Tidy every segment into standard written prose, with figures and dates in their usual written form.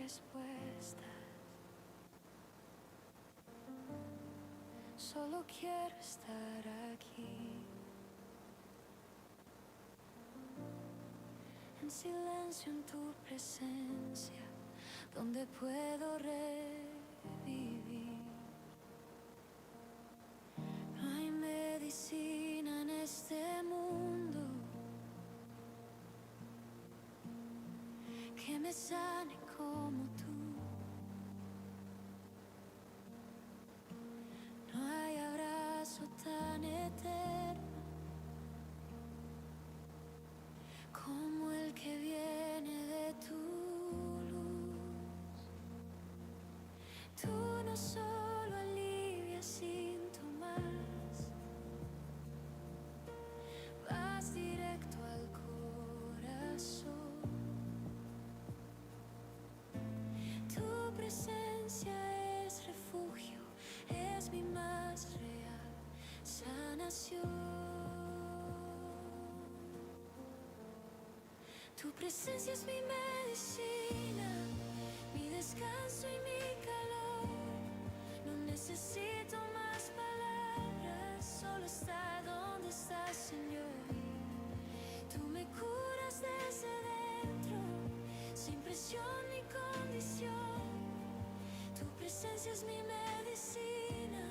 Respuestas. Solo quiero estar aquí. En silencio en tu presencia, donde puedo revivir. No hay medicina en este mundo que me sane como tú. No hay abrazo tan eterno como el que viene de tu luz. Tú no solo alivias síntomas, vas directo al corazón. Tu presencia es refugio, es mi más real sanación. Tu presencia es mi medicina, mi descanso y mi calor. No necesito más palabras, solo estar donde estás, Señor. Tú me curas desde dentro, sin presión ni condición. Tu presencia es mi medicina,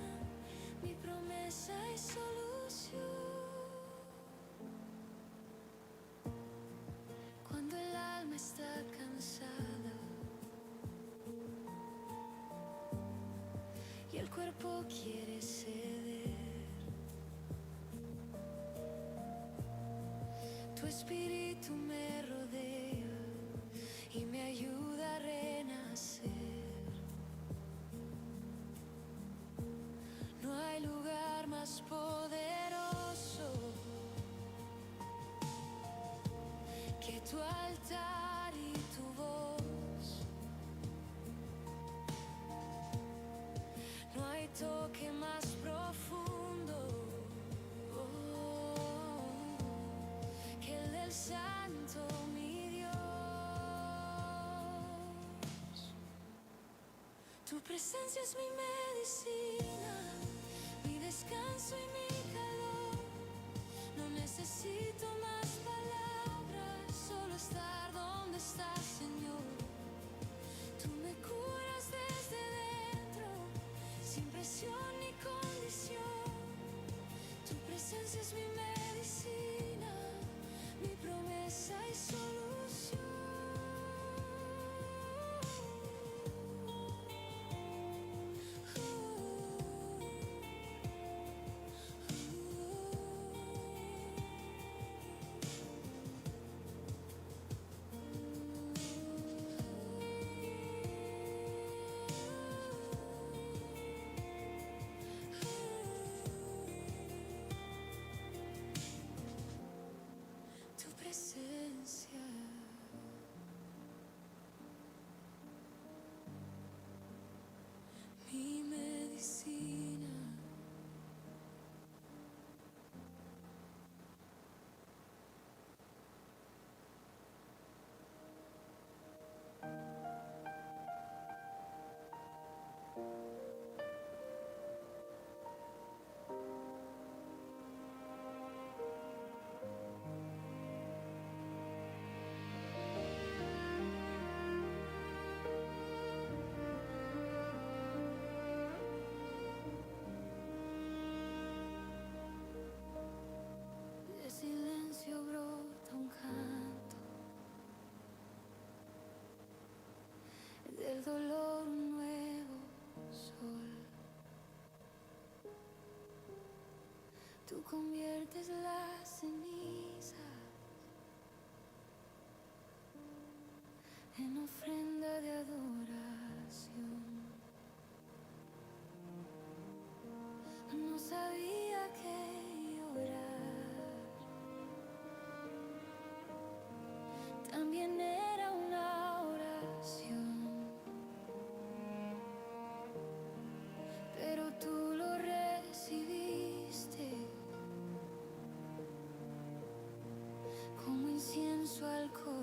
mi promesa y solución. Cuando el alma está cansada y el cuerpo quiere ceder, tu espíritu me rodea y me ayuda a renacer. No hay lugar más poderoso que tu altar y tu voz. No hay toque más profundo que el del Santo, mi Dios. Tu presencia es mi medicina, mi descanso y mi calor. No necesito más palabras, solo estar donde estás, Señor. Tú me curas desde dentro, sin presión ni condición. Tu presencia es mi medicina, mi promesa y solución. Tu presencia, mi medicina. De silencio brota un canto, del dolor un nuevo sol. Tú conviertes las cenizas en ofrenda de adoración. No sabía que llorar también era una oración, pero tú lo recibiste como incienso al corazón.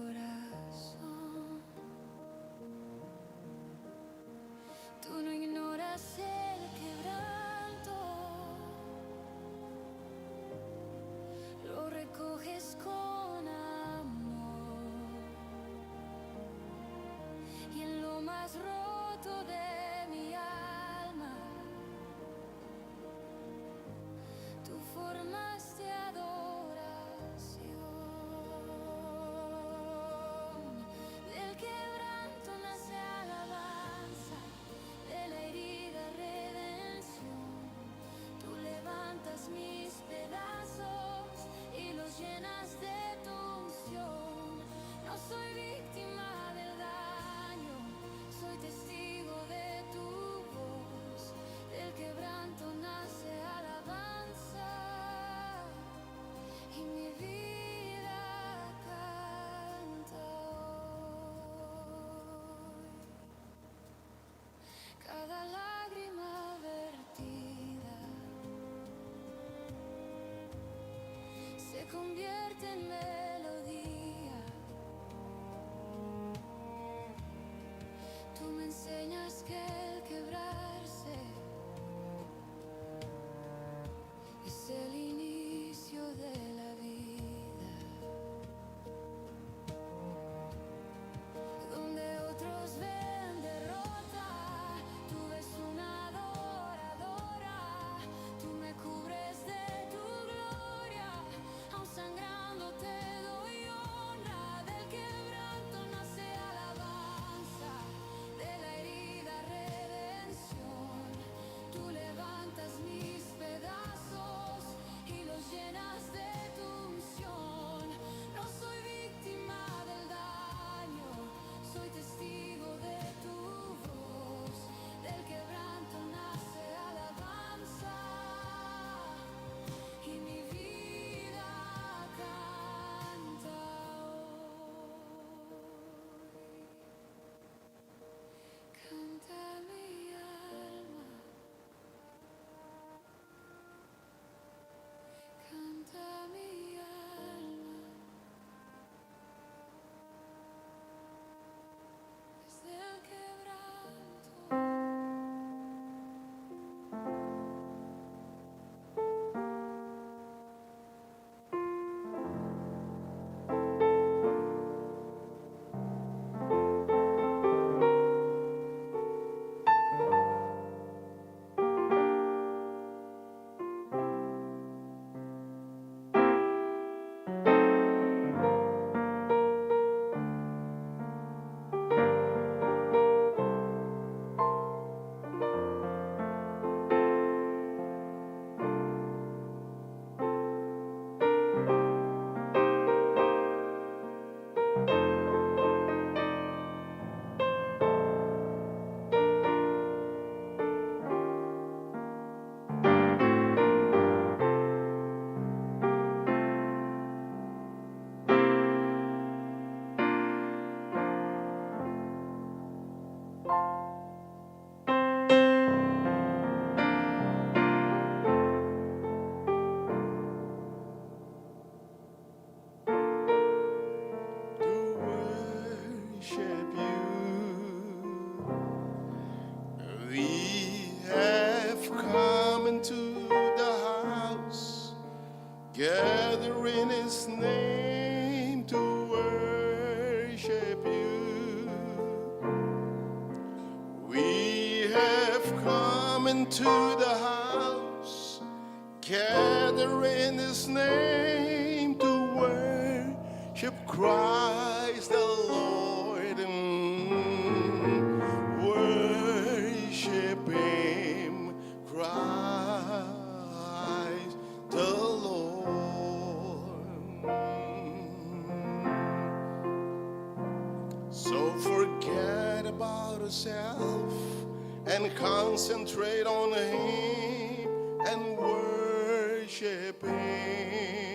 Convierte en melodía. Tú me enseñas que el quebrarse es el inicio de la vida. Donde otros ven derrota, tú ves una adoradora. Tú me cubres de tu gloria, aun sangrando te doy honra. Del quebranto nace alabanza, de la herida redención. Tú levantas mis pedazos y los llenas de tu unción. No soy víctima del daño, soy testigo de tu voz. Del quebranto nace alabanza y mi vida canta hoy. Canta mi alma, canta mi alma. Desde el quebranto. To worship you. We have come into the house, gather in His name to worship you. We have come into the house, gather in His name to worship Christ the Lord. Worship Him, Christ the Lord. So forget about yourself and concentrate on Him and worship Him.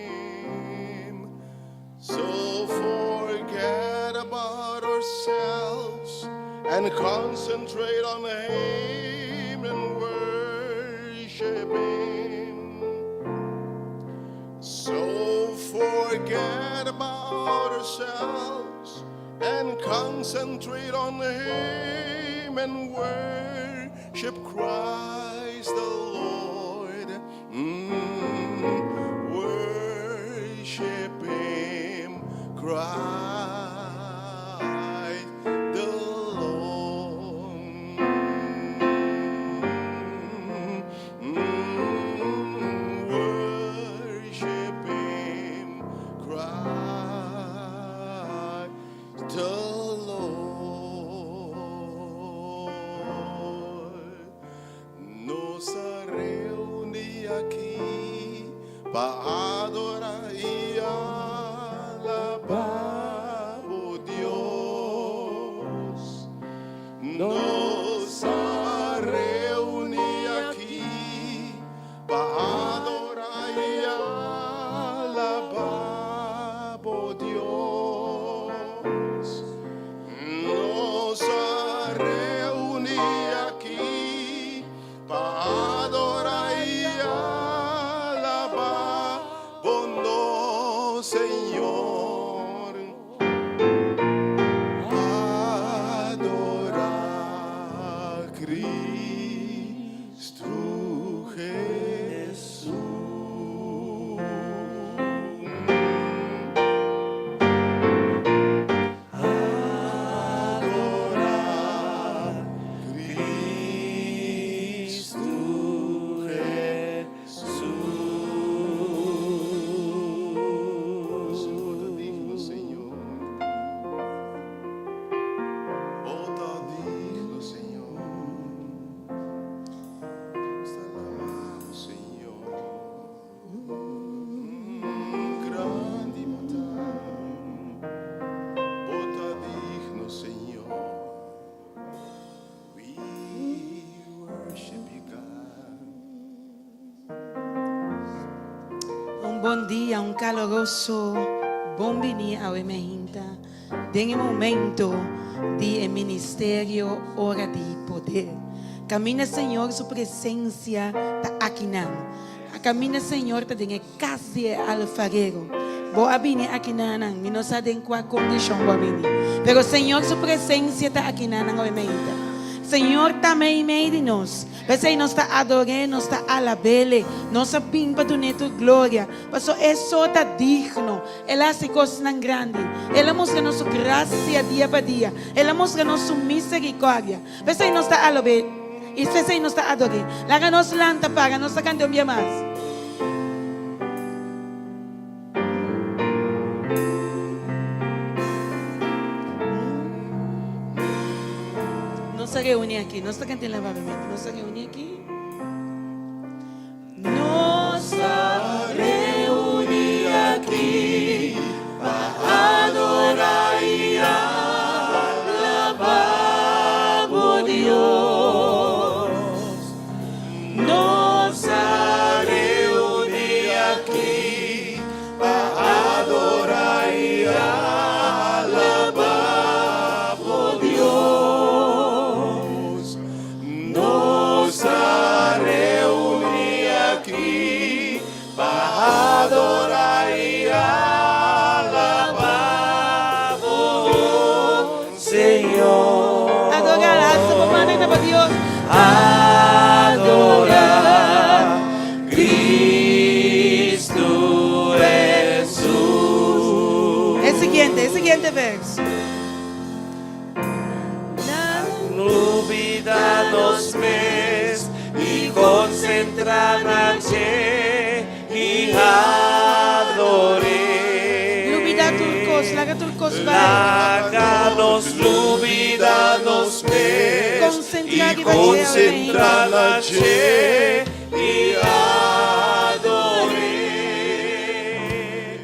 So forget about ourselves and concentrate on Him and worship Him. So forget about ourselves and concentrate on Him and worship Christ the Lord. Worship Him, Christ the Lord. Worship Him, Christ the Lord. Nos a Señor. Adora Cristo Jesús. Adora Cristo Jesús. Bo ta digno, Señor. Bo ta digno, Señor. Nos ta alabá, Señor. Grandi bo ta. Bo ta digno, Señor. We worship you, God. Un bon dia, un caloroso bon bini awe mainta den e momento di e ministerio Ora di Poder. Caminda Señor su presencia ta akinan. Caminda Señor ta den e cas di e alfarero. Bo a bini akinanan, mi no sa den cua condicion bo a bini, pero Señor su presencia ta akinanan awe mainta. Señor ta meimei di nos. P'esei nos ta ador'é, nos ta alab'Ele, nos a bin pa dun'é tur gloria, pasobra E so ta digno. El a hasi kosnan grandi. El a mustra nos su grasia dia pa dia. El a mustra nos su miserikòrdia. P'esei nos ta alab'é i p'esei nos ta ador'é. Laga nos lanta para, nos ta kanta un bia mas. Nos a reuni aki. Nos ta kanta e lavabemento. Nos a reuni aki. Nos a reuni aki pa adora i alaba bo Dios. Nos a reuní aki pa adorá i alabá bo Dios. Nos a reuní aki pa adorá i alabá bo Señor. Adorá, alsa bo mannan na bo Dios. Adorá Cristo Jesús. E siguiente, e siguiente verso. Lubida nos mes y concentra na dje y ador'é. Lubida tur cos, laga tur cos bai. Laga nos lubida nos mes Concentra y riba dje, concentra na dje y ador'é.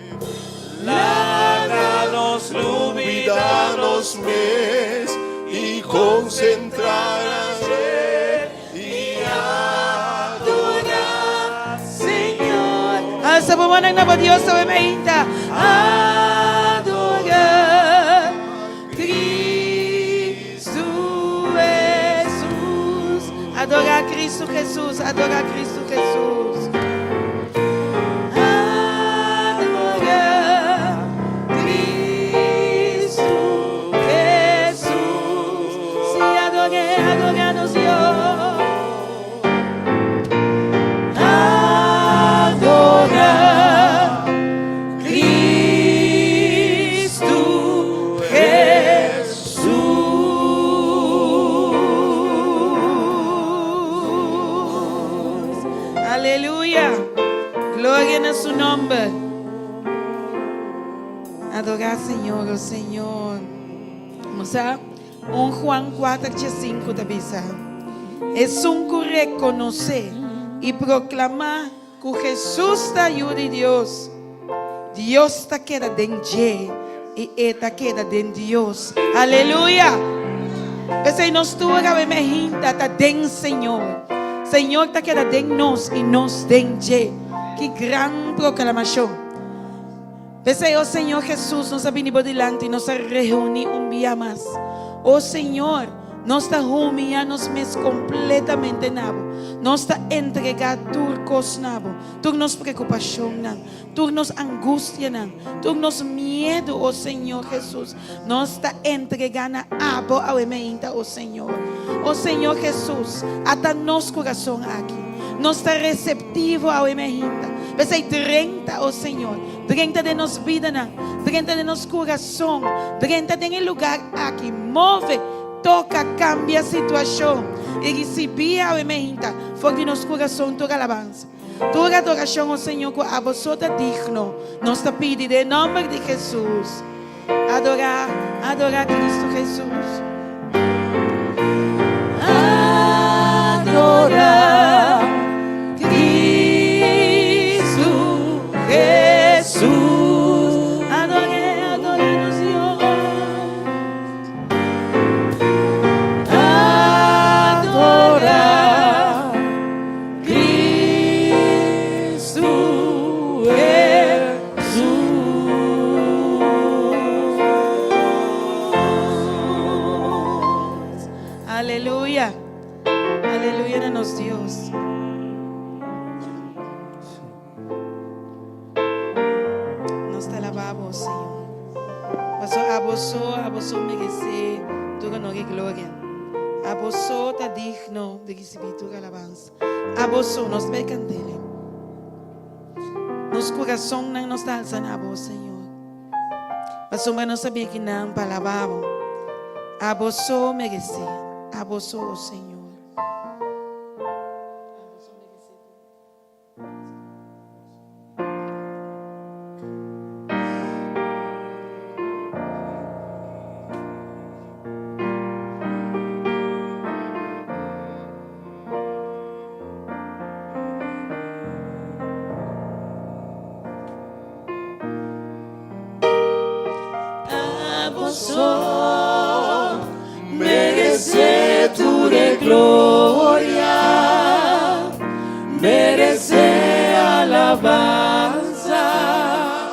Laga nos lubida nos mes y concentra na dje y adora Señor. Alsa bo mannan na bo Dios awe mainta. Adora Cristo Jesús. Adora Cristo Jesús. Adora Cristo Jesús. Adora Cristo Jesús. Sí, ador'é, adora nos Dios. Adora Cristo Jesús. Aleluya. Gloria na su nomber. Adora Señor, oh Señor. Mosa, un Juan 4, 5 ta bisa. Esun ku rekonosé i proklamá ku Hesus ta Yu di Dios, Dios ta keda den dje i e ta keda den Dios. Aleluya! P'esei nos tur awe mehinta ta den Señor. Señor ta keda den nos i nos den dje. Ki gran proklamashon! P'esei, o Señor Hesus, nos a bini bo dilanti, nos a reuní un bia mas. O Señor! Nos ta humiyá nos mes kompletamente na bo. Nos ta entregá tur kos na bo, tur nos preokupashonnan, tur nos angustianan, tur nos miedu, o Señor Hesus. Nos ta entregá na abo awe meinta, o Señor. O Señor Hesus, ata nos kurason aki. Nos ta reseptivo awe meinta. P'esei drenta, o Señor, drenta den nos bidanan, drenta den nos kurason, drenta den e lugar aki. Move, toka, kambia situashon i risibí awe meinta for di nos kurason tur alabansa, tur adorashon, o Señor, ku abo so ta digno. Nos ta pidi den e nòmber di Hesus. Adorá, adorá Cristo Jesús. Adorá Cristo Jesús. Adoré, adorá nos Dios. Adorá Cristo Jesús. Aleluya. Aleluya na nos Dios. Nos ta alabá bo, Señor. Paso abo so, abo so meresé tur honor i gloria. Abo so ta digno di risibí tur alabansa. Abo so, nos ta bai kant'el. Nos kurasonnan nos ta alsa na abo, Señor. Pasobra nos ta bin akinan pa alabá bo. Abo so meresé, abo so, o Señor. Abo so Meresé tur e gloria, meresé alabansa.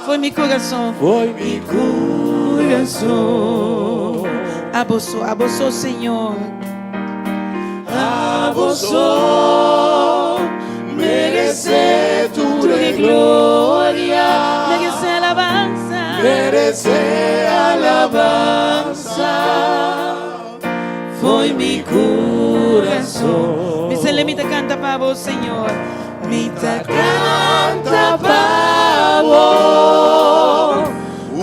Foi mi kurason. Foi mi kurason. Abo so, abo so, Señor. Abo so meresé tur e gloria. Meresé alabansa. Meresé alabansa. Foi mi kurason. Mi sele mi ta kanta pa bo, Señor. Mi ta kanta pa bo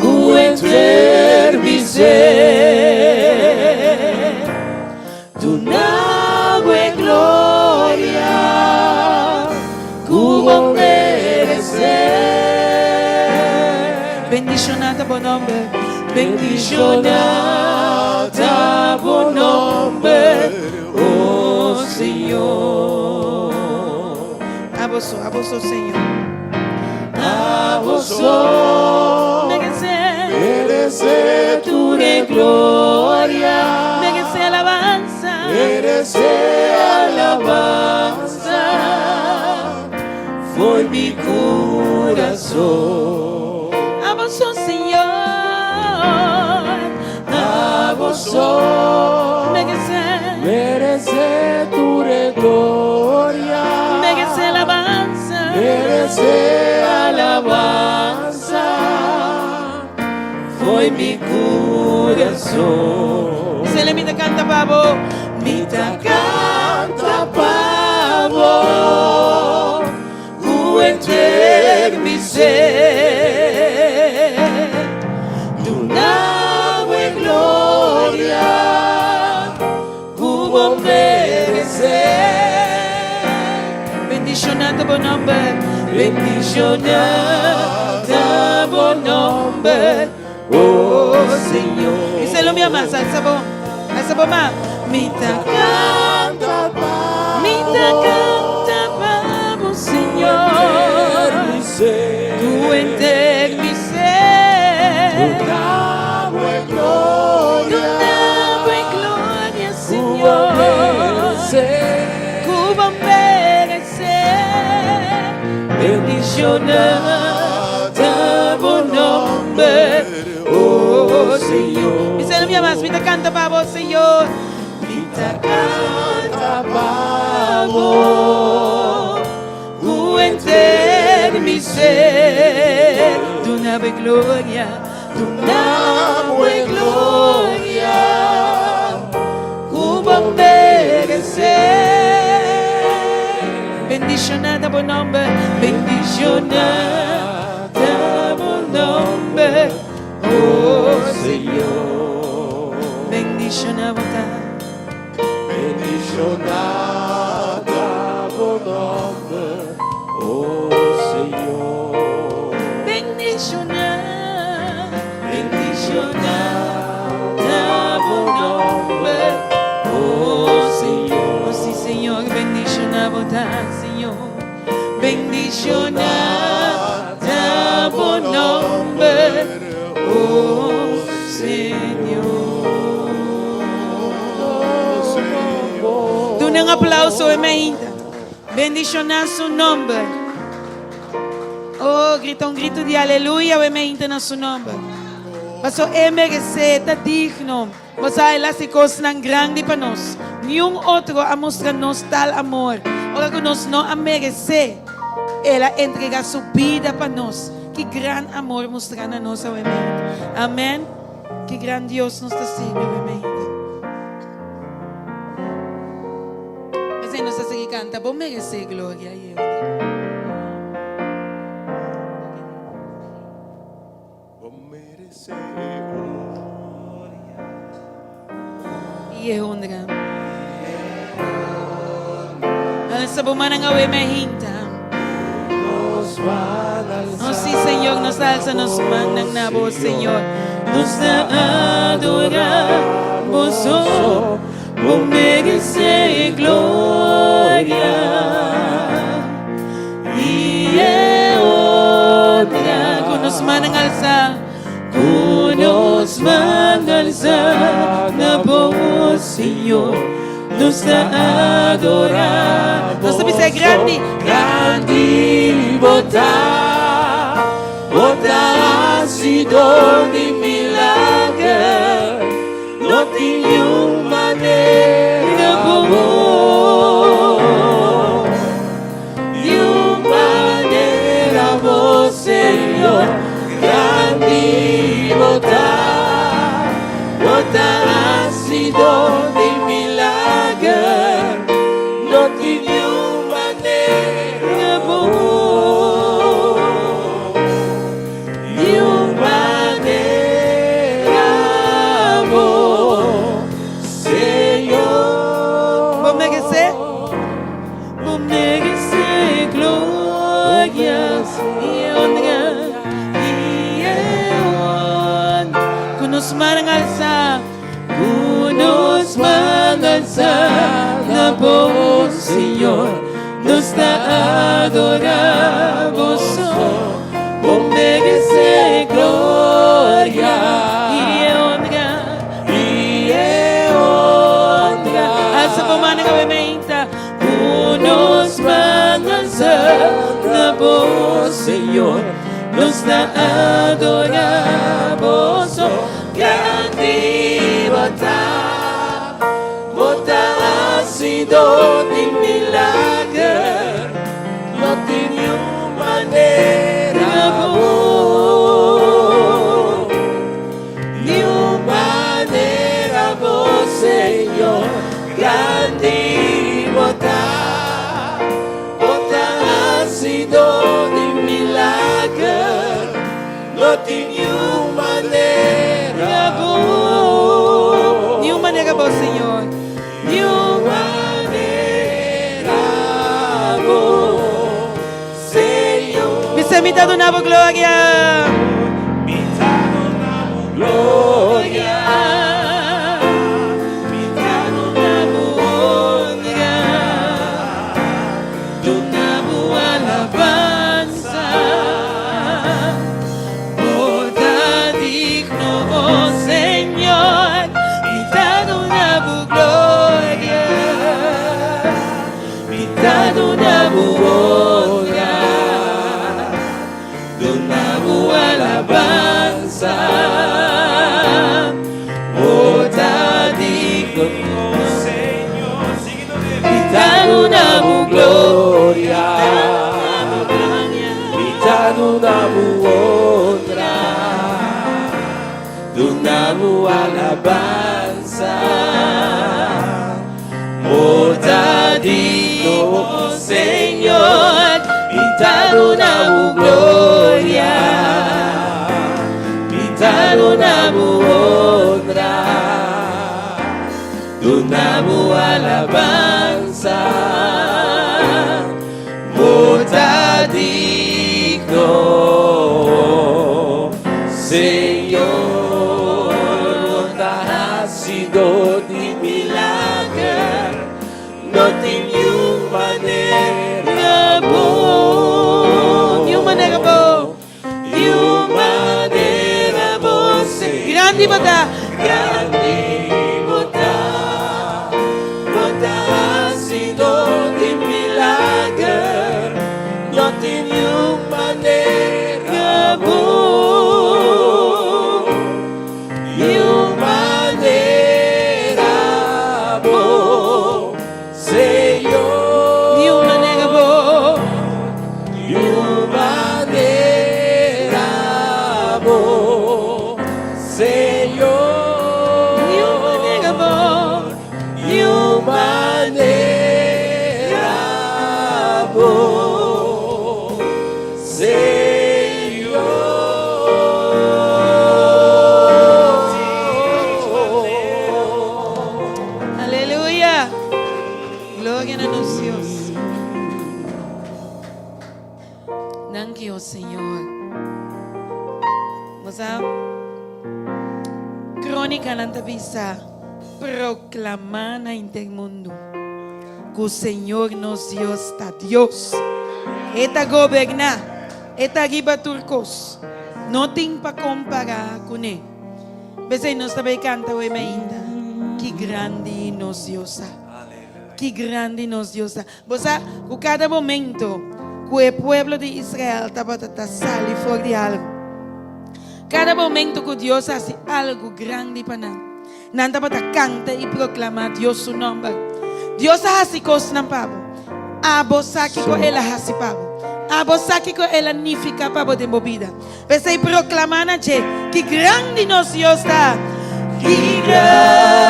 ku henter mi ser. Duna bo e gloria ku bo meresé. Bendishoná ta bo nòmber. Bendishoná ta bo nòmber, o Señor. Abo so, abo so, Señor. Abo so. Meresé. Meresé tur e gloria. Meresé alabansa. Meresé alabansa. Foi mi kurason. Abo so, Señor. Abo so. Meresé. Meresé tur e gloria. Meresé alabansa. Meresé alabansa. Foi mi kurason. Sele mi ta kanta pa bo. Mi ta kanta pa bo. Ku henter mi ser. Duna bo e gloria. Ku bo meresé. Bendishoná ta bo nòmber. Bendishoná ta bo nòmber, o Señor. I sele mi ama, alsa bo. Alsa bo man. Mi ta Kanta Mi ta kanta pa bo, Señor. Ku henter mi ser. Duna bo e gloria. Duna bo e gloria, Señor. Ku bo meresé. Bendishoná ta bo nòmber, o Señor. Mi sele mi ama, mi ta kanta pa bo, Señor. Mi ta canta pa bo cu henter mi ser. Duna bo e gloria, duna bo e gloria cu bo merece. Bendiciona ta bo nomber, bendiciona ta bo nomber, oh Señor. Bendiciona bo ta. Bendiciona ta bo nomber, oh Señor. Bendiciona, bendiciona ta bo nomber, oh Señor. Oh, si, Señor, bendiciona bo ta, Señor. Bendiciona ta bo nomber, oh Señor. Duna un aplauso, amén. Bendiciona su nomber. Oh, grita un grito di aleluya, amén, na su nomber. Paso e merece, ta digno. Bo sa el a haci cosnan grandi pa nos. Niun otro a mustra nos tal amor. Ora cu nos no a merece, el a entrega su bida pa nos. Ki gran amor mustra na nos, amén. Amén. Ki gran Dios nos ta sirbi, amén. P'esey nos ta sigui canta, Bo merece gloria y honra. Bo merece gloria. Y honra. Alsa bo mannan awe mainta. Nos man Oh, si, Señor, nos alsa nos mannan na bo, Señor. Nos ta adora bo so, bo merece gloria y honra. Cu nos mannan alsa, cu nos man alsa na bo, Señor. Nos ta adora. Nos ta bisa grandi, Grandi bo ta, bo ta hacido di milager, no tin un manera bo, niun manera bo, Señor. Grandi bo ta, bo ta hacido di milager, no tin un manera bo, niun manera bo, Señor. Bo merece, bo merece gloria y honra y honra. Cu nos man alsa, cu nos man alsa na bo, Señor. Nos ta adora bo so, bo merece gloria y honra y honra. Alsa bo man awe mainta. Cu nos man alsa na bo, Señor. Nos ta adora bo so. Grandi bo ta, bo ta hacido di milager, no tin un manera bo, niun manera bo, Señor. Grandi bo ta, bo ta hacido di milager, no tin un manera bo. Niun manera bo, Señor. Niun manera bo, Señor. Bisa mi ta duna bo gloria. Mi ta duna bo gloria. Mi ta duna bo honra. Duna bo alabansa. Bo ta digno, oh Señor. Mi ta duna bo gloria. Mi ta duna bo honra. Duna bo alabansa. Bo ta digno, oh Señor. Duna bo alabansa. Bo ta digno, Señor, mi ta duna bo gloria. Mi ta duna bo honra. Duna bo alabansa. Bo ta digno, Señor. Bo ta hasidó di milager. No tin niun manera bo. Niun manera bo. Niun manera bo, Señor. Grandi bo ta. Grandi bo ta. Bo ta hasidó di milager. No tin niun manera bo. Niun manera bo, Señor. Niun manera bo. Niun manera bo, Señor. Niun manera bo. Niun manera bo, Señor. Aleluya. Gloria na nos Dios. Danki, oh Señor. Nos Krónikanan ta bisa proklamá na henter mundu ku Señor nos Dios ta Dios. E ta goberná, E ta riba tur kos. No tin pa kompará kuné. P'esei nos ta bai kanta awe mainta, Ki grandi nos Dios ta! Ki grandi nos Dios ta! Bo sa ku kada momento ku e pueblo di Israel tabata ta sali for di algu, kada momento ku Dios hasi algu grandi pa nan, nan tabata kanta i proklamá Dios su nòmber. Dios a hasi kosnan pa bo. Abo sa kiko el a hasi pa bo. Abo sa kiko el a nifiká pa bo den bo bida. P'esei proklamá na dje, Ki grandi nos Dios ta! Ki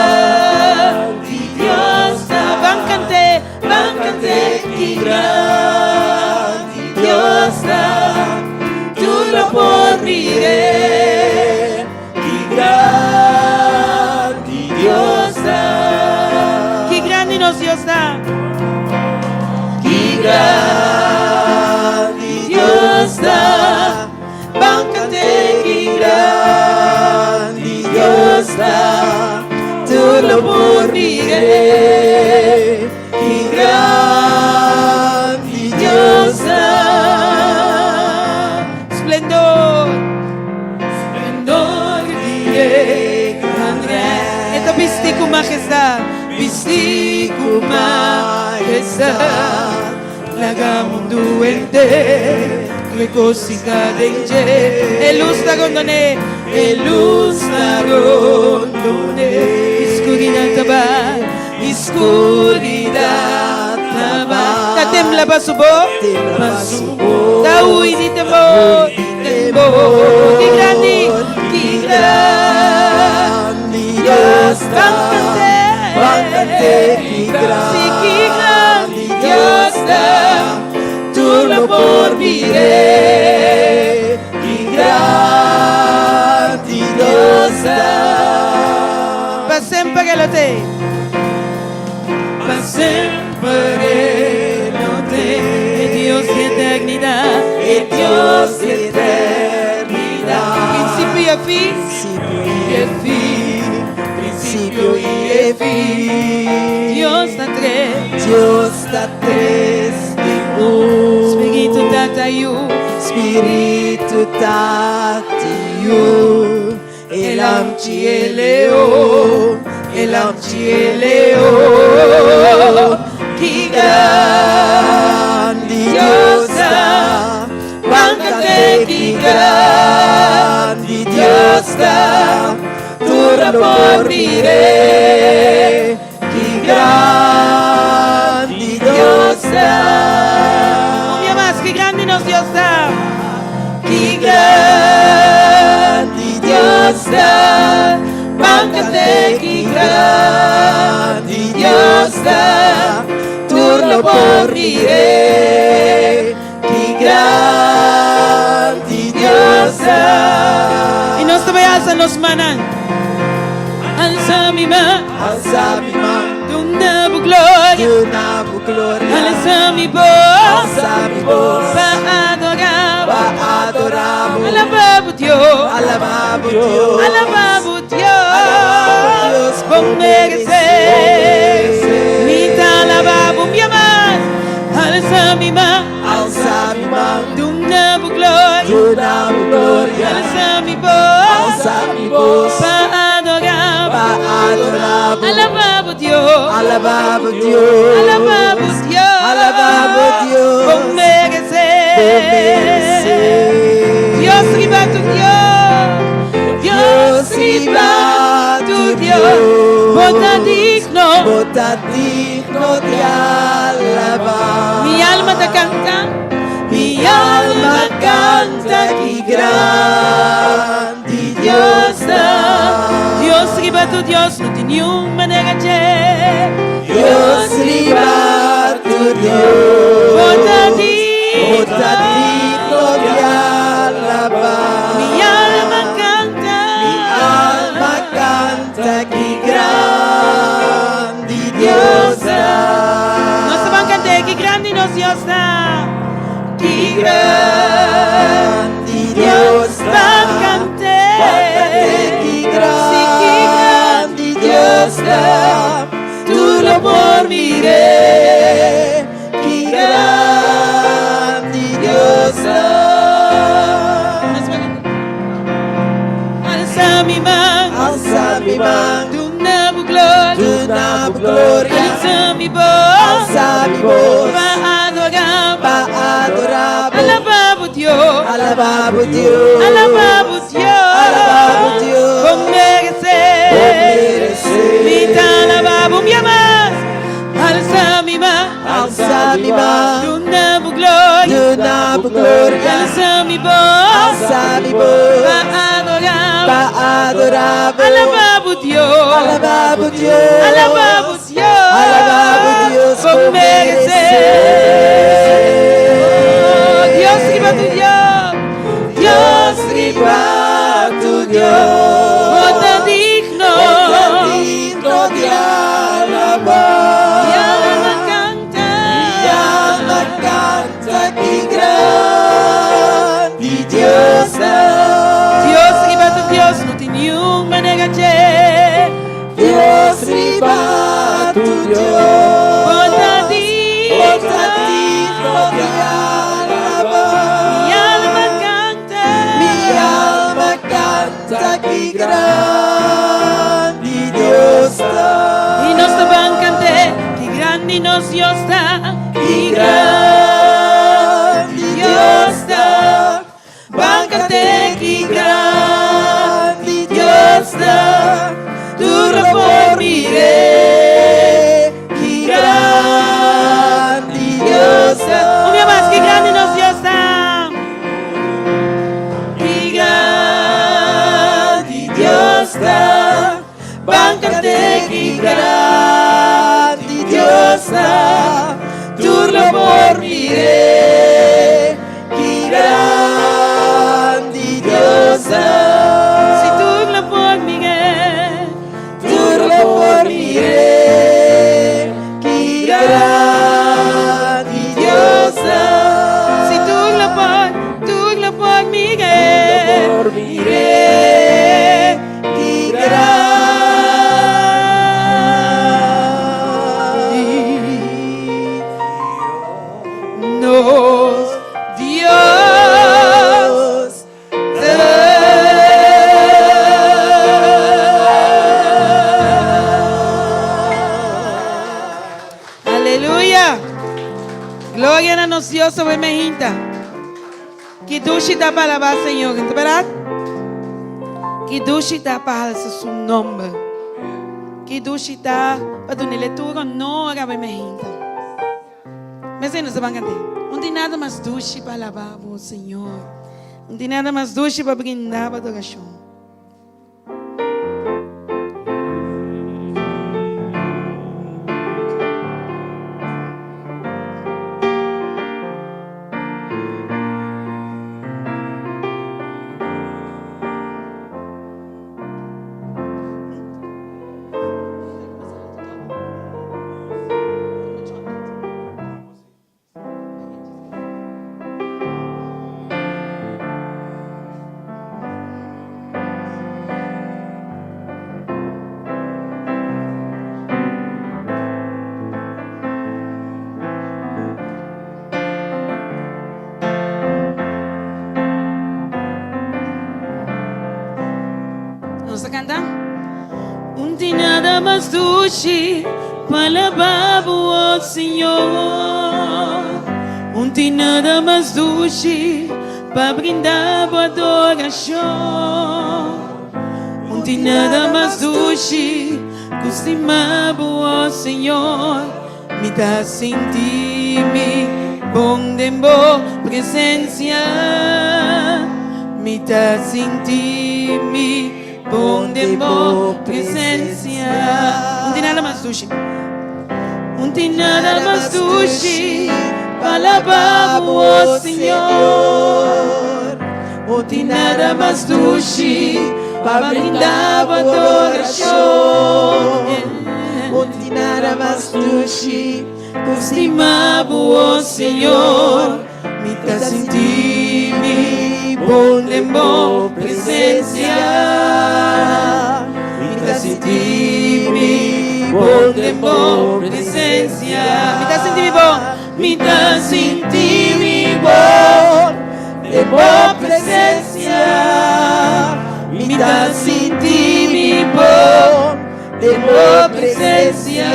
grandi Dios ta! Ban kant'é, ban kant'é, Ki grandi Dios ta! Tur lo por mir'é. Ki grandi Dios ta! Ki grandi nos Dios ta! Ki grandi Dios ta! Ban kant'é, Ki grandi Dios ta! Tur lo por mir'é. Ki grandi Dios ta! Splendor, splendor di e grandesa. E ta bisti ku mahestat, bisti ku mahestat. Laga mundu henter regosihá den dje. E lus ta rondon'é, e lus ta rondon'é. I skuridat ta bai, i skuridat ta bai. Ta tembla pa su bo, pa su bo. Ta hui di temor, temor. Ki grandi, ki grandi Dios ta. Ban kant'é, Ban kant'é, ki Sí, ki grandi grandi Dios ta. Tur lo por mir'é. Ki grandi Dios ta. Pa semper e lo t'ei. Pa semper e lo t'ei. E Dios di eternidat. E Dios di eternidat. Prinsipio i e fin. Prinsipio I e fin. Prinsipio i e fin. Dios ta tres. Dios ta tres den un. Spiritu Tata Yu. Spiritu Tata Yu. E Lamchi e Leon. E Lamchi e Leon. Ki grandi Dios ta. Ban kant'é, Ki ki grandi Dios ta. Tur lo por mir'é. Ki grandi Dios ta. Un dia mas, ki grandi nos Dios ta. Ki grandi Dios ta. lo por mir'é. Ki grandi Dios ta. I nos ta bai alsa nos mannan. Alsa mi man. Alsa mi man. Duna bo gloria. Duna bo gloria. Alsa mi bos. Alsa mi bos. Pa adorá bo. Pa adorá bo. Alabá bo Dios. Alabá bo Dios. Alabá bo Dios. Alabá bo Dios. Bo meresé. Bo meresé. Mi ta alabá bo mi mas. Alsa mi man. Alsa mi man. Duna bo gloria. Duna bo gloria. Alsa mi bos. Alsa mi bos. Pa adorá bo. Pa adorá bo. Alabá bo Dios. Alabá bo Dios. Alabá bo Dios. Alabá bo Dios. Bo meresé. Bo meresé. Dios riba tur Dios. Dios riba tur Dios. Bo ta digno. Bo ta digno di alabá. Mi alma ta kanta. Mi alma kanta ki grandi Dios ta. Dios riba tur Dios no tin niun manera dje. Dios riba tur Dios. Bo ta digno. Bo ta digno di alabá. Mi alma kanta. Mi alma kanta ki grandi Dios ta. Nos ta ban kant'é ki grandi nos Dios ta. Ki grandi Dios ta. Ban kant'é. Ban kant'é ki grandi Dios ta. Tur lo por mir'é. Ki grandi Dios ta. Nos ban kant'é. Alsa mi man. Alsa mi man. Duna bo gloria. Duna bo gloria. Alsa mi bos. Alsa mi bos. Pa adorá bo. Pa adorá bo. Alabá bo Dios. Alabá bo Dios. Alabá bo Dios. Alabá bo Dios. Bo meresé. Bo meresé. Mi ta alabá bo mi mas. Alsa mi man. Alsa mi man. Duna bo gloria. Duna bo gloria. Alsa mi bos. Alsa mi bos. Pa adorá bo. Pa adorá bo. Alabá bo Dios. Alabá bo Dios. Alabá bo Dios. Alabá bo Dios. Bo meresé. Oh, Dios riba tur Dios. Dios riba tur Dios. Bo ta digno. Bo ta digno di alabá. Mi alma kanta. Mi alma kanta ki grandi Dios ta. Dios riba tur Dios no tin niun manera dje. Dios riba tur Dios. Bo ta digno. Bo ta digno di alabá. Mi alma kanta. Mi alma kanta ki grandi Dios ta. I nos ta ban kant'é ki grandi nos Dios ta. Ki grandi Dios ta. Ban kant'é ki grandi Dios ta. Tur lo por mir'é. Ki grandi Dios ta. Un bia mas, ki grandi nos Dios ta. Ki grandi Dios ta. Ban kant'é ki grandi Dios ta. Tur lo por mir'é. Ki grandi Dios ta. Si tur lo por mir'é. Tur lo por mir'é. Ki grandi Dios ta. Si tur lo por, tur lo por mir'é. Por mir'é. Ki grandi Nos Dios Dios Aleluya. Gloria na nos Dios awe mainta. Ki dushi ta pa alabá Señor, ta bèrdat? Ki dushi ta pa halsa su nòmber. Ki dushi ta pa dun'é tur honor awe mainta. Mester nos a ban kant'é. No tin nada mas dushi pa alabá bo, Señor. No tin nada mas dushi pa brindá bo adorashon. Nos ta kanta? Un tin nada mas dushi pa alabá bo, oh Señor. Un tin nada mas dushi pa brinda bo adorashon. Un tin nada mas dushi ku stima bo, oh Señor. Mi ta sinti mi bon den bo presencia. Mi ta sinti mi bon den bo presencia. Un tin nada mas dushi. Un tin nada mas dushi pa alaba bo, oh Señor. Un tin nada mas dushi pa brinda bo adoracion. Un tin nada mas dushi ku stima bo, oh Señor. Mi ta sinti mi bon den bo presencia. Mi ta sinti mi bon den bo presencia. Mi ta sinti mi bon. Mi ta sinti mi bon den bo presencia. Mi ta sinti mi bon den bo presencia.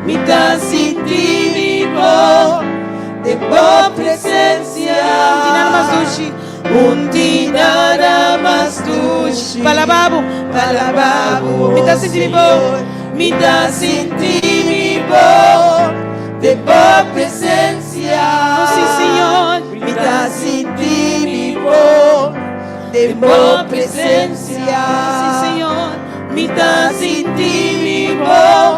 Mi ta sinti mi bon den bo presencia. Un tin nada mas dushi. Un tin nada mas dushi. Pa alaba bo. Pa alaba bo. Mi ta sinti mi bon. Mi ta sinti mi bon den bo presencia. Oh, sí, Señor. Mi ta sinti mi bon den bo presencia. Sí, Señor. Mi ta sinti mi bon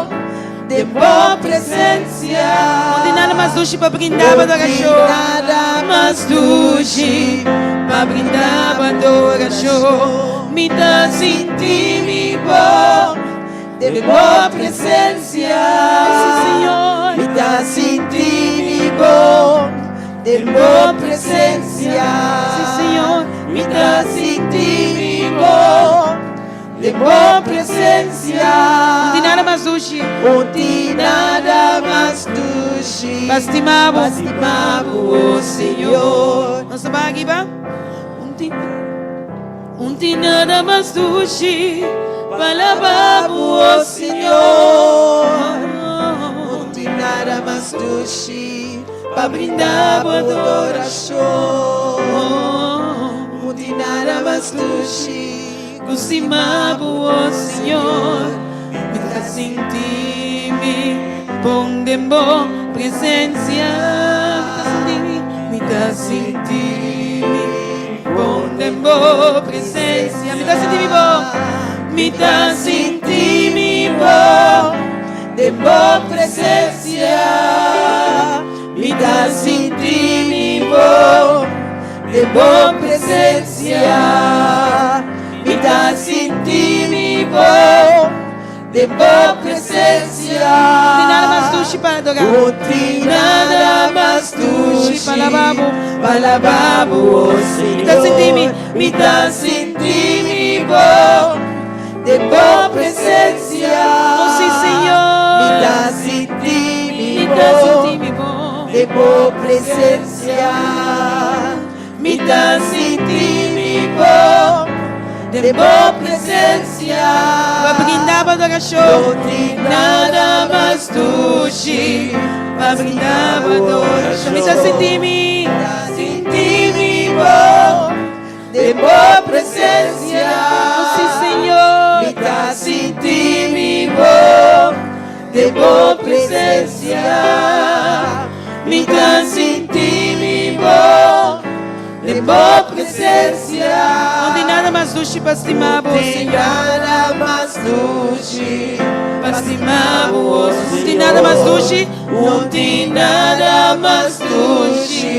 den bo presencia. No tin nada mas dushi pa brinda bo adorashon. No tin nada mas dushi pa brinda bo adorashon. Mi ta sinti mi bon den bo presencia. Sí, Señor. Mi ta sinti mi bon den bo presencia. Sí, Señor. Mi ta sinti mi bon den bo presencia. Un tin nada mas dushi. Un tin nada mas dushi. Pa stima bo. Pa stima bo, oh Señor. Nos ta bai aki ba? Un tin. Un tin nada mas dushi pa alaba bo, oh Señor. Un tin nada mas dushi pa brinda bo adorashon. Un tin nada mas dushi ku stima bo, oh Señor. Mi ta sinti mi bon den bo presencia. Mi ta sinti mi bon den bo presencia. Mi ta sinti mi bon. Mi ta sinti mi bon den bo presencia. Mi ta sinti mi bon den bo presencia. Mi ta sinti mi bon den bo presencia. Un tin nada mas dushi pa adora. Un tin nada mas dushi pa alaba bo. Pa alaba bo, oh Señor. Mi ta sinti mi. Mi ta sinti mi bon den bo presencia. Oh si, Señor. Mi ta sinti mi Mi ta sinti bon mi bon den bo presencia. Mi ta sinti mi bon den bo presencia. Pa brinda bo adorashon. No tin nada mas dushi Pa brinda bo adorashon. Mi ta sinti mi. Sinti mi bon den bo presencia. Oh si, Señor. Mi ta sinti mi bon den bo presencia. Mi ta sinti mi bon den bo presencia. No tin nada mas dushi pa stima bo, No tin Señor. nada mas dushi Pa stima bo, oh No tin nada mas dushi. No tin nada mas dushi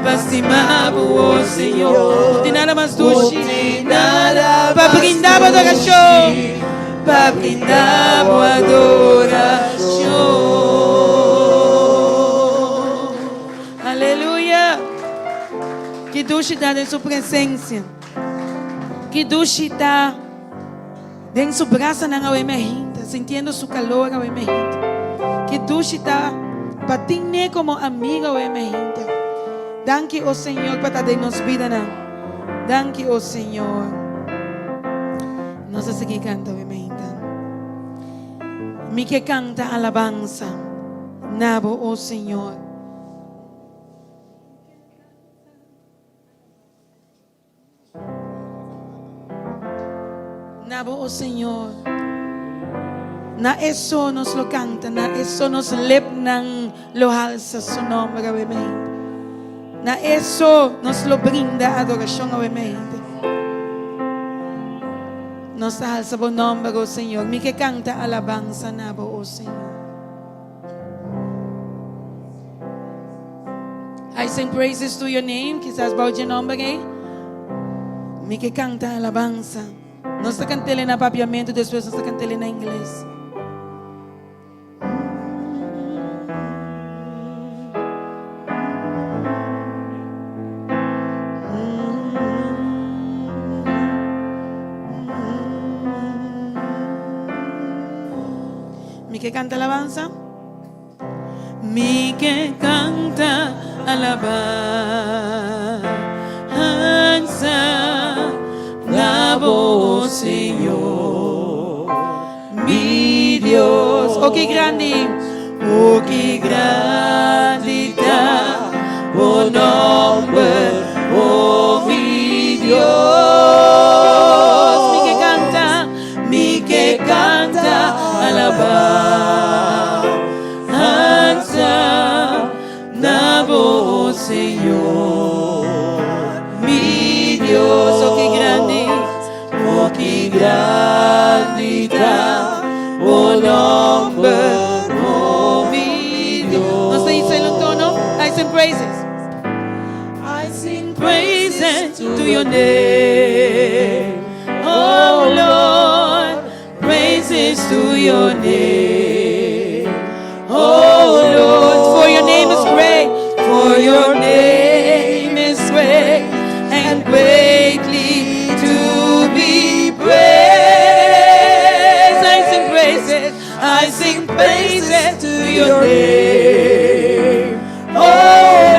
Pa stima bo, oh Señor. No tin nada mas dushi. No tin nada Pa mas brinda bo adorashon. dushi Pa brinda bo adorashon. Aleluya. Ki dushi ta den su presencia. Ki dushi ta den su brasanan awe mejinta, sintiendo su calor awe mejinta. Ki dushi ta pa tin'é como amigo awe mejinta. Danki, o Señor, pa ta den nos bidanan. Danki, o Señor. Nos a sigui kanta awe meinta. Mi ke kanta alabansa na bo, o Señor. Na bo, o Señor. Na eso nos lo kanta, na eso nos lepnan lo halsa su nomber awe meinta. Na eso nos lo brinda adorashon awe meinta. Nos ta halsa bo nomber, o Señor. Mi ke kanta alabansa na bo, o Señor. I sing praises to your name, kisas bou dje nomber ei. Mi ke kanta alabansa. Nos ta kant'el na papiamentu, despues nos ta kant'el na ingles. Mi ke kanta alabansa. Mi ke kanta alabansa na bo, Señor, mi Dios. Oh, ki grandi, oh, ki grandi ta bo nomber, oh, mi Dios. Mi ke kanta. Mi ke kanta alabansa na bo, Señor, mi Dios. Oh, ki grandi, oh, ki grandi ta bo nomber, oh, mi Dios. Nos ta hisa el un tono, I sing praises. I sing praises to your name. Oh Lord, praises to your name. Oh Lord, for your name is great, for your name is great and greatly to be praised. I sing praises, I sing praises to your name. Oh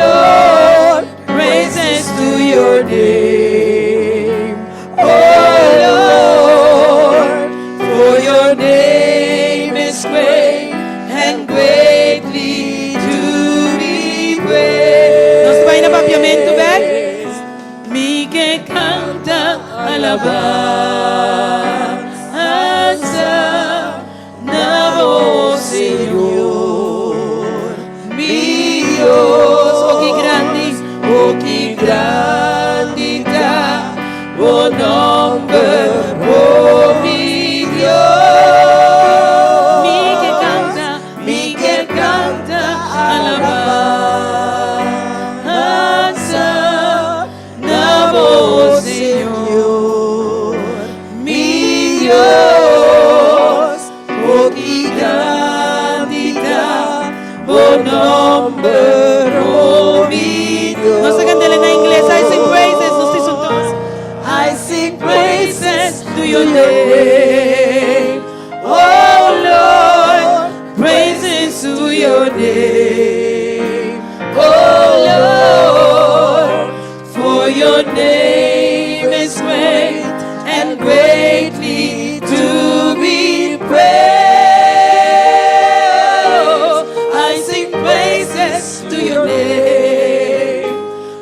Lord, praises to your name. Oh Lord, for your name is great and greatly to be praised. Nos bai na papiamento bek. Mi ke kanta alabansa Na bo, Señor, mi Dios. Oh, ki grandi, oh, ki grandi ta bo nomber, oh, mi Dios. Mi ke kanta, mi ke kanta alabansa na bo, Señor, mi Dios, oh ki grandi ta bo nomber, oh mi Dios. Nos ta cant'el na ingles, I sing praises, nos tin su tos. I sing praises to your name, oh Lord, praises to your name, oh Lord, for your name is great and greatly to be praised. I sing praises to your name,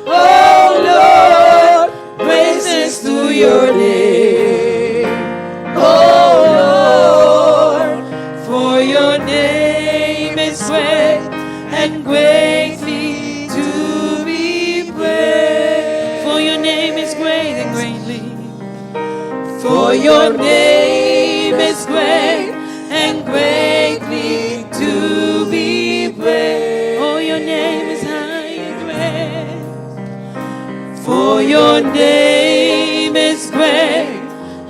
oh Lord, praises to your name, oh Lord, for your name is great and greatly to be praised. For your name is great and greatly. For your name is great and greatly to be praised. Oh, your name is high and great. For your name is great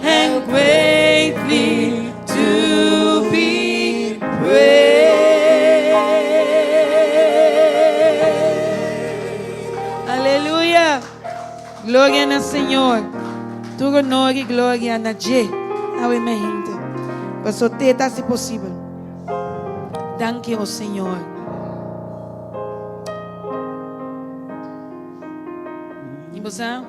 and greatly to be praised. Aleluya! Gloria na Señor. Tur honor y gloria na dje. Awe mi hende. Paso te ta hasi posibel. Danki, o Señor. Y bo sa?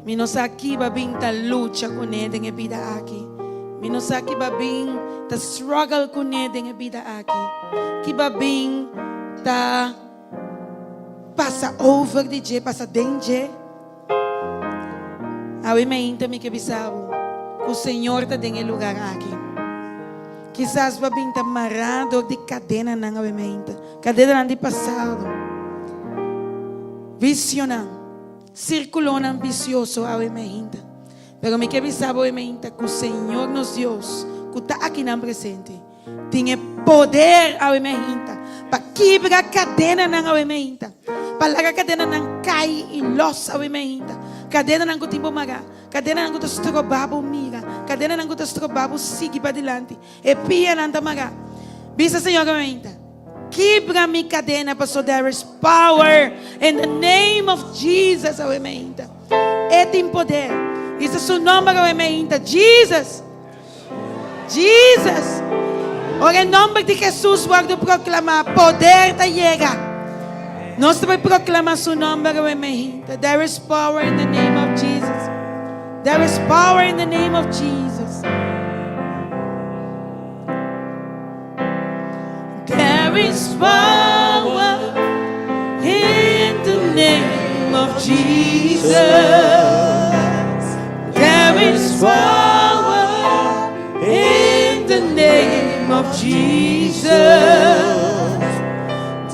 Mi no sa ki bo a bin ta lucha kuné den e bida aki. Mi no sa ki bo a bin ta struggle kuné den e bida aki. Ki bo a bin ta pasa over di dje, pasa den dje. Awe mainta mi ke bisa bo ku Señor ta den e lugar aki. Kisas bo a bin ta mará dor di kadenanan awe mainta, kadenanan di pasado, visionan. Sirkulonan bisioso awe meinta. Pero mi ke bisa bo awe meinta ku Señor nos Dios ku ta akinan presente tin e poder awe meinta pa kibra kadenanan awe meinta, pa laga kadenanan kai i los awe meinta, kadenanan ku tin bo mará, kadenanan ku ta stroba bo mira, kadenanan ku ta stroba bo sigui padilanti. E pianan ta mará. Bisa Señor awe meinta. Kibra mi kadena paso there is power in the name of Jesus awe meinta. E tin poder. Bisa su nomber awe meinta. Jesus. Jesus. Ora e nomber di Jesus wordo proclama, poder ta yega. Nos ta bay proclama su nomber awe meinta. There is power in the name of Jesus. There is power in the name of Jesus. There is power in the name of Jesus. There is power in the name of Jesus.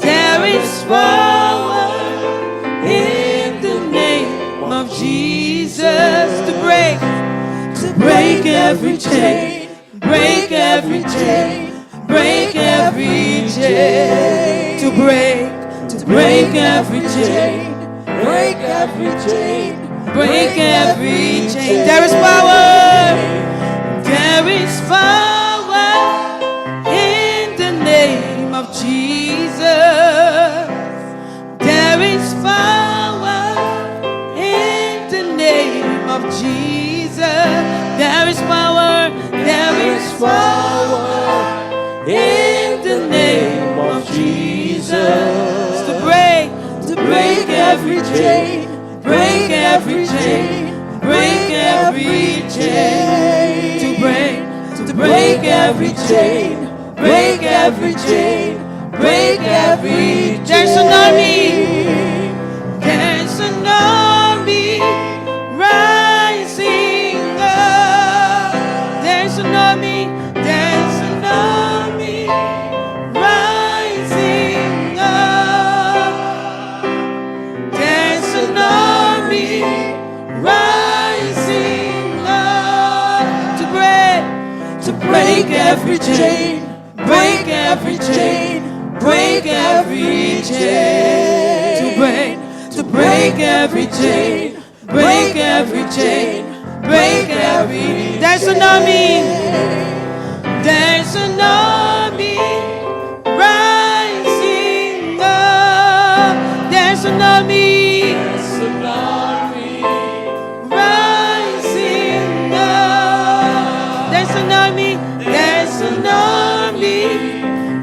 There is power in the name of Jesus to break every chain, break every chain, break every chain, to break every chain, break every chain, break every chain. There is power, there is power in the name of Jesus. There is power in the name of Jesus. There is power, there is power in the name of Jesus. To break every chain, break every chain, break every chain. To break every chain, break every chain, break every chain. There's an army, there's an army rising up. There's an army, there's an army rising up. There's an army rising up to break every chain, break every chain, break every chain. To break every chain, break every chain, break every. There's an army, there's an army rising up. There's an army. There's an army rising up. There's an army, there's an army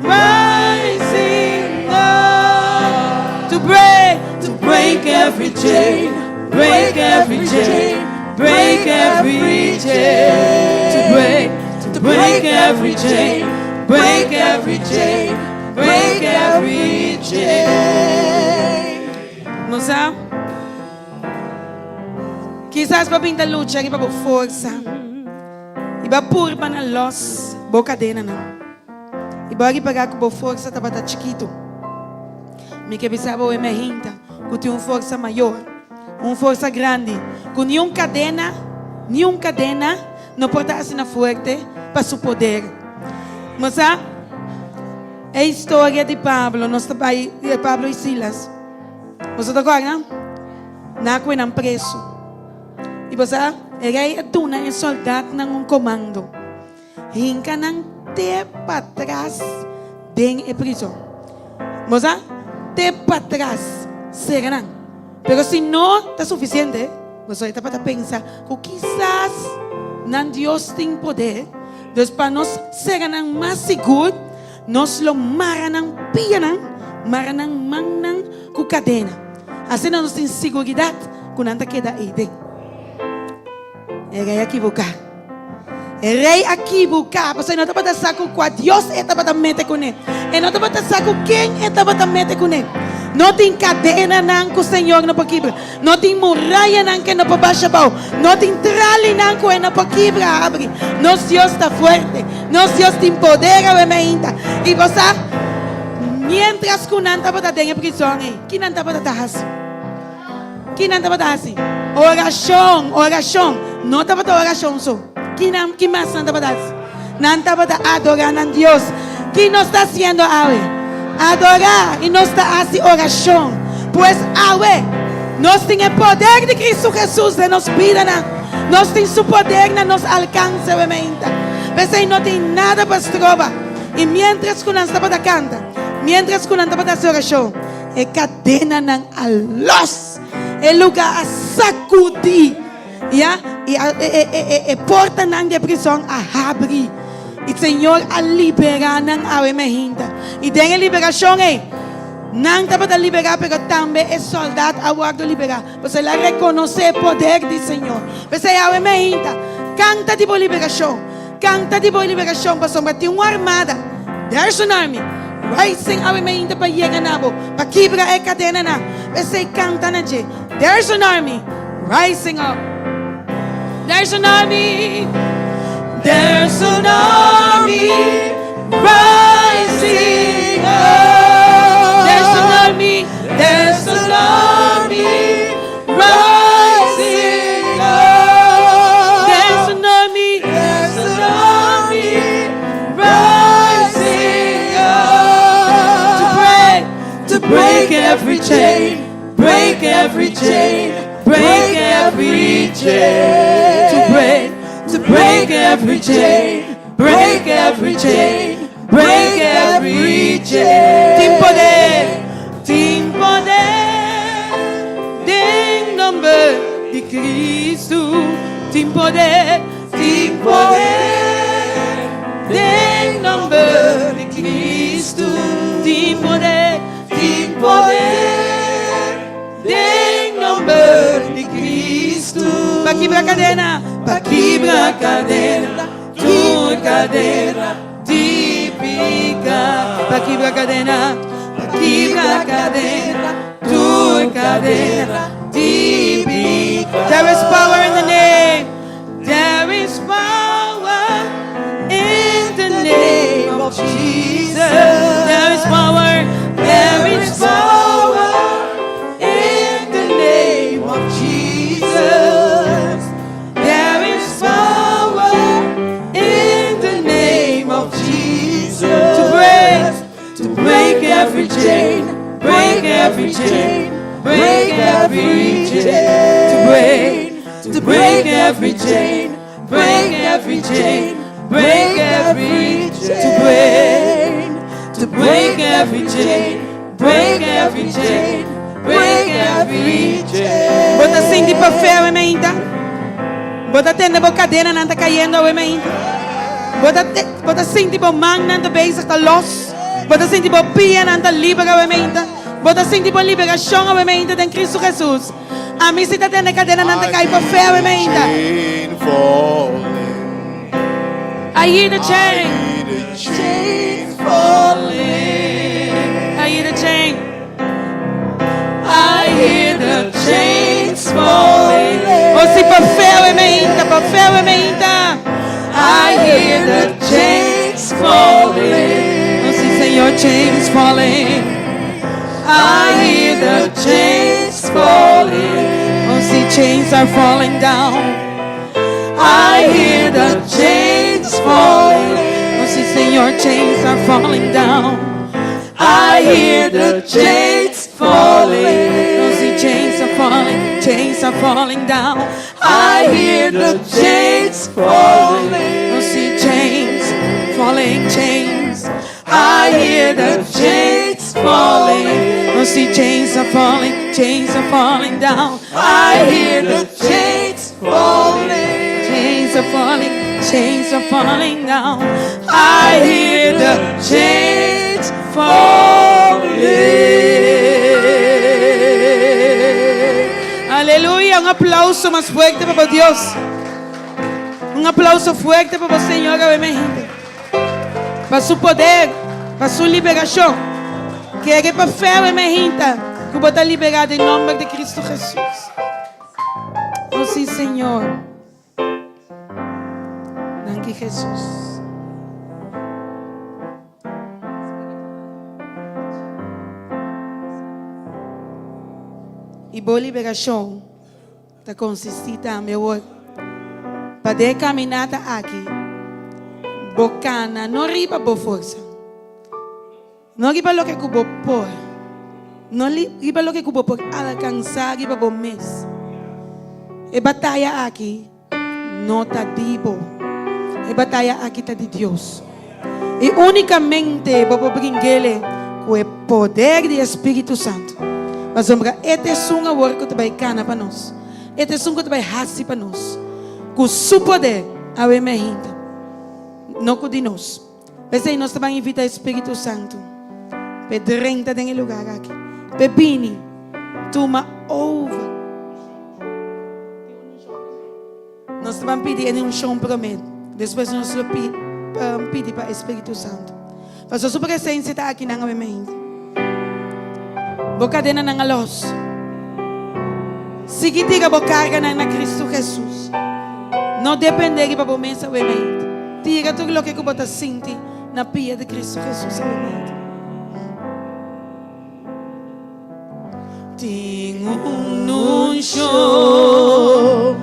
rising up to break every chain, break every chain, break every chain. To break every chain, break every chain, break every chain. Mosa? Kisas bo a bin ta lucha riba bo forsa i bo a purba na los bo kadenanan i bo a ripará ku bo forsa tabata chikitu. Mi ke bisa bo e mehinta ku tin un forsa mayor, un forsa grandi ku niun kadena, niun kadena no por ta asina fuerte pa su poder. Mosa, e historia di Pablo, nos ta bai, Pablo i Silas. Boso ta kòrda? Nan a kohe nan preso. I bo sa, e rei a duna e sòldatnan un komando, Hinka nan te patras den e prizon. Bo sa, te patras, sera nan. Pero si no ta sufisiente, boso e tabata pensa ku kisas nan Dios tin poder, dus pa nos sera nan mas sigur, Nos lo mara nan pianan, mara nan mannan ku kadena. Asina nos tin siguridat ku nan ta keda ei den. E rei a kibuká. E rei a kibuká, pasobra e no tabata sa ku kua Dios e tabata mete kuné. E no tabata sa ku ken e tabata mete kuné. No tin kadenanan ku Señor no por kibra. No tin murayanan ku e no por basha abou. No tin tralinan ku e no por kibra habri. Nos Dios ta fuerte. Nos Dios tin poder awe mainta. I bo sa, miéntras ku nan tabata den e prizòn ei, ki nan tabata ta hasi? Ki nan tabata hasi? Orashon, orashon. No tabata orashon so. Ki nan, ki mas nan tabata hasi? Nan tabata adorá nan Dios. Ki nos ta hasiendo awe? Adorá i nos ta hasi orashon. Pues awe, nos tin e poder di Cristo Jesus den nos bidanan. Nos tin su poder na nos alkanse awe mainta. P'esei no tin nada pa stroba. I miéntras ku nan tabata kanta, miéntras ku nan tabata hasi orashon, E kadenanan a los, e lugá a sakudí, ya, i e portanan di e prizòn a habri, i Señor a liberá nan awe meinta. I den e liberashon ei, nan tabata liberá, pero tambe e sòldat a wòrdu liberá, pasobra el a rekonosé e poder di Señor. P'esei awe meinta, kanta di bo liberashon, Kanta di bo liberashon pasobra tin un armada, there's an army, rising awe mainta pa yega na bo, pa kibra e kadenanan. P'esei kanta na dje, There's an army rising up. There's an army, there's an army rising up. There's an army, there's an army rising up. There's an army, there's an army rising up to break, to break every chain, break every chain, break every chain. To break every chain, break every chain, break every chain. Tin poder, tin poder den nomber di Cristo. Tin poder, tin poder den nomber di Cristo. Tin poder, tin poder den nomber di Cristo. Pa kibra kadena, pa kibra kadena, tur kadena di piká. Pa kibra kadena, pa kibra kadena, tur kadena di piká. There is power in the name. There is power in the name of Jesus. There is power, there is power in the name of Jesus. There is power in the name of Jesus. To break every chain, break every chain, break every chain. To break every chain, break every chain, break every chain. To break every chain, break every chain, break every chain. Bo ta sinti pa fe awe mainta? Bo ta tende bo kadenanan ta kayendo awe mainta? Bo ta bo ta sinti bo mannan ta bezig ta los? Bo ta sinti bo pianan ta liber awe mainta? Bo ta sinti bo liberashon awe mainta den Cristo Jesus? Ami si ta tende kadenanan ta kai pa fe awe mainta. I hear the chain. I hear the chain. I hear the chains falling. Oh, si pa fe awe mainta, pa fe awe mainta. I hear the chains falling. Oh, si Señor, chains falling. I hear the chains falling. Oh, see, chains are falling down. I hear the chains falling. Oh, see, Señor, chains are falling down. I hear the chains falling. Oh, see, chains are falling, chains are falling down. I hear the chains falling. Oh, see, chains falling, chains. I hear the chains falling. Oh, see, chains are falling, chains are falling down. I hear the chains falling. Chains are falling, chains are falling down. I hear the chains falling. Aleluya. Un aplauso mas fuerte pa Dios. Un aplauso fuerte pa bo Señor awe mehinte. Pa su poder, pa su liberacion. Kere pa fe awe mehinta cu bo ta libera den nomber di Cristo Jesus. Oh si Señor. Danki Jesus. Y bo liberacion ta consisti tambe awor pa den e caminata aki bo cana no riba bo forsa, no riba loke cu bo por, no riba loke cu bo por alcansa riba bo mes. E bataya aki no ta di bo. E bataya aki ta di Dios. I únikamente bo por bring'ele ku e poder di e Spiritu Santu. Pasobra e ta esun awor ku ta bai kana pa nos. E ta esun ku ta bai hasi pa nos. Ku su poder awe mehinta, no ku di nos. P'esei nos ta ban invita e Spiritu Santu p'e drenta den e lugar aki, p'e bini tuma over. Nos ta ban pidi e unshon promé, despues nos lo pidi pa e Spiritu Santu. Pasobra su presensia ta akinan awe mainta. Bo kadenanan a lòs. Sigui tira bo karganan na Kristu Hesus. No dependé riba bo mes awe mainta. Tira tur loke ku bo ta sinti na pia di Kristu Hesus awe mainta. Tin un unshon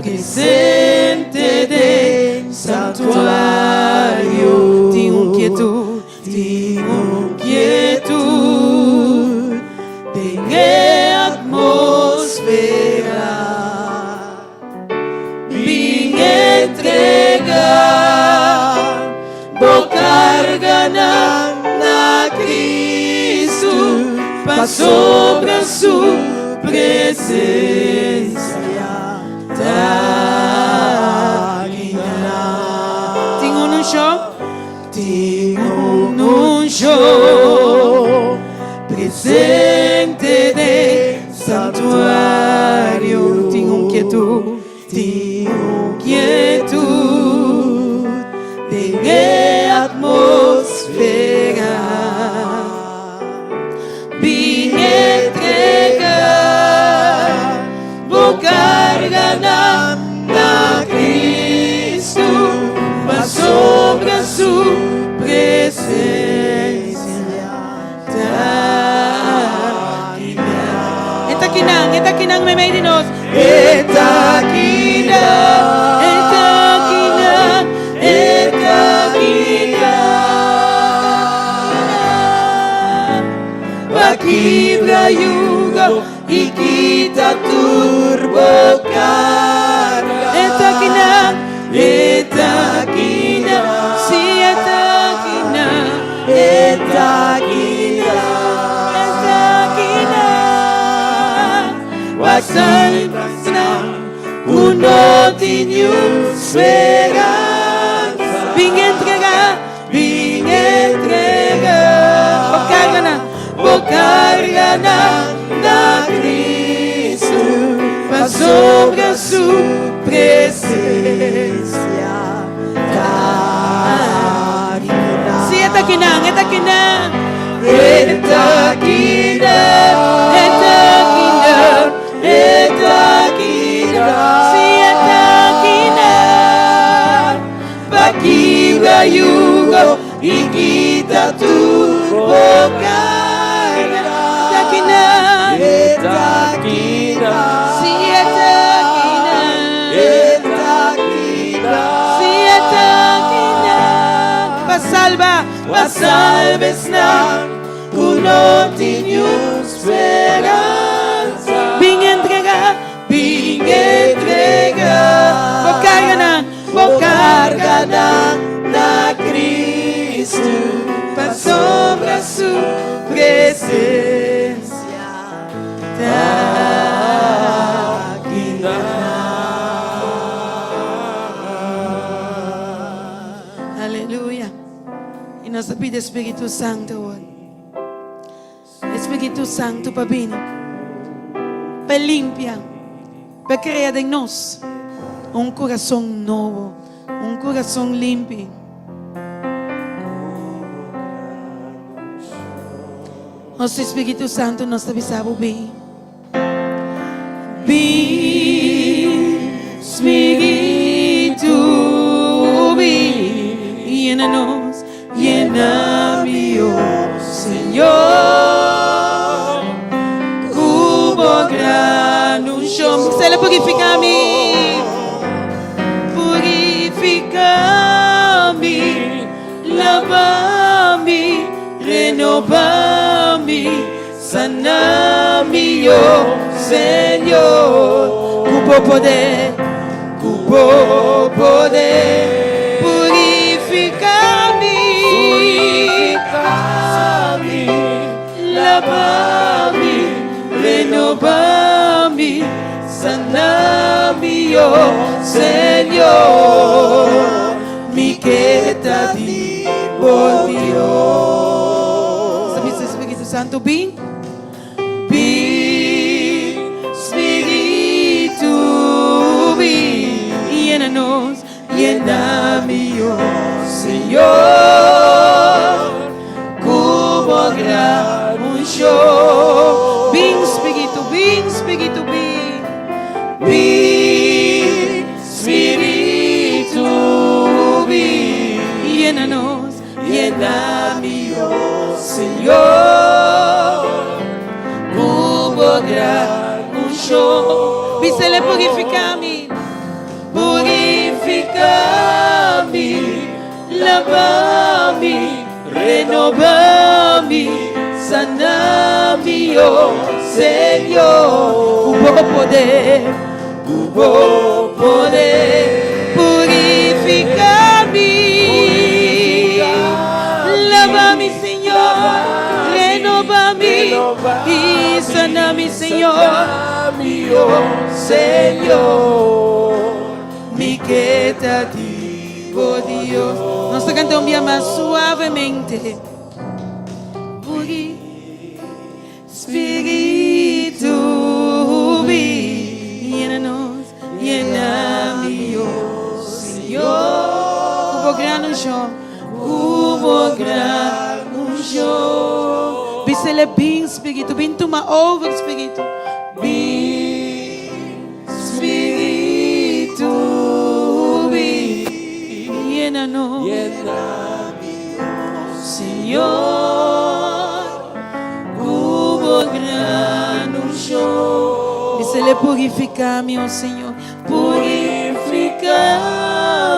presente den santuario. Tin un kietud, tin un kietud den e atmosfera. Bin entrega bo karganan na Kristu, pasobra su presensia ta akinan. Tin un unshon? Tin un unshon presente den santuario. Tin un kietud. Tin un kietud den e atmosfera. Bin entrega bo karganan na Kristu, pasobra su presensia ta akinan. E ta akinan, e ta akinan meimei di nos. E ta akinan, e ta akinan, e ta akinan. Pa kibra yugo i kita tur bo karga. E ta akinan, e ta akinan, si e ta akinan, e ta akinan, e ta akinan. Pa salba ku no tin niun speransa. Bin entrega, bin entrega. Bo karganan, bo karganan na Kristu, pasobra su presensia ta akinan. Si e ta akinan, e ta akinan. E ta akinan, e ta akinan, e ta akinan. Si e ta akinan. Pa kibra yugo i kita tur bo karga. E ta akinan, e ta akinan. Si e ta akinan, e ta akinan. Si e ta akinan. Pa salba. Pa salba esnan ku no tin niun speransa. Bin entrega, bin entrega. Bo karganan, bo karganan na Kristu, pasobra su presensia ta akinan. Aleluya. I nos ta pidi e Spiritu Santu awor. E Spiritu Santu pa bini, pa limpia, pa krea den nos un kurason nobo. Un kurason limpi. Nos Spiritu Santu, nos ta bisa bo bin. Bin, Spiritu, bin. Yena nos, yena mi, oh Señor. Ku bo gran unshon. Sele purifiká mi. Purifiká mi, laba mi, renobá mi, sana mi, oh Señor. Ku bo poder, ku bo poder. Purifiká mi, laba mi, renobá mi, sana mi, oh Señor. Mi ke ta di bo Dios. Sabi Spiritu Santu, bin. Bin, Spiritu, bin. Yena nos, yena mi, oh Señor. Ku bo gran unshon. Bin, Spiritu, bin, Spiritu, bin. Bin, Spiritu, bin. Yena nos, yena mi, oh Señor. Ku bo gran unshon. Bisele purifiká mi, purifiká mi, laba mi, renobá mi, sana mi, oh Señor. Ku bo poder, ku bo poder, purifiká mi, laba mi, Señor, renobá mi i sana mi, Señor. Oh Señor. Mi ke ta di bo Dios. Nos ta kanta un bia mas suavemente. Puri, Spiritu, bin. Yena nos, yena mi, oh Señor. Ku bo gran unshon, ku bo gran unshon. Bisele bin, Spiritu, bin tuma over, Spiritu. Bin, Spiritu, bin. Yena nos, Señor. Ku bo gran unshon. Bisele purifiká mi, oh Señor. Purifiká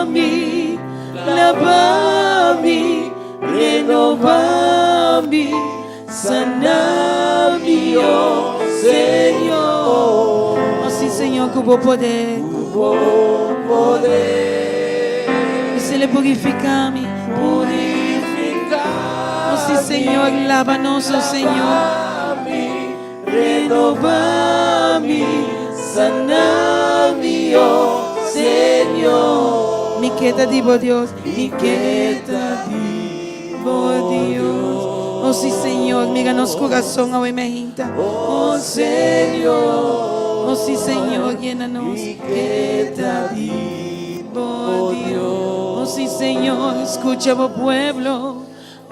mi, laba mi, renobá mi, sana mi, oh Señor. Oh sí, Señor, ku bo poder. Ku bo poder. Bisele purifiká mi. Purifiká Oh sí, Señor, laba nos, oh Señor. mi, Renobá mi, sana mi, oh Señor. Mi ke ta di bo Dios, mi ke ta di bo Dios. Oh sí, Señor, mira nos kurason awe mainta. Oh Señor, oh sí, Señor, yena nos. Ke ta di bo Dios. Oh sí, Señor, skucha bo pueblo.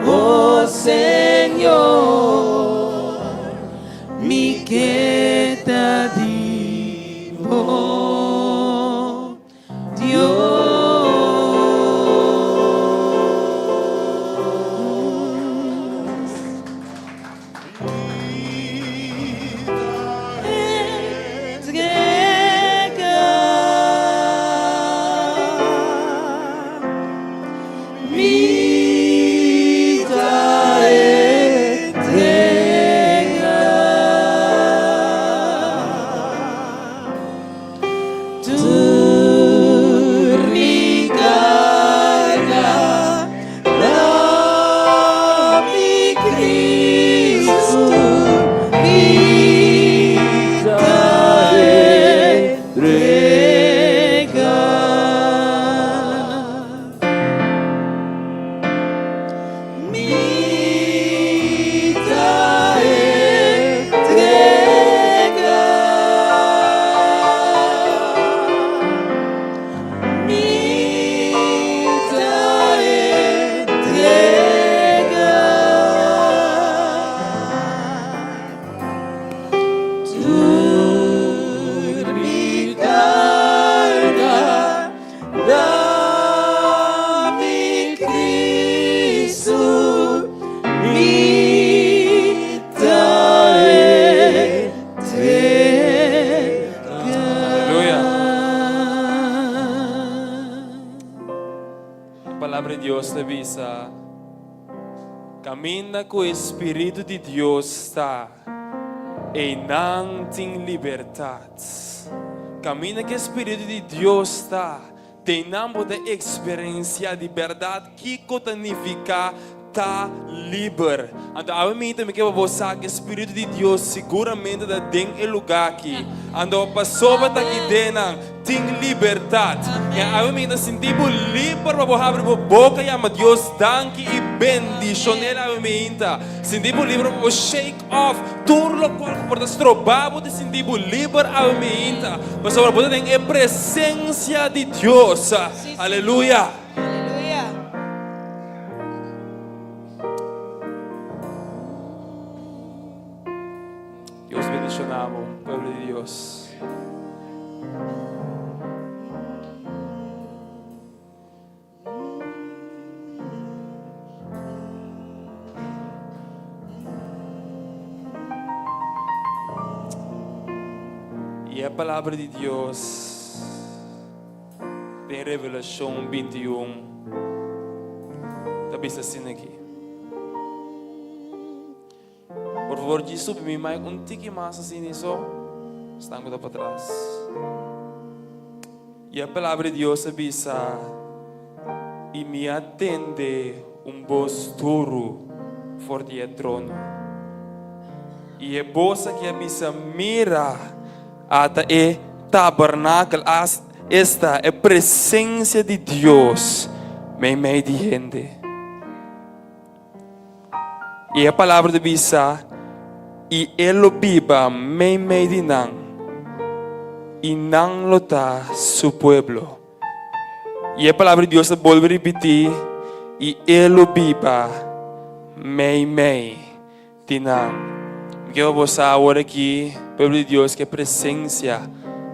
Oh Señor, mi ke ta di bo Dios. Entregá. Mi ta entregá. Palabra di Dios ta bisa, Kaminda ku e Spiritu di Dios ta, einan tin libertat. Kaminda ku e Spiritu di Dios ta, teinan bo ta eksperensiá di bèrdat kiko ta nifiká ta liber. Anto awe minta mi ke pa bo sa ku e Spiritu di Dios siguramente ta den e lugá aki. Anto pasobra ta aki den nan tin libertat. I awe minta sinti bo liber pa bo habri bo boka yama Dios danki i bendishon'el awe minta. Sinti bo liber pa bo shake off tur lokual ku por ta stroba bo di sinti bo liber awe minta. Pasobra bo ta den e presensia di Dios. Aleluya. Aleluya. Dios bendiciona bo, pueblo di Dios. Y e palabra di Dios Den Revelashon 21 ta bisa asina aki. Por favor, djis subi mi mic un tiki mas asina so. Esnan ku ta patras. I e palabra di Dios a bisa, I mi a tende un bos duru for di e trono. I e bos aki a bisa, Mira! Ata e tabernakel, esta e presencia di Dios meimei di hende. I e palabra ta bisa, I e lo biba meimei di nan, i nan lo ta su pueblo. I e palabra di Dios ta bolbe ripití, I e lo biba meimei Di nan. Mi ke pa bo sa awor aki, pueblo di Dios, ke presencia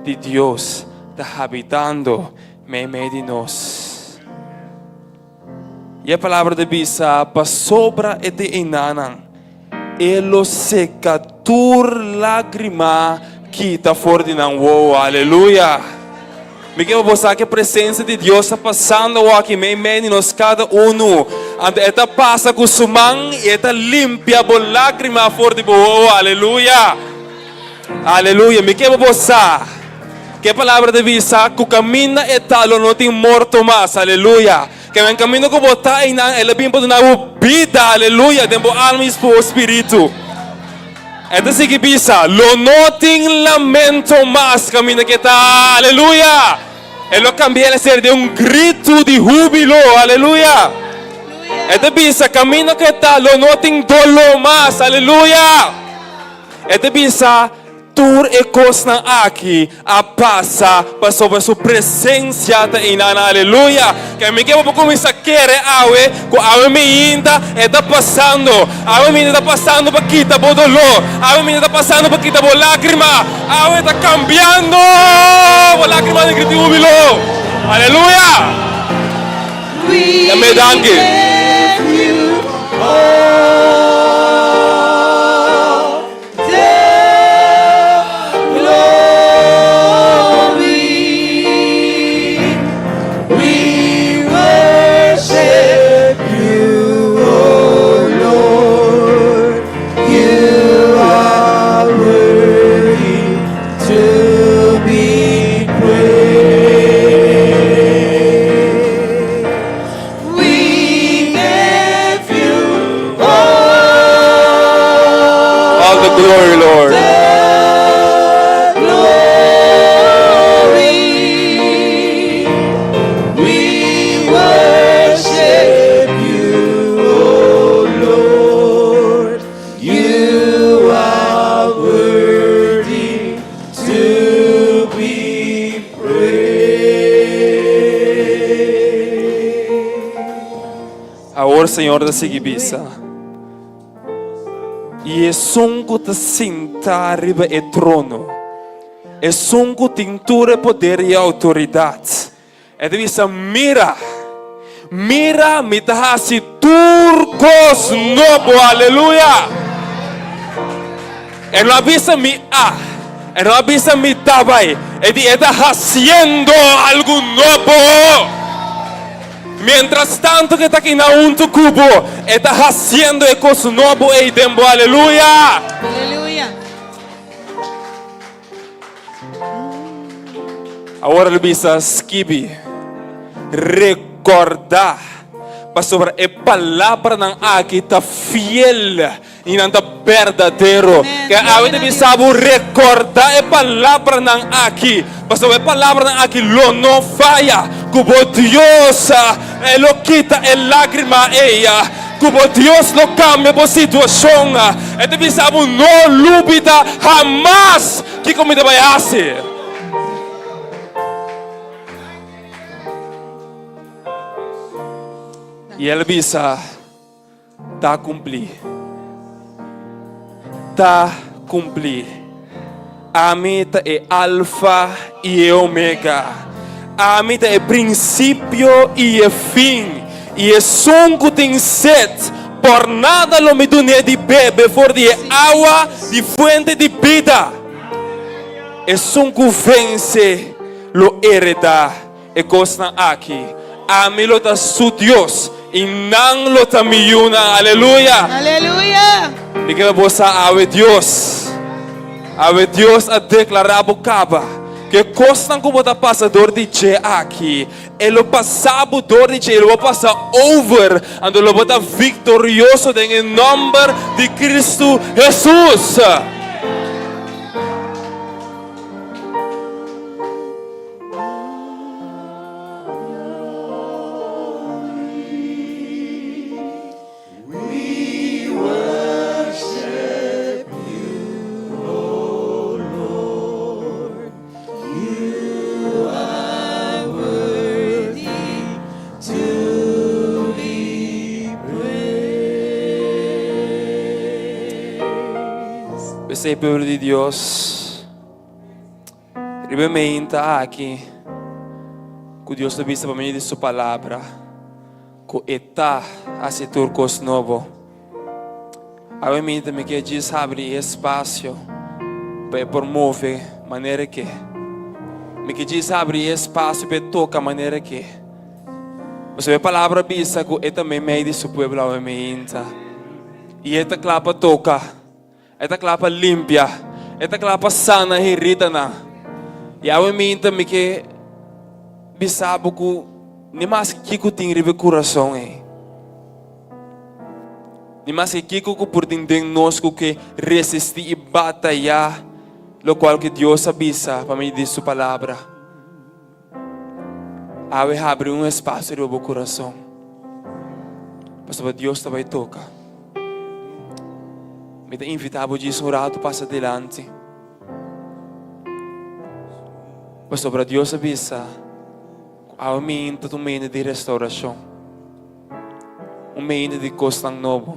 di Dios ta habitando meimei di nos. I e palabra ta bisa, pasobra e ta einanan, e lo seka tur lágrima kita for di nan wowo. Aleluya! Mi ke pa bo sa ke presensia di Dios ta pasando awor aki meimei di nos kada unu. Anto e ta pasa ku su man i e ta limpia bo lágrima for di bo wowo. Aleluya! Aleluya! Mi ke pa bo sa ke palabra ta bisa ku kaminda e ta lo no tin morto mas. Aleluya! Ke men kaminda ku bo ta einan el a bin pa duna bo bida. Aleluya! Den bo alma i bo spiritu. E ta sigui bisa, Lo no tin lamento mas kaminda ke ta. Aleluya! E lo kambia el a ser den un gritu di húbilo. Aleluya! E ta bisa, Kaminda ke ta, lo no tin doló mas. Aleluya! E ta bisa, Tur e kosnan aki a pasa pasobra su presensia ta einan. Aleluya! Ke mi ke bo por kuminsá kere awe ku awe meinta e ta pasando. Awe meinta ta pasando pa kita bo doló. Awe meinta ta pasando pa kita bo lágrima. Awe ta kambiando bo lágrima den griti húbilo. Aleluya! Yam'é danki. All the glory, Lord. Awor Señor ta sigui bisa, I esun ku ta sintá riba e trono, esun ku tin tur e poder i outoridat, e ta bisa, Mira, mira, mi ta hasi tur kos nobo. Aleluya! E no a bisa mi a, e no a bisa mi ta bai, e di e ta hasiendo algu nobo. Mientras tanto ku e ta kina huntu ku bo, e ta hasiendo e kos nobo ei den bo. Aleluya! Aleluya! Awor el bisa, Skibi, rekordá, pasobra e palabranan aki ta fiel i nan ta berdadero. Ke awe ta bisa bo, rekordá e palabranan aki, pasobra e palabranan aki lo no faya, ku bo Dios e lo kita e lágrima ei. Ku bo Dios lo kambia bo situashon. E ta bisa bo, No lubida hamas kiko mi ta bai hasi. I el bisa, Ta kumplí. Ta kumplí. Ami ta e Alfa i e Omega. Ami ta e prinsipio i e fin. I esun ku tin set, por nada lo mi dun'é di bebe for di e awa di fuente di bida. Esun ku vense lo eredá e kosnan aki. Ami lo ta su Dios i nan lo ta mi yunan. Aleluya! Aleluya! Mi ke pa bo sa awe Dios, awe Dios a deklará bo kaba ku e kosnan ku bo ta pasa dor di dje aki, e lo pasa bo dor di dje, e lo bo pasa over, anto lo bo ta viktorioso den e nòmber di Kristu Hesus. P'esei pueblo di Dios. Riba e meinta aki ku Dios ta bisa pa medio di Su Palabra ku E ta hasi tur kos nobo. Awe meinta mi ke djis habri e espasio pa e por move manera e ke. Mi ke djis habri e espasio pa e toka manera e ke. Pasobra e Palabra bisa ku e ta meimei di Su pueblo awe meinta i e ta kla pa toka. E ta kla pa limpia. E ta kla pa sana heridanan. I awe minta mi ke bisa bo ku ni maske kiko tin riba e kurason ei, ni maske kiko ku por tin den nos ku ke resistí i batayá lokual ku Dios a bisa pa medio di su palabra. Awe habri un espasio riba bo kurason, pasobra Dios ta bai toka. Mi ta invitá bo djis un ratu pasa dilanti, pasobra Dios a bisa ku awe minta ta un mende di restaurashon, un mende di kosnan nobo.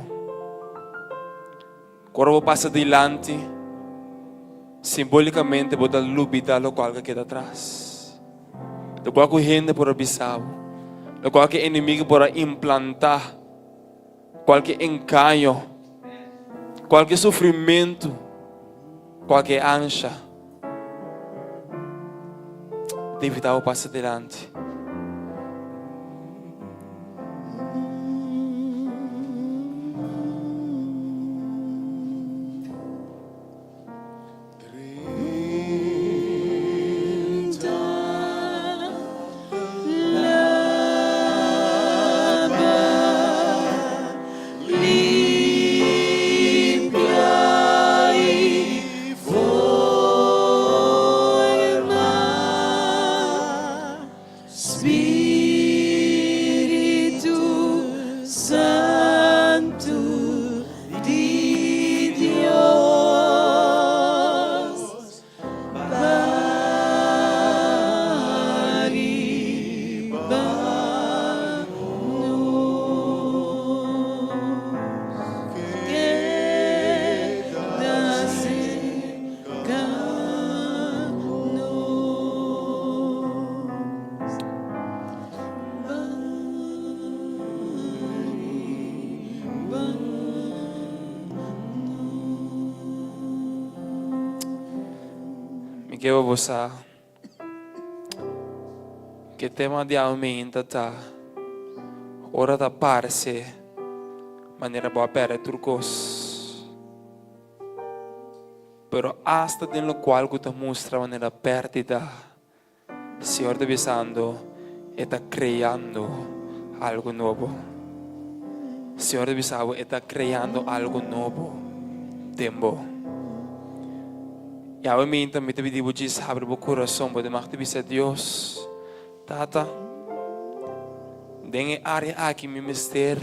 Ku ora bo pasa dilanti, simbolikamente bo ta lubidá lokual ku a keda atras. Lokual ku hende por a bisa bo, lokual ku e enemigu por a implantá, kualke engaño, kualke sufrimentu, kualke ansha. Ta invitá bo pasa dilanti. Mi ke pa bo sa ke tema di awe mainta ta. Ora ta parse manera bo a pèrdè tur kos. Pero asta den lokual ku ta mustra manera pèrdida, Señor ta bisando e ta kreando algu nobo. Señor ta bisa bo e ta kreando algu nobo den bo. I awe minta mi ta pidi bo djis habri bo kurason, bo ta mag ta bisa Dios, Tata, den e área aki mi mester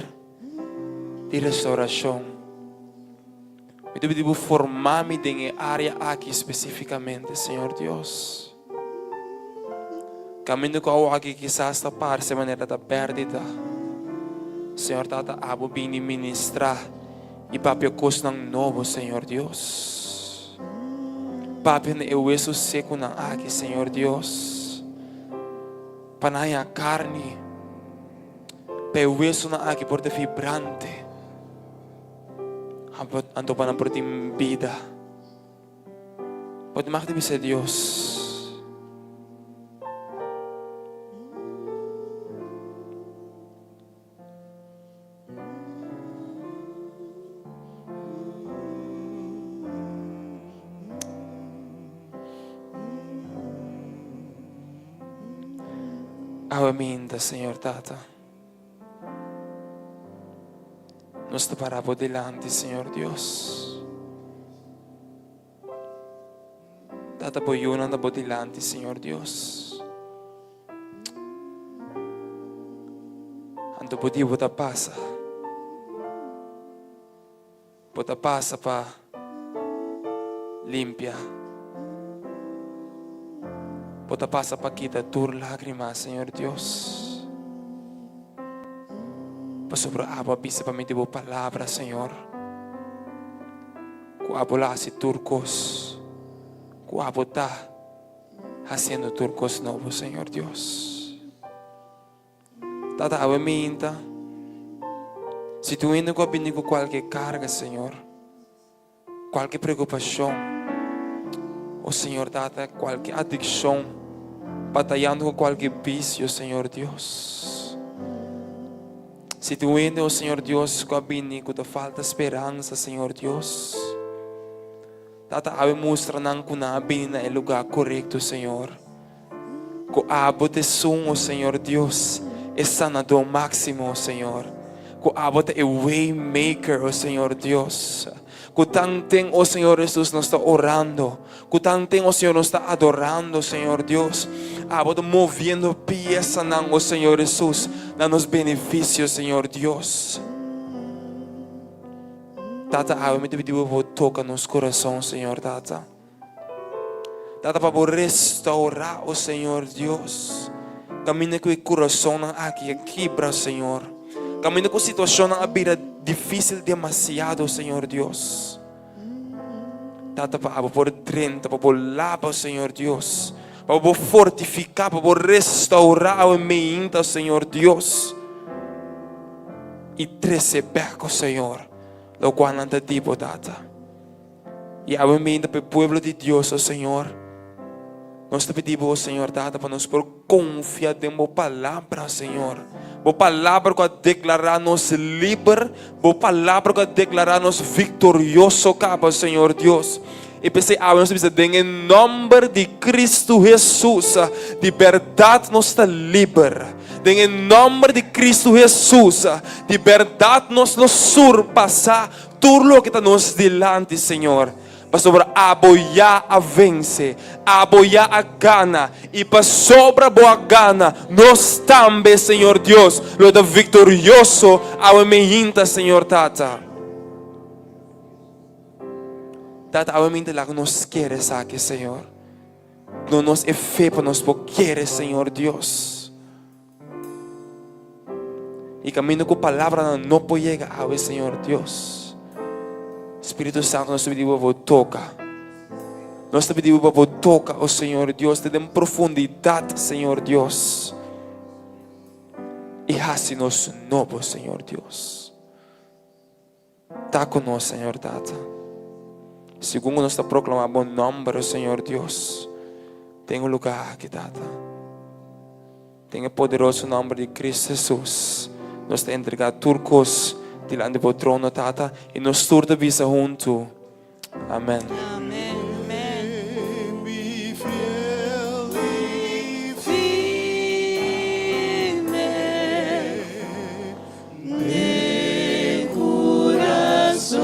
di restaurashon. Mi ta pidi bo forma mi den e área aki spesífikamente, Señor Dios. Kaminda ku awo aki kisas ta parse manera ta pèrdida. Señor Tata, abo bini ministrá i papia kosnan nobo, Señor Dios. Papia na e wesu sekunan aki, Señor Dios, pa nan haña karni, pa e wesunan aki por ta vibrante. Anto pa nan por tin bida. Bo ta mag di bisa Dios. Awe minta, Señor Tata. Nos ta para bo dilanti, Señor Dios. Tata, bo yunan ta bo dilanti, Señor Dios. Anto bo di bo ta pasa. Bo ta pasa pa limpia. Bo ta pasa pa kita tur lágrima, Señor Dios. Pasobra abo a bisa pa mi di bo palabra, Señor, ku abo lo hasi tur kos, ku abo ta hasiendo tur kos nobo, Señor Dios. Tata, awe minta. Si tu hende ku a bini ku kualke karga, Señor, kualke preokupashon, o Señor Tata, kualke adikshon, batayando ku kualke bisio, Señor Dios. Si tu hende, o Señor Dios, ku a bini ku ta falta speransa, Señor Dios. Tata, awe mustra nan ku nan a bini na e lugá korekto, Señor. Ku abo ta esun, o Señor Dios, e sanadó máksimo, o Señor. Ku abo ta e way maker, o Señor Dios. Ku tanten, o Señor Hesus, nos ta orando. Ku tanten, o Señor, nos ta adorando, Señor Dios. Abo ta moviendo piesanan, o Señor Hesus, na nos benefisio, Señor Dios. Tata, awe mi ta pidi bo pa bo toka nos kurason, Señor Tata. Tata, pa bo restaurá, o Señor Dios, kaminda ku e kurasonnan aki a kibra, Señor. Kaminda ku situashonnan a bira difísil demasiado, Señor Dios. Tata, pa abo por drenta, pa bo laba, Señor Dios. Pa bo fortifiká, pa bo restaurá awe meinta, Señor Dios. I trese bèk, o Señor, lokual nan ta di bo, Tata. I awe meinta pa e pueblo di Dios, o Señor, nos ta pidi Bo, o Señor Tata, pa nos por konfia den Bo Palabra, Señor. Bo Palabra ku a deklará nos liber, Bo Palabra ku a deklará nos viktorioso kaba, Señor Dios. I p'esei awe nos ta bisa den e nòmber di Kristu Hesus, di bèrdat nos ta liber. Den e nòmber di Kristu Hesus, di bèrdat nos lo surpasá Tur loke ta nos dilanti, Señor, pasobra Abo ya a vense, Abo ya a gana, i pasobra Bo a gana, nos tambe, Señor Dios, lo ta viktorioso awe meinta, Señor Tata. Tata, awe meinta laga nos kere esaki, Señor. Duna nos e fe pa nos por kere, Señor Dios. I kaminda ku palabranan no por yega awe, Señor Dios. Spiritu Santo, nos ta pidi Bo pa Bo toka. Nos ta pidi Bo pa Bo toka, o Señor Dios, te den profundidat, Señor Dios. I hasi nos nobo, Señor Dios. Ta ku nos, Señor Tata. Segun ku nos ta proklamá Bo nòmber, o Señor Dios, den e lugá aki, Tata. Den e poderoso nòmber di Cristo Hesus. Nos ta entregá tur kos dilanti bo trono, Tata, i nos tur ta bisa huntu, Amen. Amen, amen. Mi fiel i Firme den kurason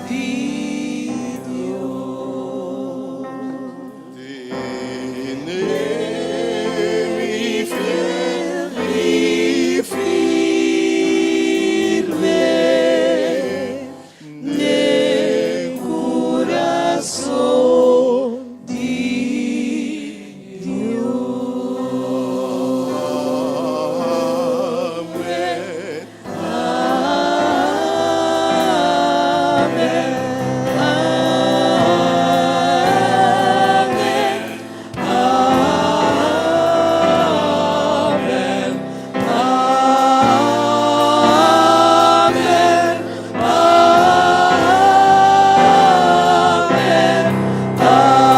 di Dios. Tene mi fiel i Firme den kurason di Dios. Amen. Amen. Amen. Amen. Amen. Amen.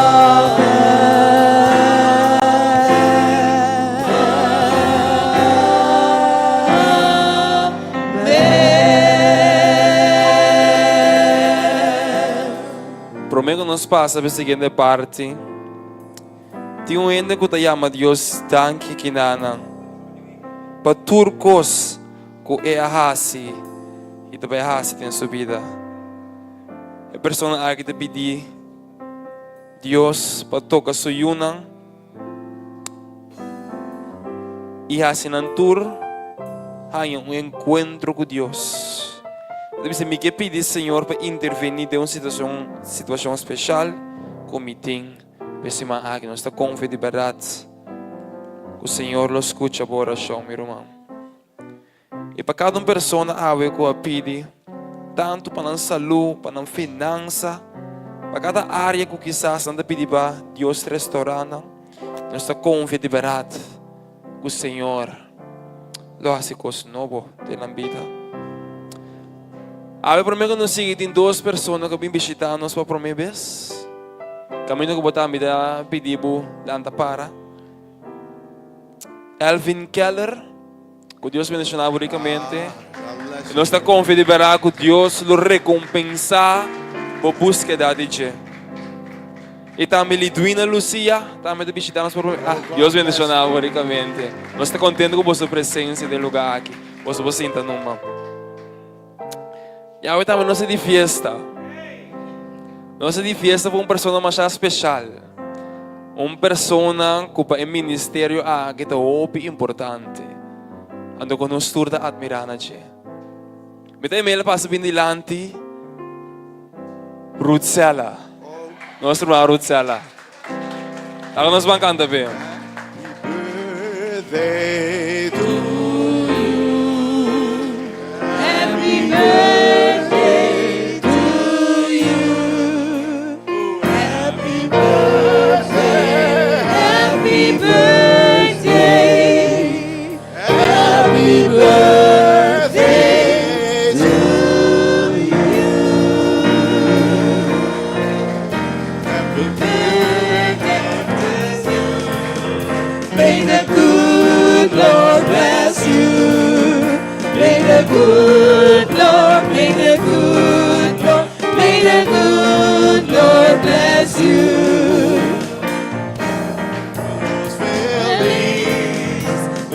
Amen. Promé ku nos pasa pa e siguiente parti, tin un hende ku ta yama Dios danki kinanan pa tur kos ku e a hasi i ta bai hasi den su bida. E persona aki ta pidi Dios pa toka su yunan i hasi nan tur haña un enkuentro ku Dios. E ta bisa, Mi ke pidi Señor pa intervení den un situashon situashon speshal ku mi tin. P'e siman aki nos ta konfia di bèrdat ku Señor lo skucha bo orashon, mi ruman. I pa kada un persona awe ku a pidi, tantu pa nan salú, pa nan finansa, pa kada área ku kisas nan ta pidi pa Dios restorá nan, nos ta konfia di bèrdat ku Señor lo hasi kos nobo den nan bida. Awe promé ku nos sigui tin dos persona ku a bin bishitá nos pa promé bes. Kaminda ku bo ta mi ta pidi bo lanta para. Elvin Keller. Ku Dios bendishoná bo rikamente. I nos ta konfia di bèrdat ku Dios lo rekompensá bo búskeda di dje. I tambe Lidwina Lucia tambe ta bishitá nos por promé. Ah, Dios bendishoná bo rikamente. Nos ta kontentu ku boso presensia den lugá aki. Boso por sinta numa. Yahweh tambe nos ta di fiesta. Nos ta di fiesta pa un persona masha speshal. Un persona ku pa e ministerio aki ta hopi importante. Anto ku nos tur ta admirá na dje. Mi ta email pasa bin dilanti Ruthsella. Nos ruman Ruthsella. Laga nos ban kanta p'e. Happy birthday to you. Happy birthday to you. Happy birthday, happy birthday. Happy birthday to you. Happy birthday to you. May the good Lord bless you. May the good Lord, may the good Lord, may the good Lord bless you. Feliz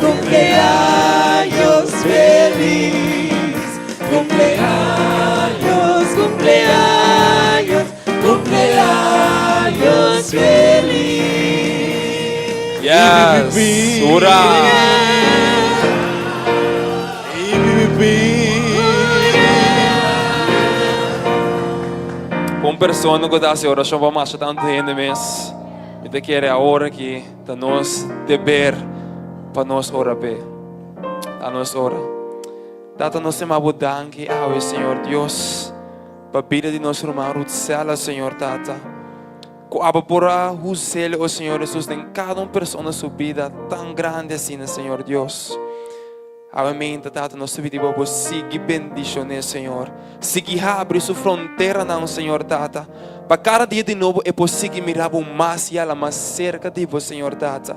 Cumpleaños feliz. Cumpleaños, cumpleaños, cumpleaños feliz. Yes! Hurra! Hip, hip, Un persona ku ta hasi orashon pa masha tantu hende mes, mi ta kere awor aki ta nos deber pa nos ora p'e. Ta nos ora. Tata nos ta yama bo danki awe Señor Dios pa bida di nos ruman Ruthsella Señor Tata. Ku abo por a hus'el o Señor Jesus den kada un persona su bida tan grandi asina Señor Dios. Awe meinta Tata nos ta pidi bo bo sigui bendishon'é Señor. Sigui habri su fronteranan Señor Tata pa kada dia di nobo e por sigui mira bo mas i hala mas serka di bo Señor Tata.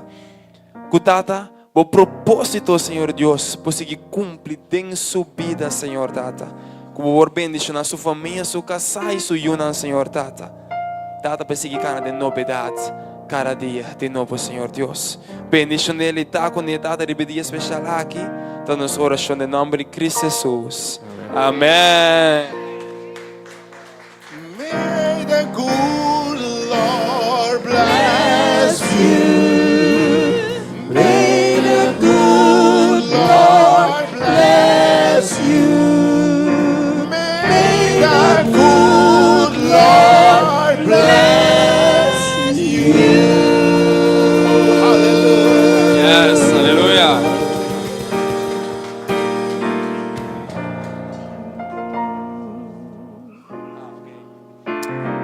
Ku Tata. Bo propósito, Señor Dios, por sigui kumpli den su bida, Señor Tata. Ku bo por bendishoná su famia, su kasá i su yunan, Señor Tata. Tata, pa e sigui kana den nobedat kada dia di nobo, Señor Dios. Bendishon'el i ta kuné, Tata, riba e dia speshal aki. Ta nos orashon den nòmber di Cristo Hesus. Amèn. May the good Lord bless you. May the good Lord bless you. May the good Lord bless you. Hallelujah. Yes, aleluya.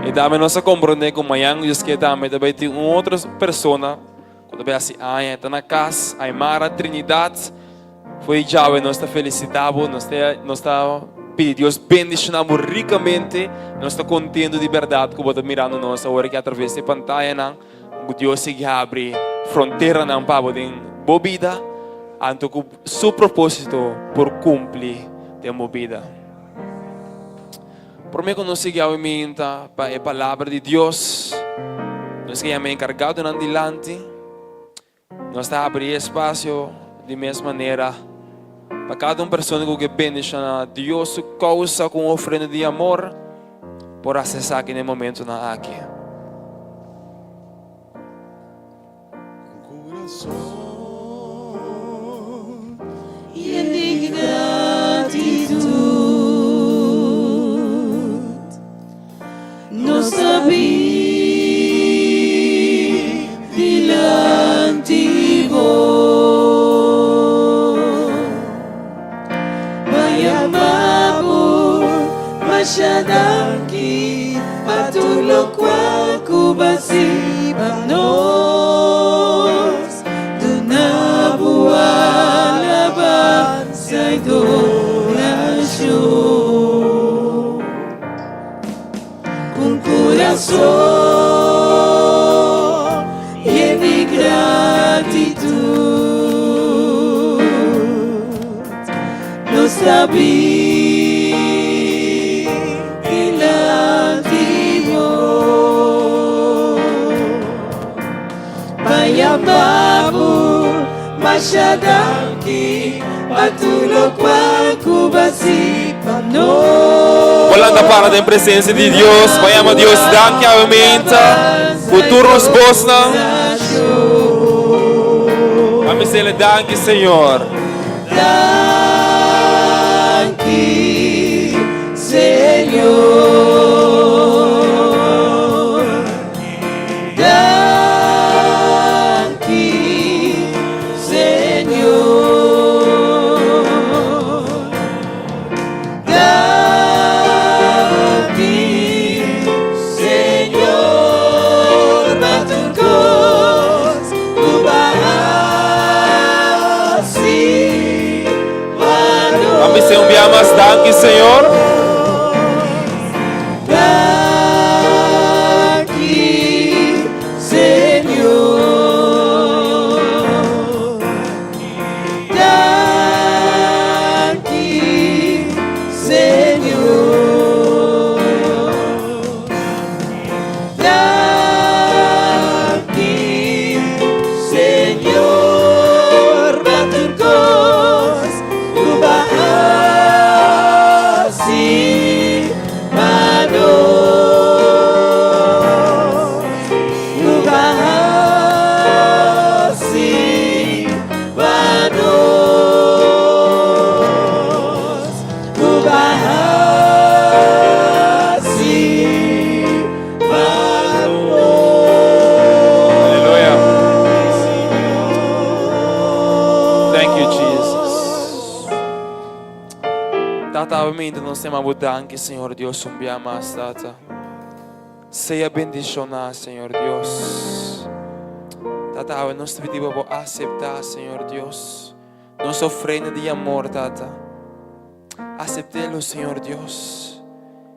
I tambe nos a komprondé ku mañan Dios ke tambe ta bai tin un otro persona ku ta bai hasi aña, e ta na kas, Aymara Trinidad. Fo'i djawe nos ta felisitá bo, nos ta nos ta pidi Dios bendishoná bo rikamente. Nos ta kontentu di bèrdat ku bo ta mirando nos awor aki atraves di e pantayanan. Ku Dios sigui habri fronteranan pa bo den bo bida, anto ku su propósito por kumpli den bo bida. Promé ku nos sigui awe minta pa e palabra di Dios, nos ke yama e enkargadonan dilanti. Nos ta habri e espasio di mes manera pa kada un persona ku ke bendishoná Dios su kousa ku un ofrenda di amor por hasi esaki na e momentonan aki. Yen di gratitud nos ta bin dilanti bo pa yama bo masha danki pa tur lokual ku bo a hasi pa nos. Duna bo alabansa i dorashon. Ku un kurason yen di gratitut, nos ta bin dilanti bo. Pa yama bo masha danki pa tur lokual ku bo hasi pa nos. Bo lanta para den presencia di Dios, bo yama Dios danki awe meinta ku tur nos bosnan. Pa mi sele danki Señor. Danki Señor. Danki, Señor. Danki, Señor, pa tur kos ku bo a hasi pa nos. Ban bis'é un bia mas, Danki, Señor. Danki, Señor. Danki, Señor. Danki, Señor, pa tur kos ku bo a hasi. Pa nos ku bo a hasi pa nos ku bo a hasi pa Aleluya. nos. Thank you, Jesus. Tata, awe nos ta yama bo danki, Señor Dios, un bia mas, Tata. Sea bendicioná, Señor Dios. Tata, awe nos ta pidi bo bo aceptá, Señor Dios, nos ofrenda di amor, Tata. Aceptélo, Señor Dios,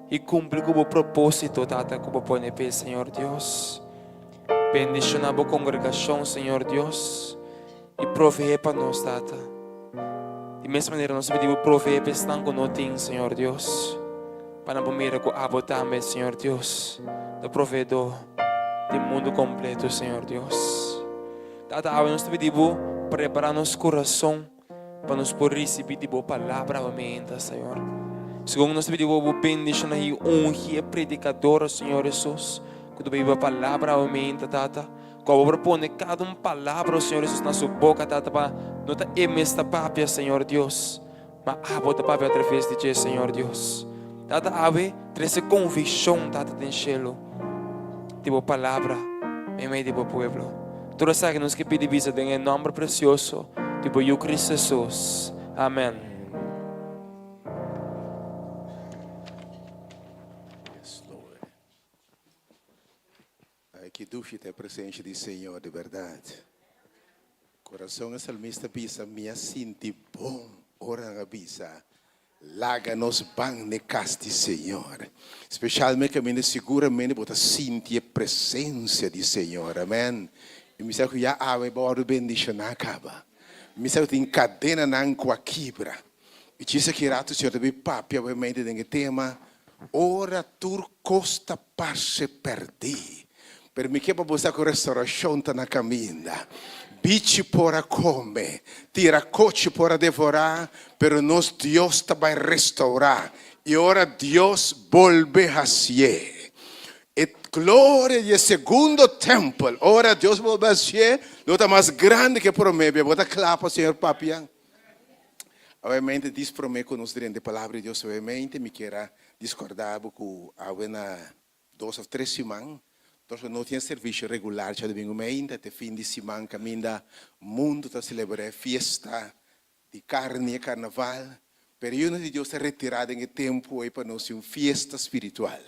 y cumpli cu bo propósito, Tata, cu bo pone p'e, Señor Dios. Bendicioná bo congregacion, Señor Dios. I proveé pa nos, Tata. Di mes manera nos ta pidi Bo proveé pa esnan ku no tin, Señor Dios. Pa nan por mira ku Abo tambe, Señor Dios, ta proveedó di mundu kompleto, Señor Dios. Tata, awe nos ta pidi Bo prepará nos kurason pa nos por risibí di Bo palabra awe meinta, Señor. Segun nos ta pidi Bo, Bo bendishoná i ungi e predikador, Señor Hesus, ku ta biba palabra awe meinta, Tata. Ku abo por pone kada un palabra, o Señor Hesus, na su boka, Tata, pa no ta e mes ta papia, Señor Dios, ma abo ta papia atraves di dje, Señor Dios. Tata, awe trese konvikshon, Tata, den shelu di bo palabra meimei di bo pueblo. Tur esaki nos ke pidi bisa den e nòmber presioso di bo Yu Cristo Hesus. Amen. Yes, Lord. Ay, ki dushi ta e presencia di Señor, di berdad. Corazon e salmista bisa, Mi a sinti bon ora nan a bisa, Laga nos ban n'e cas di Señor. Specialmente caminda siguramente bo ta sinti e presencia di Señor. Amen. Y mi sa cu ya awe bo a wordo bendiciona caba. Mi sa cu tin cadenanan cu a kibra. Y djis aki rato Señor ta bin papia obviamente den e tema, Ora tur kos ta parse pèrdí. Pero mi ke pa bo sa ku restaurashon ta na kaminda. Bichi por a kome, tira kochi por a devorá, pero nos Dios ta bai restourá. I ora Dios bolbe hasié, e gloria di e segundo tèmpel, ora Dios bolbe hasié, lo ta mas grandi ku e promé bia. Bo ta kla pa Señor papia? Obviamente dis prome cu nos drenta e Palabra di Dios obviamente mi kier a discorda bo cu awe na dos of tres siman nos lo no tin e servicio regular djadomingo meinta te fin di siman caminda mundo ta celebra e fiesta di carni e carnaval pero e Yunan di Dios ta retira den e tempo ey pa nos tin un fiesta spiritual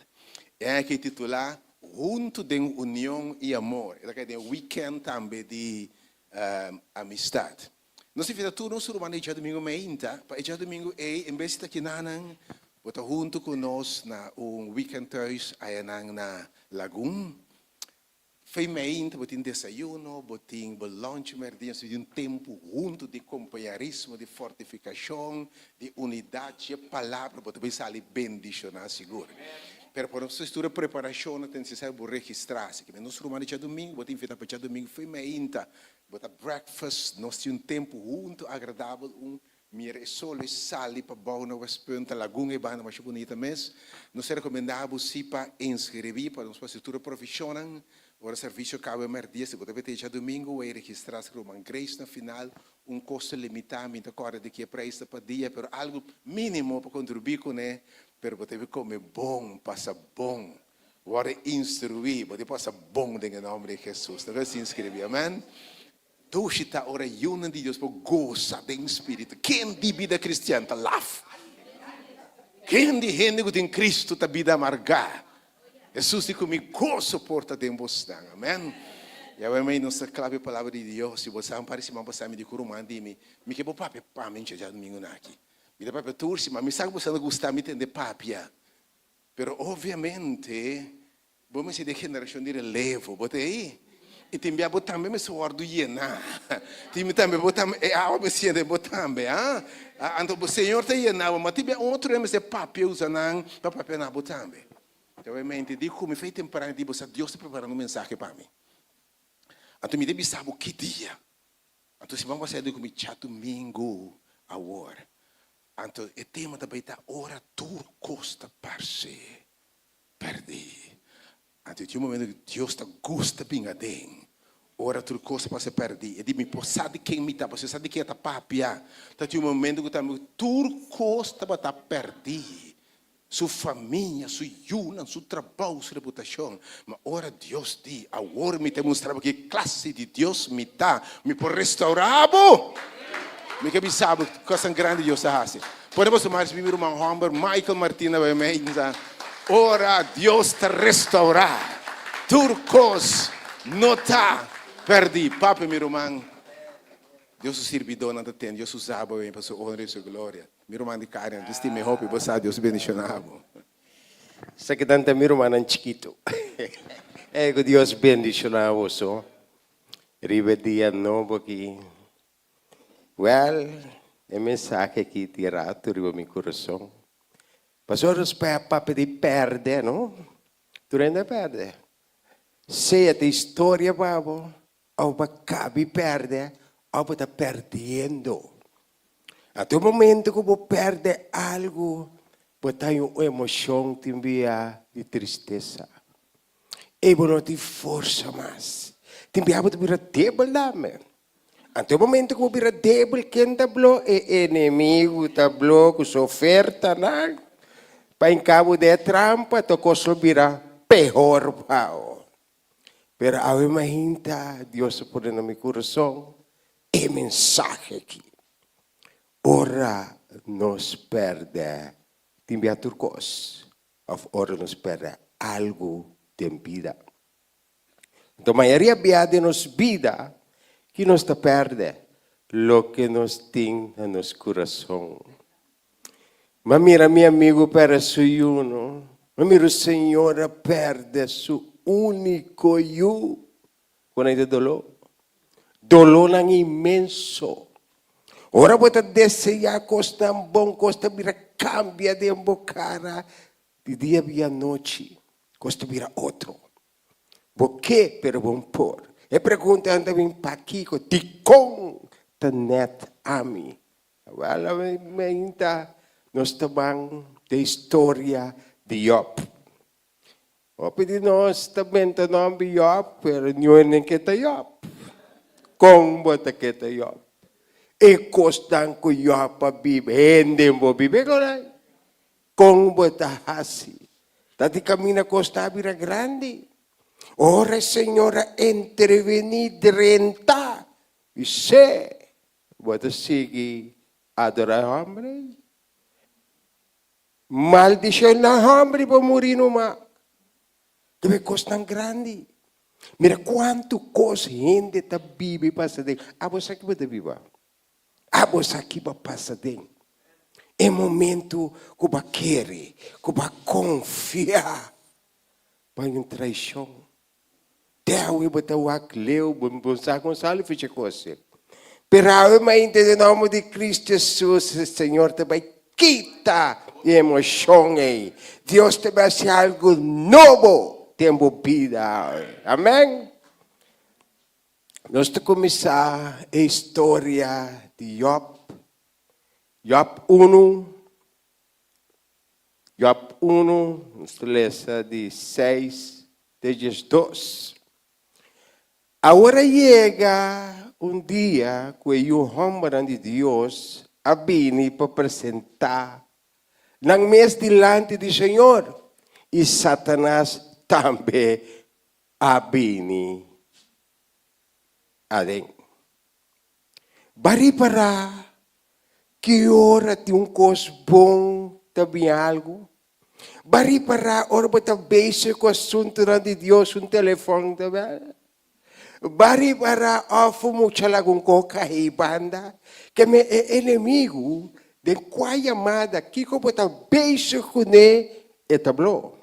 e aña aki titula Hunto den Union y Amor e ta cay den e weekend tambe di amistad. Nos invita tur nos ruman di djadumingu meinta pa e djadumingu ei en bes di ta kinanan bo ta huntu ku nos na un weekend thuis ayanan na Lagun. Fei meinta bo tin desayuno, bo tin bo lunch merdia, nos tin un tempu huntu di kompañarismo, di fortifikashon, di unidat dje palabra bo ta bai sali bendishoná sigur. Pero pa nos hasi tur e preparashonnan ta nesesario bo registrá. Así ke nos ruman di djadumingu bo ta invita pa djadumingu fei meinta Bo ta breakfast, nos tin un tempu huntu agradabel, un mira e sol e sali pa bou na Westpunt, Lagun e banda masha bunita mes. Nos ta recomenda bo si pa inscribi pa nos por haci tur e provisionnan. Ora servicio caba e merdia, si bo ta bete djadomingo, wey registra si Ruman Grace na final, un costo limita, mi ta corda di ki e prijs ta pa dia, pero algo minimo pa contribuí cune, pero bo ta debe come bon, pasa bon. Wòrdu instruí, bo tin pasa bon den e nòmber di Hesus. Ta bes inskribí, amèn. Dushi ta ora yunan di Dios por gosa den spiritu. Ken di bida kristian ta laf? Ken di hende ku tin Kristu ta bida amargá? Hesus di ku mi goso por ta den bosnan, amèn. I awe mei nos ta kla pa e palabra di Dios. Si bo sa un par di siman pasá mi di ku ruman di mi, mi ke bo papia pa mi djadumingu aki. Mi ta papia tur siman, mi sa ku bo sa ta gusta mi tende papia. Pero obviamente bo mester di e generacion di relevo, bo ta ei? Y tin bia bo tambe mester wordo yena. Tin tambe bo tambe e awa mester yena den bo tambe, ah. Anto bo Señor ta yena bo, ma tin bia otro hende mester papia usa nan pa papia na bo tambe. Obviamente di cu mi fe temprano di bo sa Dios ta preparando un mensahe pa mi. Anto mi ta bisa bo ki dia. Anto si bo a di cu mi djadumingu awor. Anto e tema ta bay ta ora tur cos ta parce perdi. Anto tin un momento cu Dios ta gusta bin aden. Ora tur cos ta parce perdi. E di mi por sa di ken mi ta, pasobra sa di ken a ta papia. Ta tin un momento cu tambe tur cos tabata perdi. Su famia, su yunan, su trabou, su reputacion. Ma ora Dios di, Awor mi ta mustra bo ki clase di Dios mi ta, mi por restaura bo! Mi ke bisa bo cosnan grandi Dios ta haci. Pone boso man ricibi mi ruman homber Michael Martina bay meinza. Ora Dios ta restaura, tur cos no ta perdi. Papia mi ruman, Dios su sirbidornan ta tende, Dios usa bo pa su honra y su gloria. Mi ruman di Karen, Dios stima hopi bo sa, Dios bendiciona bo. Esaki nan ta mi rumannan chikitu. Ey ku Dios bendiciona boso riba e dia nobo aki. Wèl, e mensahe akí tin ratu riba mi kurason. Pasobra nos papia di pèrdè, no? Tur hende a pèrdè. Sea ta historia pa bo, òf bo a kabi pèrdè, òf bo ta pèrdiendo. Na tur momento ku bo pèrdè algu, bo ta haña un emoshon tin bia di tristesa. I bo no tin forsa mas. Tin bia bo ta bira debel tambe. Anto e momento ku bo bira debel, ken ta blo? E enemigu ta blo ku su ofertanan pa hinka bo den e trampa, to kos lo bira pehor pa bo. Pero awe mainta Dios a pone na mi kurason e mensahe aki, Ora nos pèrdè tin bia tur kos, òf ora nos pèrdè algu den bida. Anto mayoria bia den nos bida ki nos ta pèrdè? Loke nos tin na nos kurason. M'a mira mi amigu pèrdè su yu, no. M'a mira un señora pèrdè su úniko yu. Kon ei ta doló? Dolónan inmenso. Ora bo ta deseá kosnan bon, kos ta bira kambia den bo kara di dia bia anochi. Kos ta bira otro. Bo ke, pero bo no por. E preguntanan ta bin, Pakiko? Dikon ta nèt ami? Awel mainta nos ta ban den historia di Job. Hopi di nos ta menta nomber Job, pero niun hende ke ta Job. Kon bo ta ke ta Job? E kosnan ku Job a biba, hende bo biba kon ei? Kon bo ta hasi? Ta di kaminda kos ta bira grandi. Ora e Señor a intervení drenta, bis'é, Bo ta sigui adorá e hòmber ei? Maldishoná hòmber i bo muri numa. Debe kosnan grandi. Mira kuantu kos hende ta biba i pasa den. Abo sa ki bo ta biba? Abo sa ki bo a pasa den? E momentu ku bo a kere, ku bo a konfia pa un traishon. Te awe bo ta wak leu, bo no sa kon sali fecha kos. Pero awe mainta den nomber di Cristo Jesus, e Señor ta bai kita e emoshon ei. Dios ta bai hasi algu nobo den bo bida awe. Amen. Nos ta kuminsá e historia di Job. Job unu. Job unu, nos ta lesa di seis te diesdos. Awor a yega un dia ku e yu hòmbernan di Dios a bini pa presentá nan mes dilanti di Señor, i Satanas tambe a bini aden. Ba ripará ki ora tin un kos bon ta bin algu? Ba ripará ora bo ta bezig ku asuntunan di Dios un telefòn ta bel? Ba ripará òf un mucha laga un kos kai banda? Keme e enemigu den kua yamada kiko bo ta bezig kuné e ta blo.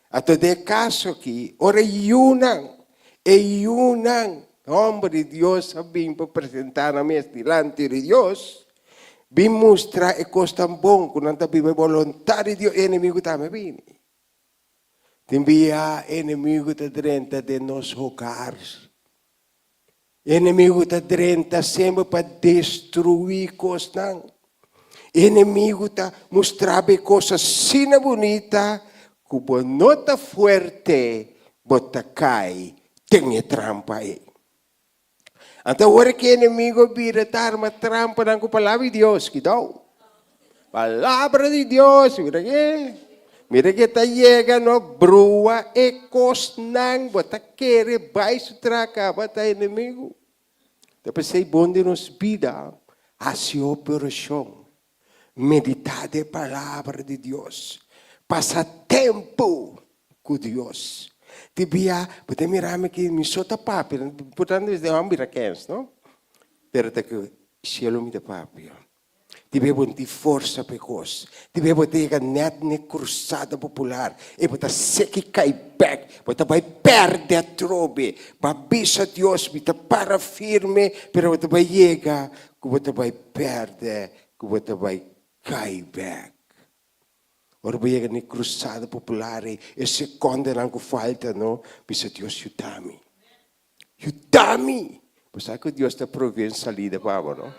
Anto den e kaso aki, ora e yunan, e yunan hòmber di Dios a bin pa presentá nan mes dilanti di Dios, bin mustra e kosnan bon ku nan ta biba e boluntat di Dios, e enemigu tambe bini. Tin bia e enemigu ta drenta den nos hogar. E enemigu ta drenta semper pa destruí kosnan. E enemigu ta mustra bo e kos asina bunita ku bo no ta fuerte, bo ta kai den e trampa ei. Anto ora ku e enemigu a bira ta arma trampanan ku palabra di Dios, kidou. Palabra di Dios, mira ke, mira ke ta yega no brua e kosnan, bo ta kere bai su tra kaba ta enemigu. Ta p'esei bon den nos bida hasi hopi orashon, meditá den e palabra di Dios, pasa tempu ku Dios. Di bia bo ta mira mi ki mi so ta papia, por tanto mi ta bira kens no, pero ta ku shelu mi ta papia. Di be bo no tin forsa pa e kos. Di be bo ta yega nèt n'e Krusada Popular i bo ta seki kai bèk. Bo ta bai pèrdè atrobe. Bo a bisa Dios, Mi ta para firme, pero bo ta bai yega ku bo ta bai pèrdè, ku bo ta bai kai bèk. Ora bo yega n'e Krusada Popular ei, e sekondenan ku falta, no, bisa Dios, Yuda mi. Yuda mi! Bo sa ku Dios ta proveé un salida pa bo, no?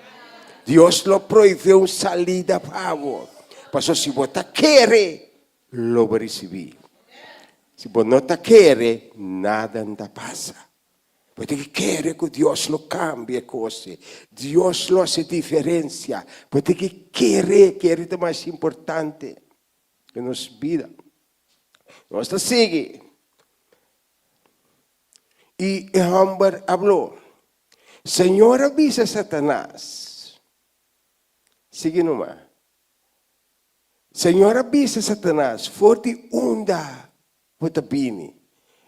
Dios lo proveé un salida pa bo. Pasobra si bo ta kere, lo bo risibí. Si bo no ta kere, nada no ta pasa. Bo tin ku kere ku Dios lo kambia e kos ei. Dios lo hasi diferensia. Bo tin ku kere, kere ta mas importante den nos bida. Nos ta sigui. I e hòmber a blo, Señor a bisa Satanas, sigui numa, Señor a bisa Satanas, For di unda bo ta bini?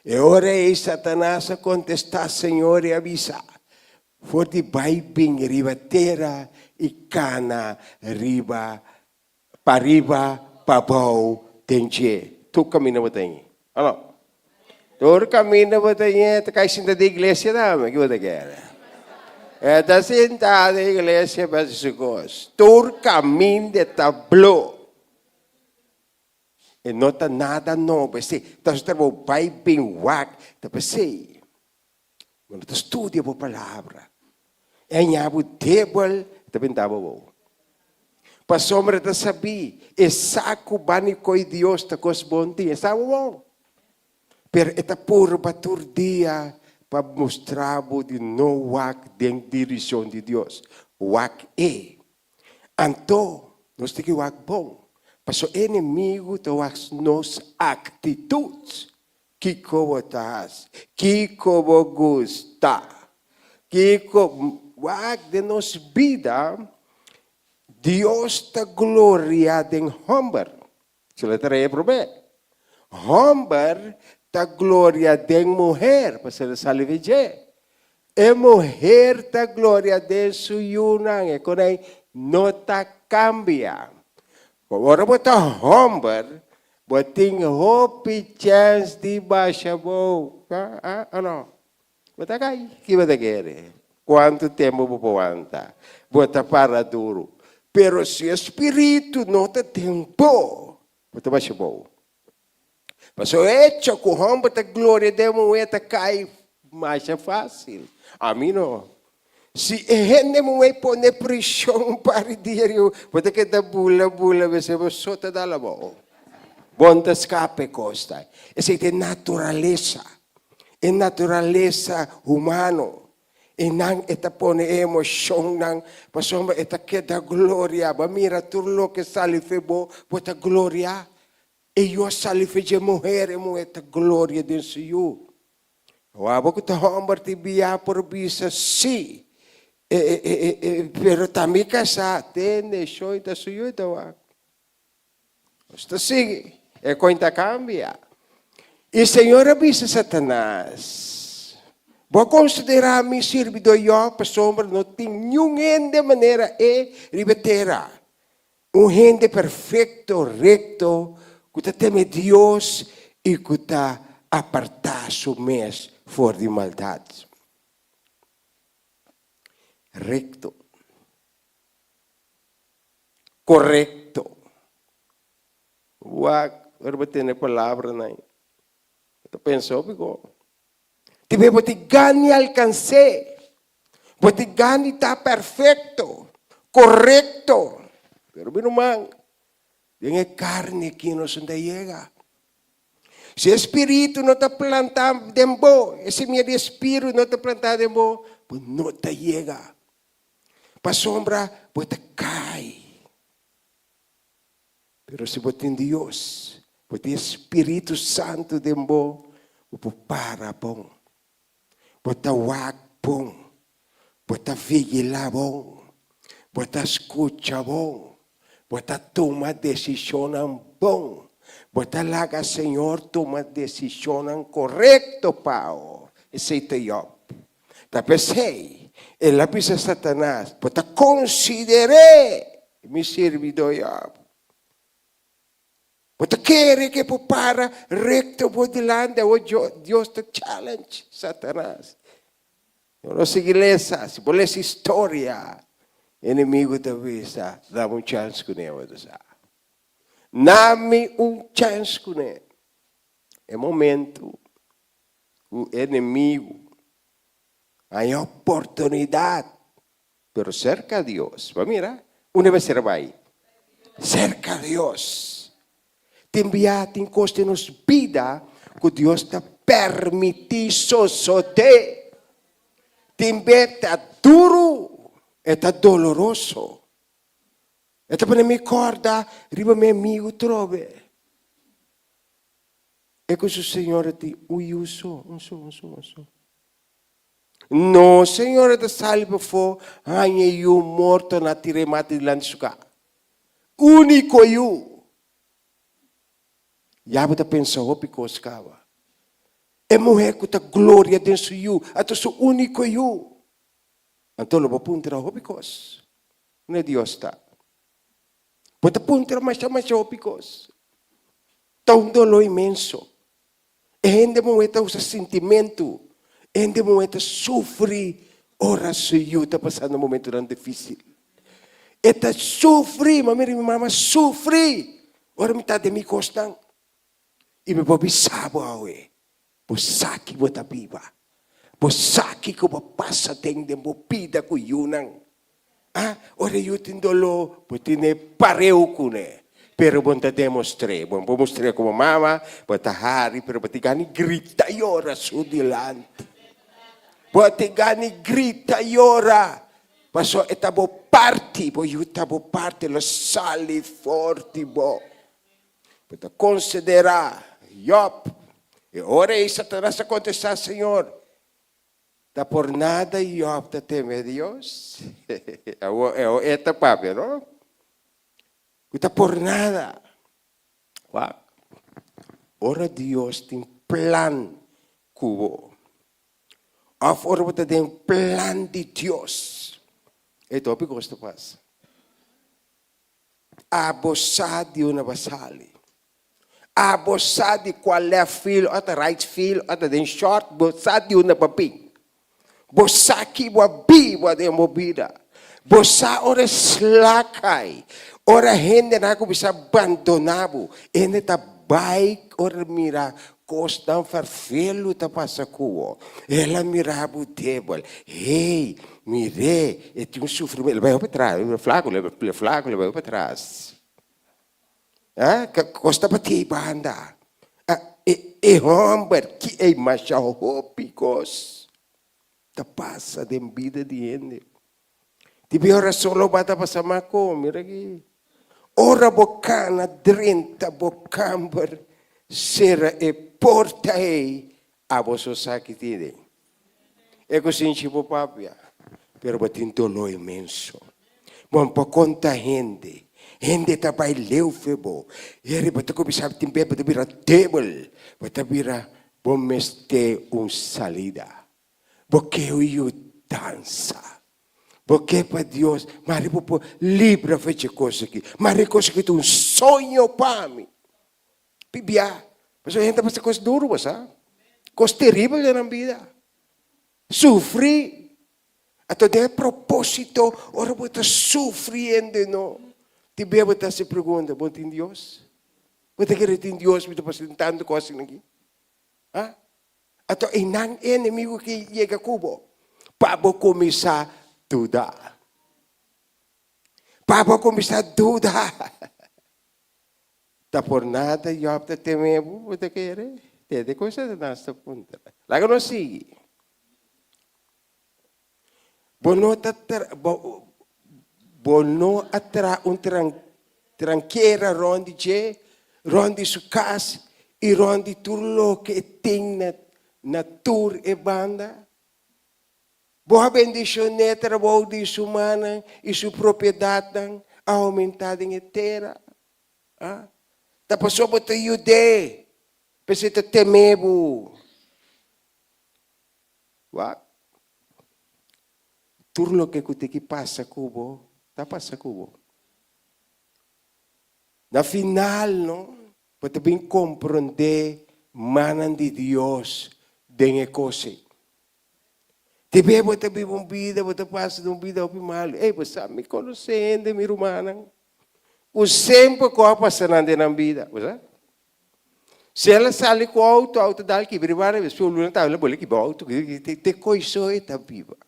E ora ei Satanas a kontestá Señor i a bisa, For di bai bin riba tera i kana riba Pariba, pabou, den dje. Tur kaminda bo ta yin. O no? Tur kaminda bo ta yin, e ta kai sinta den iglesia tambe. Ki bo ta kere? E ta sinta den iglesia pa hasi su kos. Tur kaminda e ta blo. E no ta nada nobo. Esei ta su trabou bai bin wak. Ta p'esei bo no ta studia bo palabra. E haña bo debel, e ta benta bo abou. Pasobra e ta sabí, e sa ku bani koe Dios ta kos bon tin. E sa bo bon. Pero e ta purba tur dia pa mustra bo di no wak den dirishon di Dios. Wak e. Anto, nos tin ki wak bon. Pasobra e enemigu ta wak nos aktitut. Kiko bo ta hasi? Kiko bo gusta? Kiko wak den nos bida Dios ta gloria den homber. Su letra e prome. Homber ta gloria den muher, pasobra el a sali di dje. E muher ta gloria den su yunan, e konai no ta kambia. Ora bo ta homber, bo tin hopi chèns di basha bo. Ah, o no? Bo ta kai? Ki bo ta kere? Kuantu tempu bo por wanta? Bo ta para duru. Pero si e spiritu no ta den bo, bo ta basha bo. Pasobra e echo ku homber ta gloria den muhé ta kai masha fásil. Ami no. Si e hende muhé pone preshon un par di dia riba bo, bo ta keda bula bula mester bo so ta dal abou. Bo no ta skapa e kos ta. Esei ta e naturalesa, e naturalesa humano. I nan e ta pone e emoshonnan pasobra e ta keda gloria. Bo a mira tur loke sali fe bo, bo ta gloria. E yu a sali fe dje muher, e muher ta gloria den su yu. Abo ku ta hòmber tin bia por bisa sí, pero ta mi kasá, tende, shoi ta su yu ta wak. Nos ta sigui, e koin ta kambia. I Señor a bisa Satanas, Bo a konsiderá mi sirbidó Yòb pasobra no tin niun hende manera e riba e tera. Un hende perfecto, recto, cu ta teme Dios y cu ta aparta su mes for di maldad. Recto. Correcto. Wak, ora bo tene palabranan ei, bo ta pensa hopi go. Debe bo tin gana di alkans'é. Bo tin gana di ta perfekto, korekto. Pero mi ruman, den e karni aki nos no ta yega. Si e spiritu no ta plantá den bo, e simia di e spiritu no ta plantá den bo, bo no ta yega. Pasobra bo ta kai. Pero si bo tin Dios, bo tin e Spiritu Santu den bo, bo por para bon. Bo ta wak bon. Bo ta vigilá bon. Bo ta skucha bon. Bo ta tuma desishonnan bon. Bo ta laga Señor tuma desishonnan korekto pa bo. Esei ta Job. Ta p'esei el a bisa Satanas, Bo ta konsider'é. Mi sirbidó Yòb? Bo ta kere ku e por para rekto bo dilanti? Awor Dios ta challenge Satanas. No sigui lesa. Si bo lesa historia, enemigu ta bisa, Dame un chèns kuné, bo ta sa. Dame un chèns kuné. E momentu ku enemigu haña oportunidat, pero serka Dios. Bo a mira? Unda mester a bai? Serka Dios. Tin bia tin kos den nos bida ku Dios ta permití sosodé. Tin be ta duru, e ta doloroso. E ta pone mi kòrda riba mi amigu trobe. E ku su señora tin un yu so, un so, un so, un so. No, señora ta sali pafó haña e yu morto na tira e mata dilanti su ka. Úniko yu. Ya bo ta pensa hopi kos kaba. E muhé ku ta gloria den su yu, a ta su úniko yu. Anto lo bo puntra hopi kos. Unda Dios ta? Bo ta puntra masha masha hopi kos. Ta un doló inmenso. E hende muhé ta usa sintimentu. E hende muhé ta sufri ora su yu ta pasando momentunan difísil. E ta sufri, ma mira mi mama sufri ora mi ta den mi kosnan. I mi por bisa bo awe, bo sa ki bo ta biba. Bo sa kiko bo pasa den den bo bida ku yunan. Ah, ora yu tin doló, bo tene pareu kuné. Pero bo no ta demostr'é. Bo no por mustr'é komo mama, bo ta hari, pero bo tin gana di grita yora su dilanti. Bo tin gana di grita yora, pasobra e ta bo parti, bo yu ta bo parti, lo sali for di bo. Bo ta konsiderá Yòb. E ora ei Satanas a kontestá Señor, Ta por nada Yòb ta teme Dios? Awor e ta papia, no? Ku ta por nada. Wak, ora Dios tin plan ku bo, òf ora bo ta den plan di Dios, e hopi kos ta pasa. Abo sa di unda bo a sali. Abo sa di kua left field ota right field ota den short, bo sa di unda bo a bin. Bo sa ki bo a biba den bo bida. Bo sa ora e sla kai, ora hendenan a kuminsá bandoná bo, hende ta bai ora mira kosnan ferfelu ta pasa ku bo. El a mira bo debel. Hey, mir'é, e tin un sufrimentu. El bai hopi atras, el flaku, el flaku, el bai hopi atras. Ah, kos ta batí banda. Ah, e, e hòmber ki ei masha hopi kos ta pasa den bida di hende. Tin bia ora solo ba ta pasa mako, mira aki. Ora bo kana drenta bo kamber, sera e porta ei, abo so sa ki tin den. E ku sinchi bo papia, pero bo tin doló inmenso. Bo no por konta hende. Hende ta bai leu fe bo. Heri bo ta kuminsá tin bes bo ta bira debel. Bo ta bira bo mester un salida. Bo ke un yudansa. Bo ke pa Dios, mari bo por libra for dje kos aki. Mari e kos aki ta un soño pa mi. Pibia, pasobra hende ta pasa kos duru, bo sa. Kos teribel den nan bida. Sufri. Anto den e propósito, ora bo ta sufriendo no, tin bia bo ta hasi pregunta, bo tin Dios? Bo ta kere tin Dios mi ta pasa tantu kos asina aki? Ha? Anto einan e enemigu ke yega ku bo pa bo kuminsá duda. Pa bo kuminsá duda. Ta por nada Job ta teme bo, bo ta kere? Tende kon Satanas ta puntra. Laga nos sigui. Bo no ta bo, bo no a traha un tran trankera rond di dje, rond di su kas i rond di tur loke e tin na na tur e banda? Bo a bendishon'é trabou di su mannan i su propiedatnan a oumentá den e tera. A Ta pasobra bo ta yud'é, p'esei ta tem'é bo. Wak, tur loke ku tin ki pasa ku bo, ta pasa ku bo. Na final no, bo ta bin komprondé mannan di Dios den e kos ei. Te be bo ta biba un bida, bo ta pasa den un bida hopi malu. Ey, bo sa, mi konosé hende, mi rumannan, ku semper ku a pasa nan den nan bida. Bo sa? Si el a sali ku outo, outo dal kibra riba nan, despues un luna ta el a bole kibra outo. Te koe so e ta biba.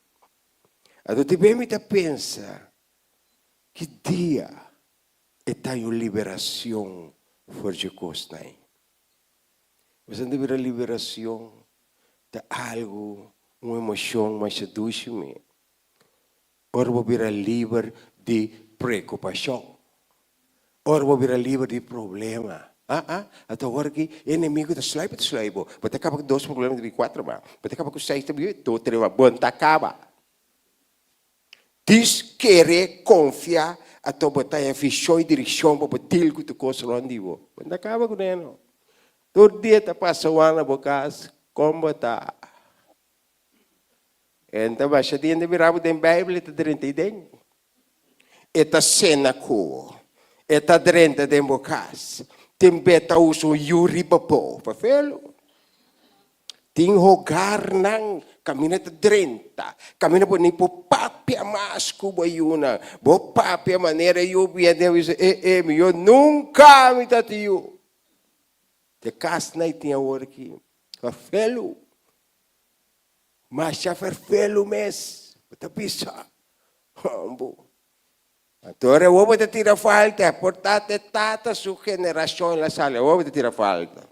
Anto te be mi ta pensa, ki dia e ta un liberacion for dje kosnan ei? Bo sa bira liberacion ta algo, un emocion masha dushi mi. Ora bo bira liber di preocupacion. Ora bo bira liber di problema. Ah ah, anto awor aki e enemigo ta sluip ta sluip bo. Bo ta caba cu dos problema ta bin cuatro mas. Bo ta caba cu seis ta bin ocho, tres mas. Bo no ta caba. Dis kere konfia ato bo ta haña vishon i direkshon pa bo deal ku tur kos rònt di bo. Bo no ta kaba kuné no. Tur dia ta pasa wan na bo kas, kon bo ta? E no ta basha di hende mira bo den Beibel e ta drenta ei den. E ta sena ku bo. E ta drenta den bo kas. Tin be ta usa un yu riba bo. Pafelu. Tin hogarnan kaminda ta drenta, kaminda bo ni por papia mas ku bo yunan. Bo papia manera yu bia den bisa, e e mi yo nunka mi ta tin yu. Te kas nai tin awor aki. Ferfelu. Masha ferfelu mes. Bo ta bisa, Hombo. Anto ora bo ta tira falta, por ta te tata su generacion la sali, awor bo ta tira falta.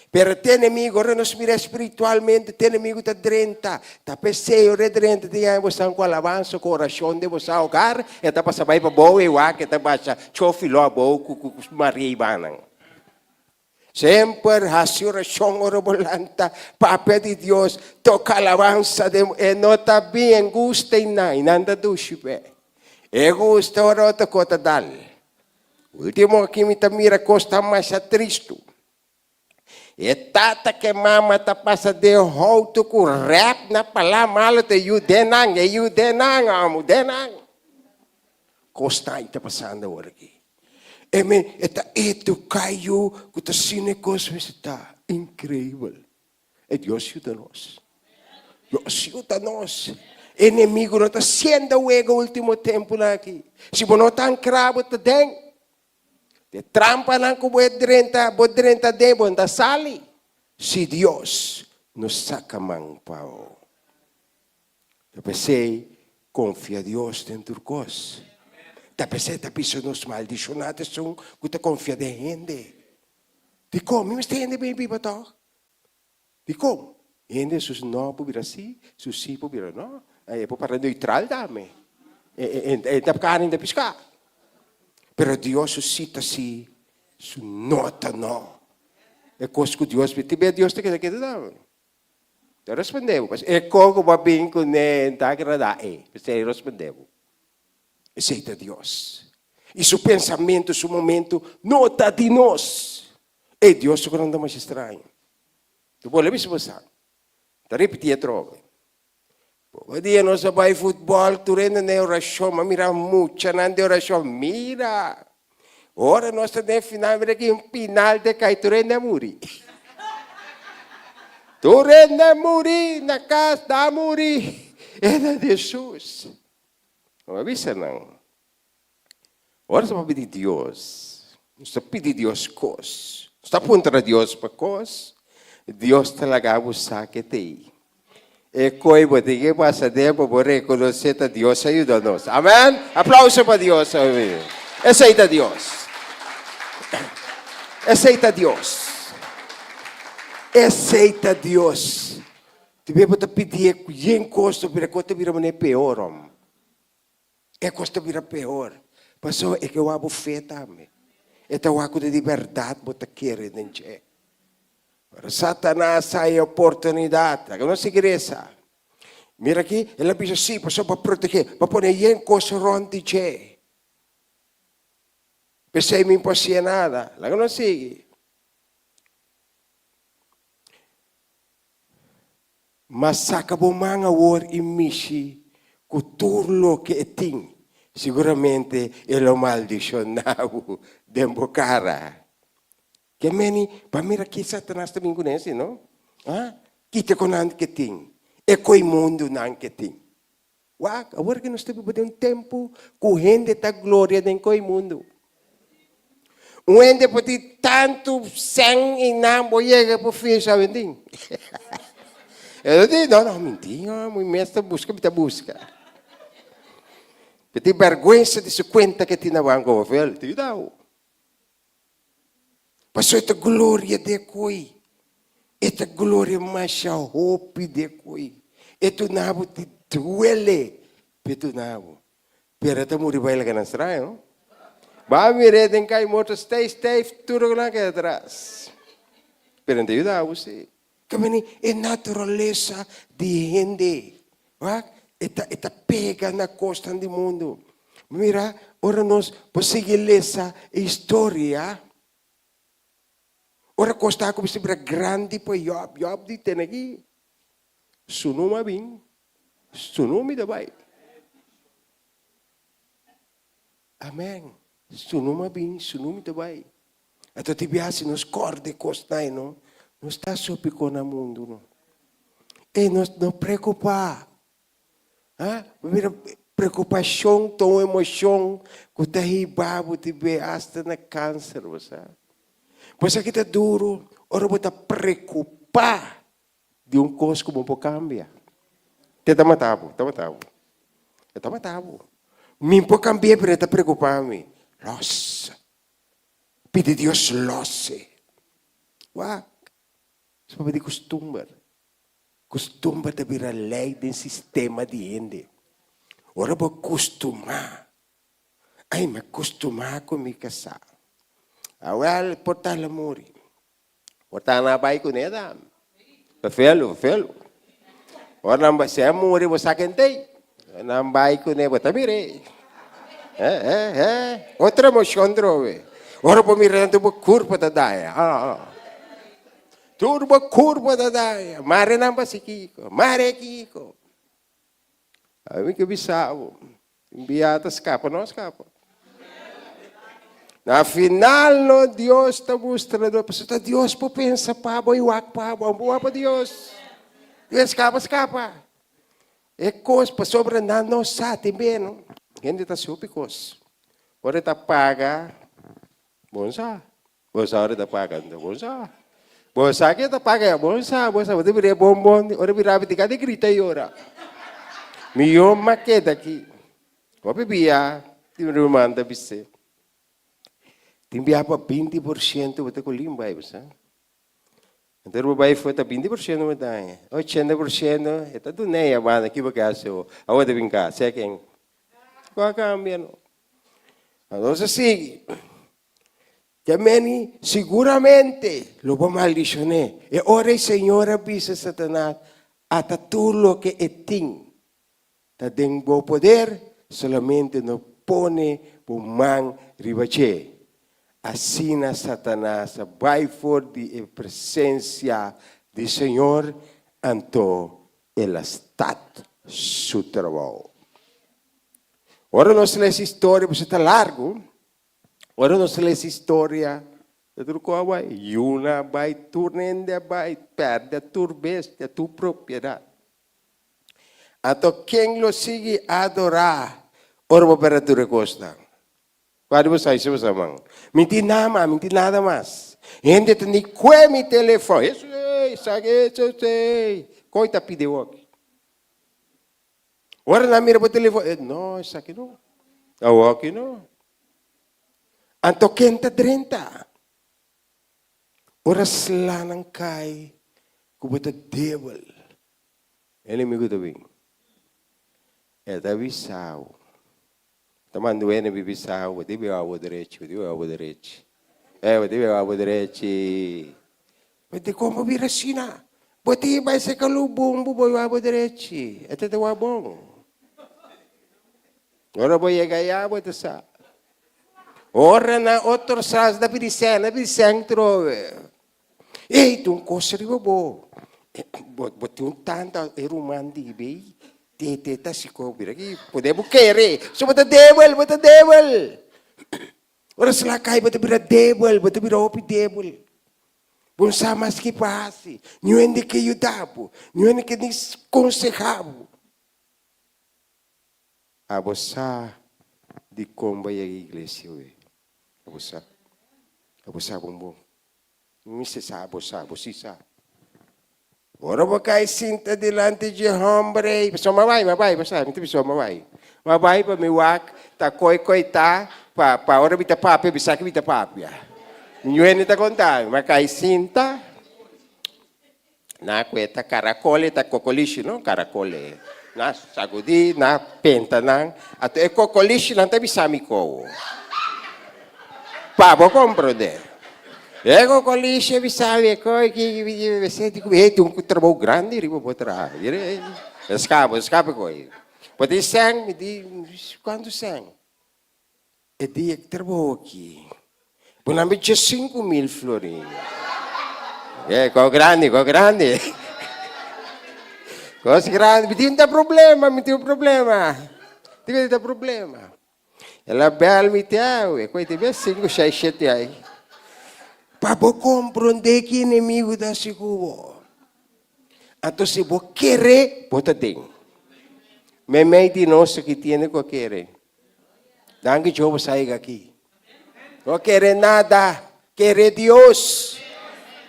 Pero te enemigo, ora nos mira espiritualmente, te enemigo ta drenta. Ta pesey ora e drenta te yaña bosan cu alabansa, cu oracion den bosan hogar, e ta pasa bay pa bou e wak, e ta basha chofilo abou cu cu Maria y banan. Semper hasi orashon ora bo lanta, papia di Dios, toka alabansa den bo. E no ta bien gusta i nan, i nan ta dushi p'e. E gusta ora otro kos ta dal. Ultimo aki mi ta mira kos ta masha tristu. E tata ku e mama ta pasa den houtu ku rèp na palá malu ta yu den nan, e yu den nan, amo den nan. Kos ta ta pasando awor aki. E men e ta eduká yu ku ta sina e kos mester ta inkreibel. E Dios yuda nos. Dios yuda nos. Enemigo no ta siendo wega ultimo tempunan aki. Si bo no ta ankrá bo ta den. De trampanan ku bo e drenta, bo drenta den bo no ta sali. Si Dios no saka man pa bo. Ta p'esei konfia Dios den tur kos. Ta p'esei ta bisa nos maldishoná ta esun ku ta konfia den hende. Dikon? Mi mester hende bin biba tòg? Dikon? Hende su nò por bira sí, su sí por bira nò. E por para neutral tambe. E ta karni, e ta piská. Pero Dios su sí ta sí, su nò ta nò. E kos ku Dios pidi, te bia Dios ta keda keda tambe. Ta respondé bo, pasobra e kon ku bo a bin kuné ta agradá e. P'esei e respondé bo, Esei ta Dios. I su pensamentu, su momentu no ta di nos. E Dios su konan ta masha straño. Ta bolbe bisa bo sa. Ta ripití atrobe. Poko dia nos a bai futbòl, tur hende na e orashon. Mi a mira muchanan den orashon. Mira! Ora nos ta den final, mira ki un pinal te kai, tur hende a muri. Tur hende a muri, na kas nan a muri. E ta di Hesus. Mi a bisa nan, ora nos ta papia di Dios, nos ta pidi Dios kos, nos ta puntra Dios pa kos, Dios ta laga bo sa ke ta ei. E koe bo tin ke pasa den pa bo rekonosé ta Dios a yuda nos. Amen! Aplauso pa Dios. Esei ta Dios. Esei ta Dios. Esei ta Dios. Te be bo ta pidié ku yen kos ta bira, kos ta bira manera peor, hom. E kos ta bira peor. Pasobra e ke wak bo fe tambe. E ta wak ku ta di bèrdat bo ta kere den dje. Pero Satanas haña oportunidat. Laga nos sigui resa. Mira aki, el a bisa sí, pasobra pa protegé, pa pone yen kos rònt di dje. P'esei mi por hasié nada. Laga nos sigui. Ma saka bo man awor i mishi ku tur loke e tin. Siguramente e lo maldishoná bo den bo kara. Ke meni pa mira ki Satanas ta bin kuné si no? Ha? Kita ku nan ke tin, e koi mundu nan ke tin. Wak, awor ke nos ta biba den un tempu ku hende ta gloria den koi mundu. Un hende por tin tantu sèn i nan bo yega por fin sa bendin. E ta di, no, no, mi tin, mi mes ta buska, mi ta buska. Mi tin bèrgwensa di su kuenta ke tin na banko, hoeveel? Tin dau. Pasobra e ta gloria di e koi. E ta gloria masha hopi di e koi. E duna bo di duele pa e duna bo. Pero e ta muri bai laga nan straño. Ba mir'é den kai morto stijf stijf tur loke nan a keda atras. Pero nan ta yuda bo si. Ta bini e naturalesa di hende. Wak, e ta, e ta pega na kosnan di mundu. Mira, ora nos por sigui lesa e historia, ora kos ta kuminsá bira grandi pa Job, Job di tene aki, su num a bin, su num mi ta bai. Amen. Su num a bin, su num ta bai. Anto tin biaha si nos kòrda e kosnan ei no, nos ta sopikó na mundu no. Ei nos no preokupá. Ha? Mira, preokupashon ta un emoshon ku ta hiba bo tin be asta na kanser, bo sa. Bo sa ki ta duru ora bo ta preokupá Di un kos ku bo por kambia. Te ta mata bo, ta mata bo. E ta mata bo. Mi por kambi'é pero e ta preokupá mi. Lòs. Pidi Dios lòs e. Wak. Es papia di kustumber. Kustumber ta bira lei den sistema di hende. Ora bo kustumá. Ai, mi a kustumá ku mi kasá. Awèl, por ta el a muri. Por ta nan a bai kuné tambe. Felu, felu. Ora nan bai, si a muri bo sa ken t'ei. Nan bai kuné bo ta mir'é. Eh, eh, eh. Otro emoshon trobe. Ora bo mira nan tur bo kurpa ta daña. Ah, ah. Tur bo kurpa ta daña. Mare nan basi kiko, mare kiko. Ami ke bisa bo. Un bia ta skapa, no skapa. Na final no Dios ta mustra no, pasobra ta Dios por pensa pa bo i wak pa bo, bo wak pa Dios. Dios skapa, skapa. E kos pasobra nan no sa tin be no. Hende ta hasi hopi kos. Ora e ta paga, bon sa. Bo sa ora ta paga anto bo sa. Bo sa ke ta paga ya bo sa bo sa bo ta bira e bonbon ora bira abi tika di grita yora. Mihó m'a keda aki. Hopi bia tin ruman ta bis'é. Tin bia pa 20 por siento bo ta ku limba ai bo sa. Anto ora bo bai afó ta 20 por siento bo ta haña. 80 por siento e ta dun'é ya banda ki bo ke hasi awor. Awor ta bin kas sea ken. Ku a kambia no. Anto nos a sigui. Te meni siguramente lo bo maldishoné. E ora ei Señor a bisa Satanas, Ata tur loke e tin ta den bo poder, solamente no pone bo man riba dje. Asina Satanas a bai for di e presensia di Señor, anto el a stat su trabou. Ora nos lesa historia, pasobra ta largu, Ora nos lesa historia, ta tur ku a bai. Yuna a bai, tur hende a bai, pèrdè tur bestia, tur propiedat. Anto ken lo sigui adorá ora bo pèrdè tur e kosnan? Kua di bo sa hisa bo sa man? Mi tin nada mas, mi tin nada mas. Hende ta ni kue mi telefòn. Hesus ey, sa ke hesus ey. Koi ta pidi awor? Ora nan mira bo telefon, eh, no, esaki no. Awoki no. Anto ken ta drenta? Ora slanan kai ku bo ta debel, enemigu ta bin. E ta bisa bo. Ta manda un enemy bisa bo, bo tin biba bo derechi, bo tin biba bo derechi. Eh, bo tin biba bo derechi. Bo dikon bo bira asina? Bo tin bai seka lubun bo bo biba bo derechi. E ta wak bon. Ora bo yega aya bo ta sa. Ora nan otro sas ta pidi sèn, ta pidi sèn trobe. Ey, tin un kos riba bo. Bo tin un tanta e ruman di bei. Tete ta si ko bira ki pone bo kere. So bo ta debel, bo ta debel. Ora sla kai bo ta bira debel, bo ta bira hopi debel. Bo no sa mas ki pa hasi. Niun hende ke yuda bo, niun hende ke ni konseha bo. Abo sa dikon bo a yega iglesia we? Abo sa? Abo sa bon bon? Mi mester sa abo sa, abo si sa. Ora bo kai sinta dilanti dje homber ei, pasobra mi a bai, mi a bai, bo sa, mi ta bisa mi a bai. Mi a bai pa mi wak ta koi koi ta, pa pa ora mi ta papia, mi sa ki mi ta papia. Niun hende ta konta mi, mi a kai sinta. Na ku e ta karakol, e ta kokolishi no, karakol e. Na sagudi, na penta nan, anto e kokolishinan ta bisa mi kowo. Pa bo komprondé. E kokolishi a bisa mi e koi ki ki ki e tin un trabou grandi riba bo traha. E skapa, e skapa e koi. Bo tin sèn? Mi di, kuantu sèn? E dia ki trabou aki, bo nan bi 5000 florin. E, ko grandi, ko grandi. Kos grandi. Mi tin ta problema, mi tin un problema. Tin ta problema. El a bel mi te awe, koe te be sinku, shei, shete ai. Pa bo komprondé ki enemigu ta hasi ku bo. Anto si bo kere, bo ta den. Meimei di nos aki tiene ku a kere. Danki Jehovah sa yega aki. No kere nada, kere Dios.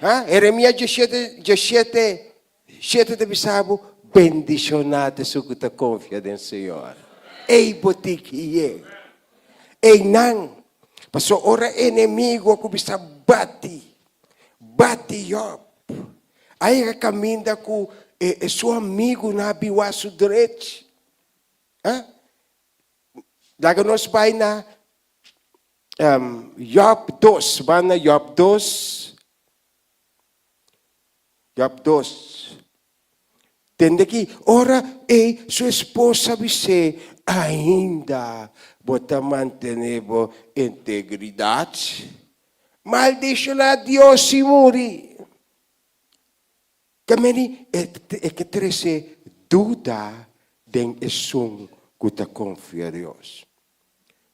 Ha? Jeremia 17, 17, 7 ta bisa bo, bendiciona ta esun cu ta confia den Señor. Ey bo tin ki yega. Eynan, pasobra ora enemigo a cuminsa bati, bati Job, a yega caminda cu e su amigunan a biwa su drechi. Ha? Laga nos bai na Job dos. Ban na Job dos. Job dos. Tende ki ora ei su esposa bis'é, Ainda bo ta mantené bo integridat? Maldishoná Dios i muri. Ta meni e ke trese duda den esun ku ta konfia Dios.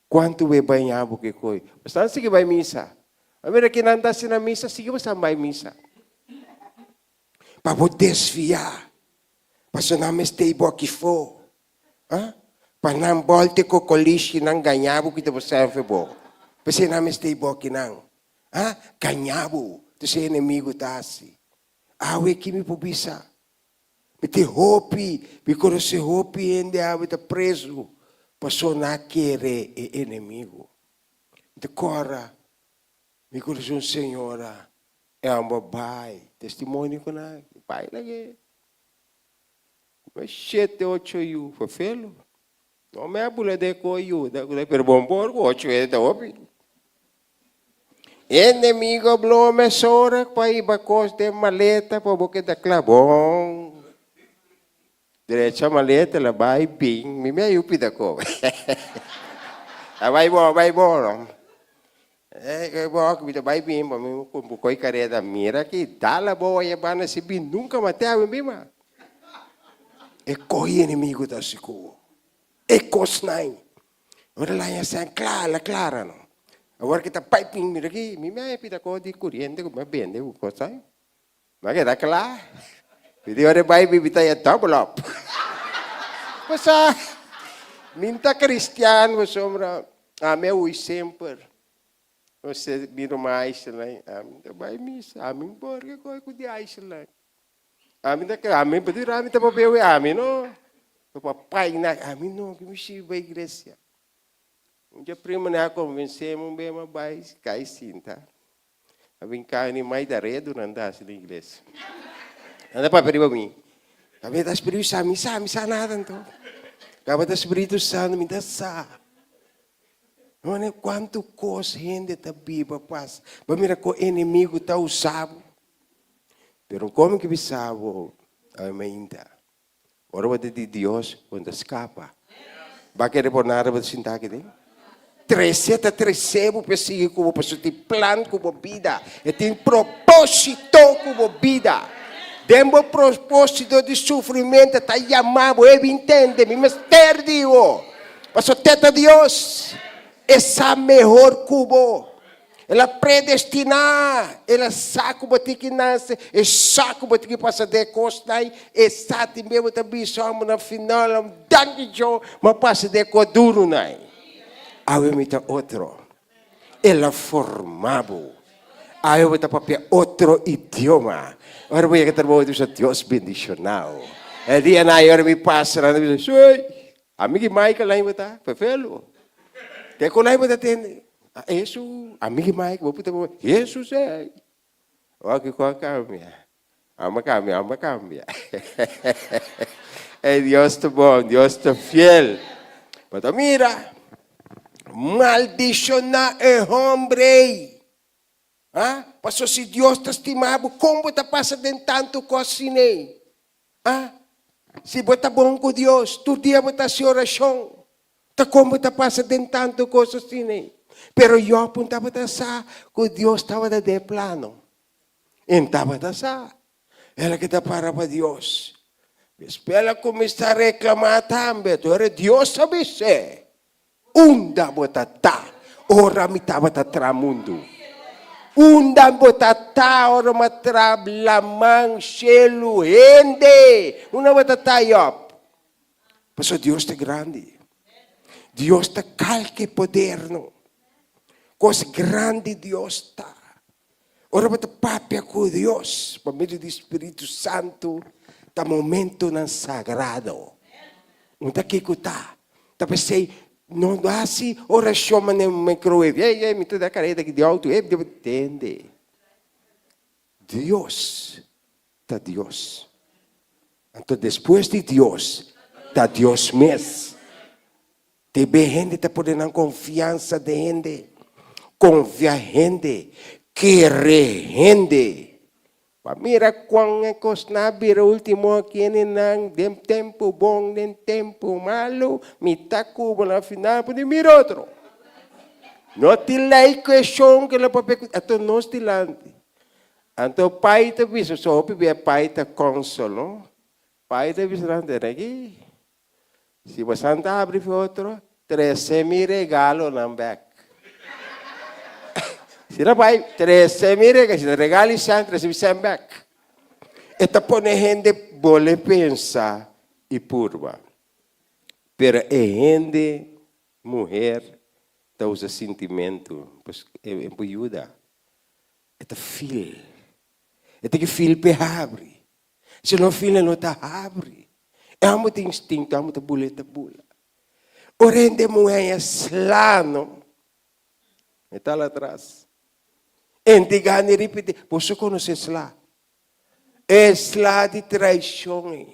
Kuantu be baña bo ke koi? Bo sigui bai misa. A mira kinan ta hasi na misa, sigui bo bai misa. Pa bo desviá. Pasobra nan mester ei bo akifó. Pa nan bòlte kokolishi nan gaña bo kita bo sènfe bo. P'esei nan mester ei bo akinan. Gaña bo. Entonces e enemigu ta hasi. Awe ki mi por bisa? Mi tin hopi, mi konosé hopi hende awe ta prezu pasobra nan a kere e enemigu. Mi ta kòrda, mi konosé un señora, e amba bai, testimonio ku nan bai lag'é. Kuma shete ocho yu, fefelu. No me a bula den ku ayuda, pero bon por ku ocho hende ta hopi. Enemigo blo mesora pa hiba kos den maleta pa bo keda kla. Bon. Drecha maleta la bai bin. Mi me ayu pida ko. A bai bon, a bai bon no. Eh, bo mi ta bai bin pa mi kumpu koi kareda. Mira ki dala bo a banda si bin nunka mate awe bima. E koi enemigo ta hasi ku bo. E kosnan. Ora la haña señal klara, klara no. Awor ki ta bai bin mira aki, mi me pida kos di kuriente ku mi a bende ku kos ai. Mi a keda kla. Mi di ora e bai bin mi ta haña double up. Pasobra mi no ta kristian pasobra ami a hui semper. Nos mi ruman Aiselin, ami ta bai misa, ami no por ke kos ku di Aiselin. Ami ta kere, ami pasobra ami ta papia wi ami no. Papai na, ami no, ki mi sirbi pa iglesia. Un dia prima mi a konvensé mi un bes mi a bai kai sinta. A bin kai ni mai ta redu nan ta hasi na iglesia. Nan ta papia riba mi. Tabata ta Spiritu Santu, mi sa, mi sa nada anto. Tabata Spiritu Santu, mi ta sa. Mane kuantu kos hende ta biba pas. Bo mira ku enemigu ta usa bo. Pero komo ki bisa bo awe mainta? Ora bo ta di Dios, bo no ta skapa. Ba kere por nada bo ta sinta aki den? Trese ta trese bo pa e sigui ku bo pasobra tin plan ku bo bida. E tin propósito ku bo bida. Den bo propósito di sufrimentu ta yama bo, Ey, bin tende, mi mester di bo. Pasobra te ta Dios, E sa mehor ku bo. El a predestiná, El a sa ku bo tin ki nase, E sa ku bo tin ki pasa den e kosnan, E sa tin bes bo ta bisa amo na final, amo danki Dios, mi a pasa den e kos durunan. Awe mi ta otro. El a forma bo. Awe bo ta papia otro idioma. Ora bo yega trabou bo ta bisa Dios bendiciona bo. E dianan ora mi pasa nan ta bisa, Sey, amigi Michael ahi bo ta? Fefelo. Ke kon ahi bo ta tende? Esu, amigi Michael, bo puta bo, Jesus ey. Wak ku a kambia. Amo a kambia, amo a kambia. Ey, Dios ta bon, Dios ta fiel. Bo ta mira, maldishoná e hombre ei. Ha? Pasobra si Dios ta stima bo, kon bo ta pasa den tantu kos asina ei? Ha? Si bo ta bon ku Dios, tur dia bo ta hasi orashon, ta kon bo ta pasa den tantu kos asina ei? Pero Job no tabata sa ku Dios tabata den e plano. E no tabata sa. El a keda para pa Dios. Despues el a kuminsá reklamá tambe. Tur e Dios a bis'é, Unda bo ta ta ora mi tabata traha mundu? Unda bo ta ta ora mi a traha laman, shelu, hende? Unda bo ta ta, Job? Pasobra Dios ta grandi. Dios ta kalke poderno. Kos grandi Dios ta. Ora bo ta papia ku Dios pa medio di Spiritu Santu, ta momentonan sagrado. Un ta kiko ta? Ta p'esei no hasi orashon manera un microwave. Ey, ey, mi ta da kareta aki di outo. Ey, tende. Dios ta Dios. Anto despues di Dios, ta Dios mes. Debe hende ta pone nan konfiansa den hende, konfia hende, kere hende. Pa mira kon e kosnan a bira ultimo kinenan den tempu bon, den tempu malu, mi ta ku bo na final por di mira otro. No tin lei kueshon ku lo papia ku anto nos dilanti. Anto pai ta bisa, so hopi bia pai ta konsol no. Pai ta bisa nan tene aki. Si bo santa habri fi otro, trese mi regalonan bek. Si no bai, trese mi regalo, si ta regalo i sèn, trese mi sèn bek. E ta pone hende bole pensa i purba. Pero e hende muher ta usa sintimentu, pues e por yuda. E ta feel. E tin ki feel p'e habri. Si no fila no ta habri. E amo ta instinto, amo ta bula, e ta bula. Ora hende muhé haña sla no, e ta la atras. Hende gana e ripití, boso konosé sla? E sla di traishon ei.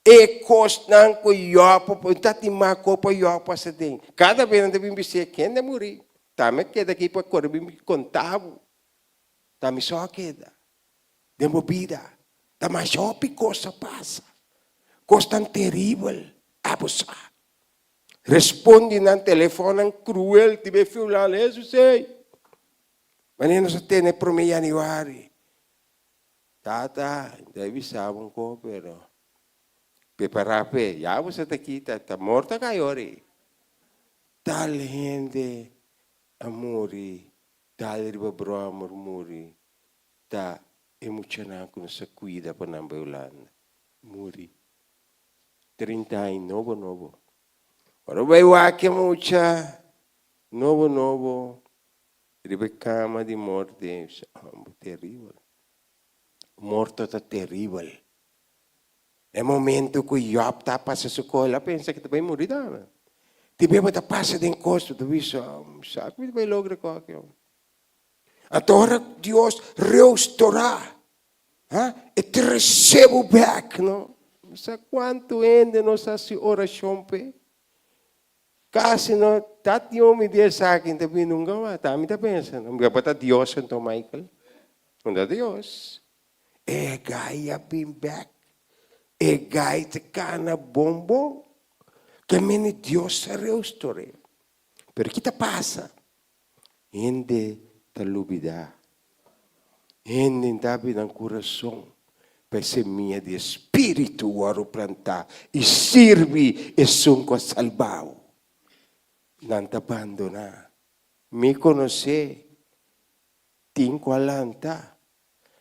E kosnan ku Yòb a ta tin mas kos pa Yòb pasa den. Kada bes nan ta bin bis'é, kende a muri? Ta mi a keda aki pa kore bin konta bo. Ta mi so a keda. Den bo bida ta masha hopi kos a pasa, kosnan teribel abo sa. Respondi nan telefonnan kruel di be fiulal Hesus ey. Manera nos a tene prome januari. Tata, ta bisa bo un kos pero prepara p'e, ya bo sa ta kita, ta morto a kai ora ey. Tal hende a muri, tal riba bròmer muri. Ta e muchanan ku nos a kuida pa nan bai Hulanda muri 30 aña nobo nobo. Ora bo bai wak e mucha nobo nobo riba e kama di morte, homber teribel. Morto ta teribel. E momento ku Job ta pasa su kos, el a pensa ku ta bai muri dana. Tin bes bo ta pasa den kos, bo ta bisa, sa ku mi ta bai logra kos aki. Anto ora Dios reustorá, ha, e trese bo bèk, no? Bo sa kuantu hende nos hasi orashon p'e? Kasi no ta tin omi di esaki ta bini nunka mas. Ta mi ta pensa, no? Bo ta Dios anto, Michael? No ta Dios. E gai a bin bèk. E gai ta kana bon bon. Ke mene Dios a reustor'é. Pero ki ta pasa? Hende ta lubidá. Hende ta habri nan kurason. Pa e semia di e Spiritu wòrdu plantá i sirbi esun ku a salbá bo. Nan ta bandoná. Mi konosé tin ku a lanta.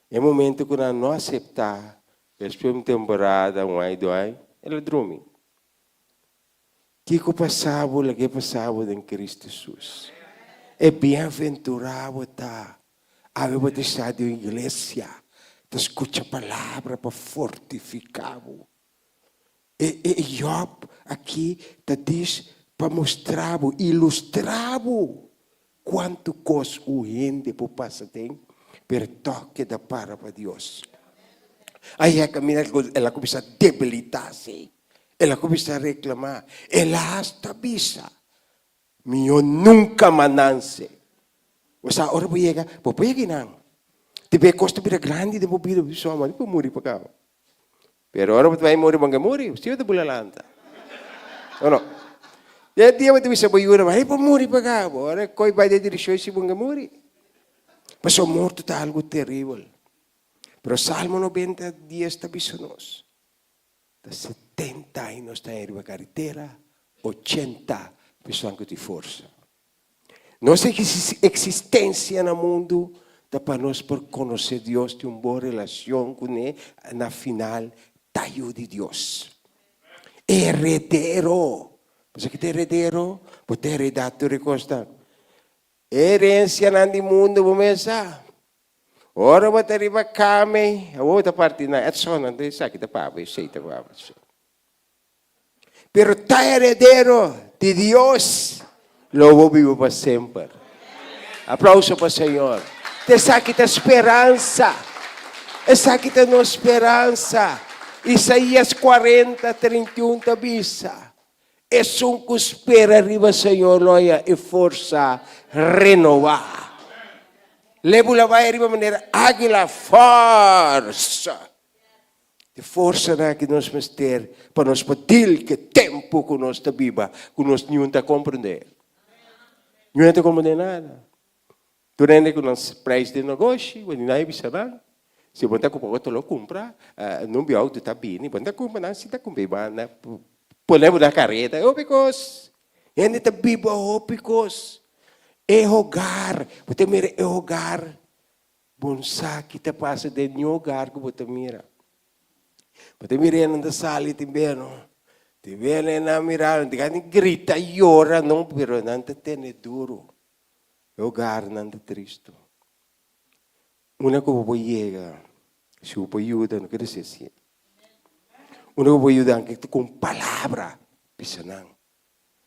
E momento ku nan no aseptá, despues un temporada, un ai du ai, el a drumi. Kiko pasa bo lag'é pasa bo den Cristo Hesus. E bienventurá bo ta awe bo ta sta den un iglesia ta skucha palabra pa fortifiká bo. E e Job aki ta dis pa mustra bo, ilustra bo kuantu kos un hende por pasa den, pero tòg keda para pa Dios. Ai a kaminda ku el a kuminsá debilitá si, el a kuminsá reklamá, el a hasta bisa, Mihó nunka mas nanse. Bo sa ora bo yega, bo por yega einan. Te be kos ta bira grandi den bo bida, bo bisa, Mari por muri pa kaba. Pero ora bo ta bai muri, bo no ke muri, bo siempre ta bula lanta. O no? E dia bo ta bisa bo yuda, Mari por muri pa kaba. Ora e koi bai den direkshon si bo no ke muri. Pasobra morto ta algu teribel. Pero Salmo 90, dies ta bisa nos. Ta 70 aña nos ta riba karetera, 80 personan ku tin forsa. Nos eksistensia na mundu ta pa nos por konosé Dios, tin un bon relashon kuné, na final ta yu di Dios. Heredero. Bo sa ki ta heredero? Bo ta heredá tur e kosnan. Herensianan di mundu bo mes sa. Ora bo ta riba kame, awor bo ta parti nan Edson, anto esaki ta pa bo, esei ta pa bo. Pero ta heredero di Dios, lo bo biba pa semper. Aplauso pa Señor. Ta esaki ta speransa. Esaki ta nos speransa. Isaías 40, 31 ta bisa, Esun ku spera riba Señor lo haña e forsa renobá. Lebu la bai riba manera águila, forsa! E forsanan aki nos mester pa nos por deal ku e tempu ku nos ta biba, ku nos niun ta komprendé. Niun ta komprendé nada. Tur hende ku nan prijs den negoshi, bo di nan e bisa nan, si bo ta kumpra otro lo kumpra, number di outo ta bini, bo ta kumpra nan si ta kumpra e banda, pone bo na kareta, e hopi kos. Hende ta biba hopi kos. E hogar, bo ta mira e hogar, bo no sa ki ta pasa den niun hogar ku bo ta mira. Bo ta mira nan ta sali tin bia no, tin bia nan mira, nan ta grita yora no, pero nan ta tene duro. E hogarnan ta tristu. Una ku bo por yega, si bo por yuda, no kere ser asina. Una ku bo por yuda anke ku un palabra, bisa nan.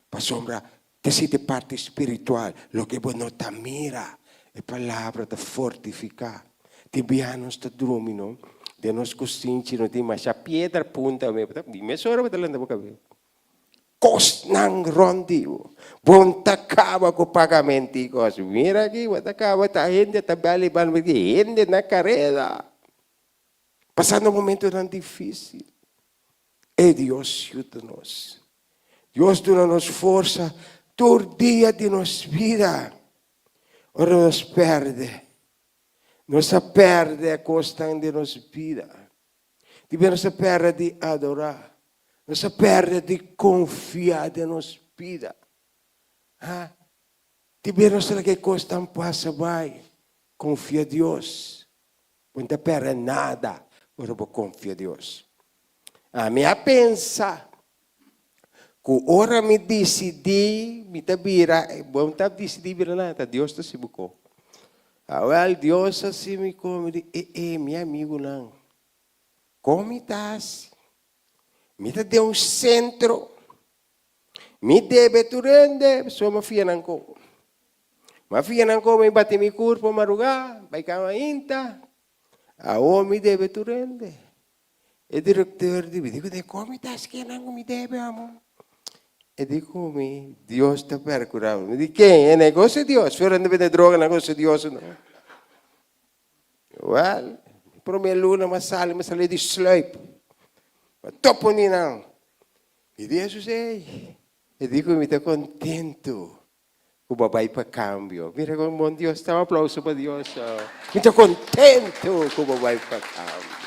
Pasobra ta sinti e parti spiritual, loke bo no ta mira, e palabra ta fortifiká. Tin biaha nos ta drumi, no? Den nos kusinchi no tin masha piedra punta, di mesora bo ta lanta bo kabes. Kosnan rònt di bo. Bon ta kaba ku pagamento i kos. Mira aki, bo ta kaba ta hende ta bel i ban porque hende na kareda. Pasando momentonan difísil. E Dios yuda nos. Dios duna nos forsa tur dia di nos bida. Ora nos pèrdè, nos a pèrdè kosnan di nos bida. Di bia nos a pèrdè di adorá. Nos a pèrdè di konfia den nos bida. Ha? Di bia nos ta laga e kosnan pasa bai. Konfia Dios. Bo no ta pèrdè nada ora bo konfia Dios. Ami a pensa ku ora mi disidí mi ta bira, bo no ta disidí bira nada, ta Dios ta hasi bo ko. Awel, Dios a hasi mi ko, mi di, e e, mi amigunan, kon mi ta hasi? Mi ta den un sentro, mi debe tur hende, pasobra mi a fia nan ko. Mi a fia nan ko, mi bati mi kurpo marugá, bai kama hinta, awor mi debe tur hende. E directeur di mi di ku kon mi ta hasi nan ku mi debe amo? E di ku mi, Dios ta percura mi. Mi di ken? E negocio Dios. Fuera nan ta bende droga negocio Dios no. Well, prome luna mi a sali, mi a sali di sluip. Mi a topa un di nan. Mi di Jesus ey. E di ku mi ta contento. Ku bo a bai pa kambio. Mira kon bon Dios ta. Un aplauso pa Dios. Mi ta kontentu ku bo bai pa kambio.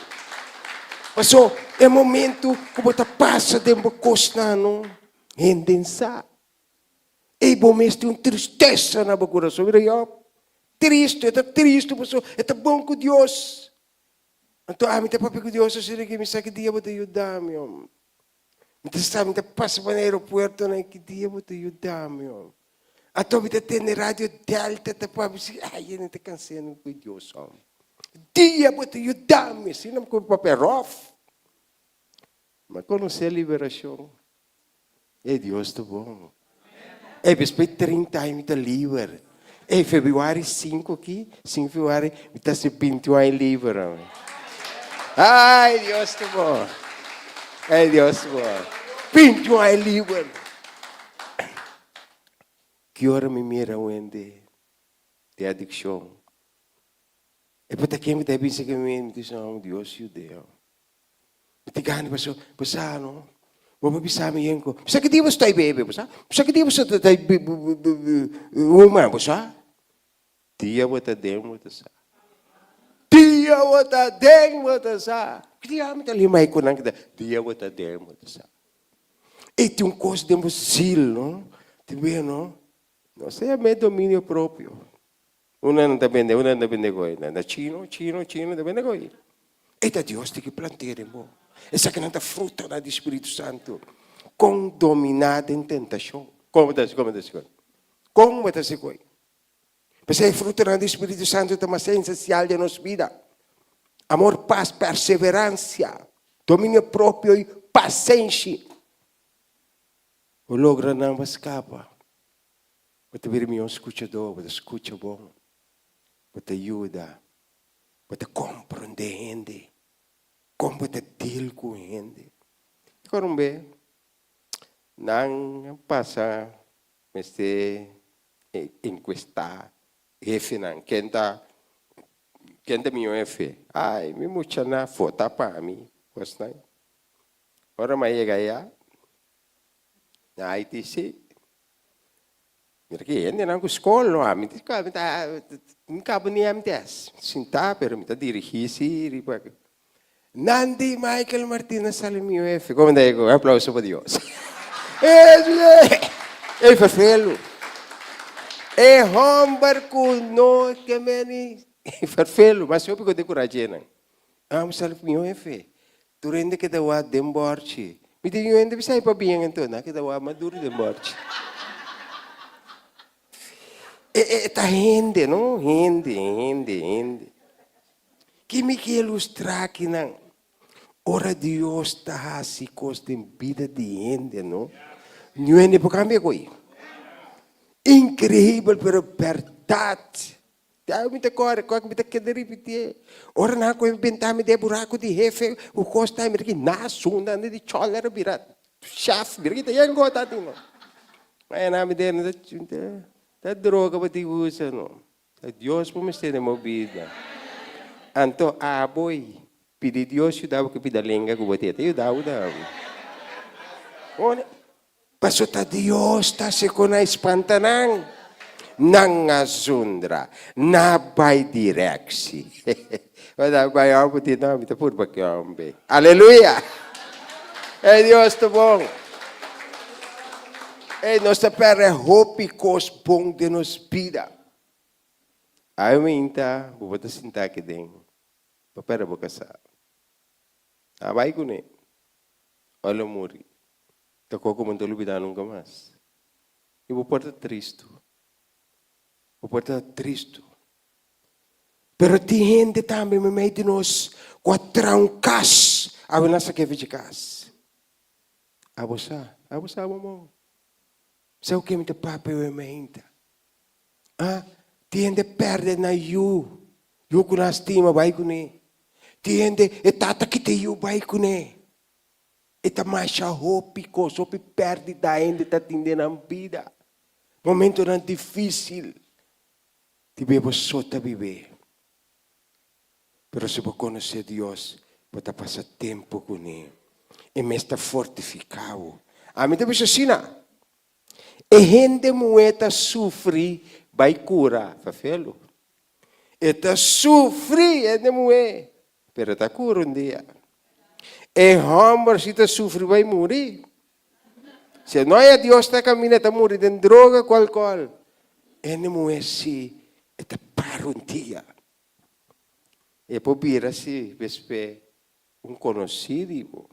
Paso e momento ku bo ta pasa den bo kosnan no, hende sa. Ei bo mes tin un tristesa na bo kurason. Mira Job, tristu, e ta tristu paso e ta bon ku Dios. Anto ami ta papia ku Dios asina ki mi sa ki dia bo ta yuda mi, om. Mi ta sa mi ta pasa pa na aeropuerto nan ki dia bo ta yuda mi, om. Anto mi ta tende radio Delta ta papia si, ai e ta kansa mi ku Dios, om. Dia bo ta yuda mi, asina mi ku papia rof. Mi a konosé liberashon. Ey Dios ta bon. Ey despues di 30 aña mi ta liber. Ey februari 5 aki, 5 februari mi ta hasi 21 aña liber awe. Ay Dios ta bon. Ey Dios ta bon. 21 aña liber. Ki ora mi mira un hende di adikshon. E por ta ken ku ta bisa ku mi, mi ta bisa, Dios yude. Mi ta gana paso bo sa no. Bo por bisa mi yen ku, Sa ki dia bo sta bebe, bo sa? Sa ki dia bo sta huma, bo sa? Dia bo ta den bo ta sa. Dia bo ta den bo ta sa. Ki dia mi ta limay ku nan kita? Dia bo ta den bo ta sa. E tin un kos den bo zil no. Tin bia no. No sea me dominio propio. Una nan ta bende, una nan ta bende koe. Na chino, chino, chino ta bende koe. E ta Dios tin ki plantea den bo. Esakinan ta frutanan di Spiritu Santu. Kon dominá den tentashon. Kon bo ta hasi, kon bo ta hasi koe? Kon bo ta hasi koe? P'esei e frutanan di Spiritu Santu ta mas esensial den nos bida. Amor, pas, perseveransia, dominio propio i pasenshi. Bo logra nan bo skapa. Bo ta bira mihó skuchadó, bo ta skucha bon, bo ta yuda, bo ta komprondé hende, kon bo ta deal ku hende. Dikor un be nan a pasa mester enkuestá hefenan ken ta ken ta mihó hefe. Ai mi muchanan vota pa mi, kosnan. Ora mi a yega ayá na ITC. Mira ki hendenan ku skol no ami ta mi ta mi kaba ni MTS sintá pero mi ta dirigí si riba nan di Michael Martina sali mi hefe komo ta un aplauso pa Dios ey ferfelu e homber ku no ke meni ferfelu mas hopi ku ta kuraje nan ami sali mi hefe Tur hende keda wak den borchi. Mi di un hende bisa ei pabien anto, nan keda wak mas duru den borchi. E e ta hende no, hende, hende, hende. Ki mi ke ilustra akinan? Ora Dios ta hasi kos den bida di hende no, niun hende por kambia ku ei. Inkreibel pero bèrdat. Dai mi ta kore, kòk mi ta keda ripitié. Ora nan ku benta mi den e buraku di hefe ku kos ta mi ta ki na sunda anda di chòler a bira shèf mira ki ta yen gota tin no. Mañana mi den ta droga bo tin usa no. Ta Dios por mester den bo bida. Anto abo ei pidi Dios yuda bo ku pida lenga ku bo tin e ta yuda bo tambe. Paso ta Dios ta hasi ku nan spanta nan. Nan a zundra, nan a bai direksi. Ora nan bai ora bo tin nan, mi ta purba ki hombe. Aleluya! Ey Dios ta bon. Ey nos ta perde hopi kos bon den nos bida. Awe minta bo bo ta sinta aki den, bo perde bo kasá. Nan a bai kuné, ora lo muri. Ta koko bo no ta lubidá nunka mas. I bo por ta tristu. Bo por ta tristu. Pero tin hende tambe meimei di nos ku a traha un kas. Awe nan sa kefe dje kas. Abo sa. Abo sa bo mon. Sa ku ke mi ta papia awe meinta. Ah, tin hende pèrdè nan yu. Yu ku nan stima bai kuné. Tin hende e tata kita e yu bai kuné. E ta masha hopi kos, hopi pèrdida hende ta tin den nan bida. Momentonan difísil di bia bo so ta bib'é. Pero si bo konosé Dios, bo ta pasa tempu kuné. E mes ta fortifiká bo. Ami ta bisa asina, E hende muhé ta sufri bai kura, fafelu. E ta sufri, hende muhé, pero e ta kura un dia. E hòmber si ta sufri bai muri. Si e no haya Dios ta kaminda e ta muri den droga ku alkohòl. Hende muhé si e ta para un dia. E por bira si bespé un konosí di bo.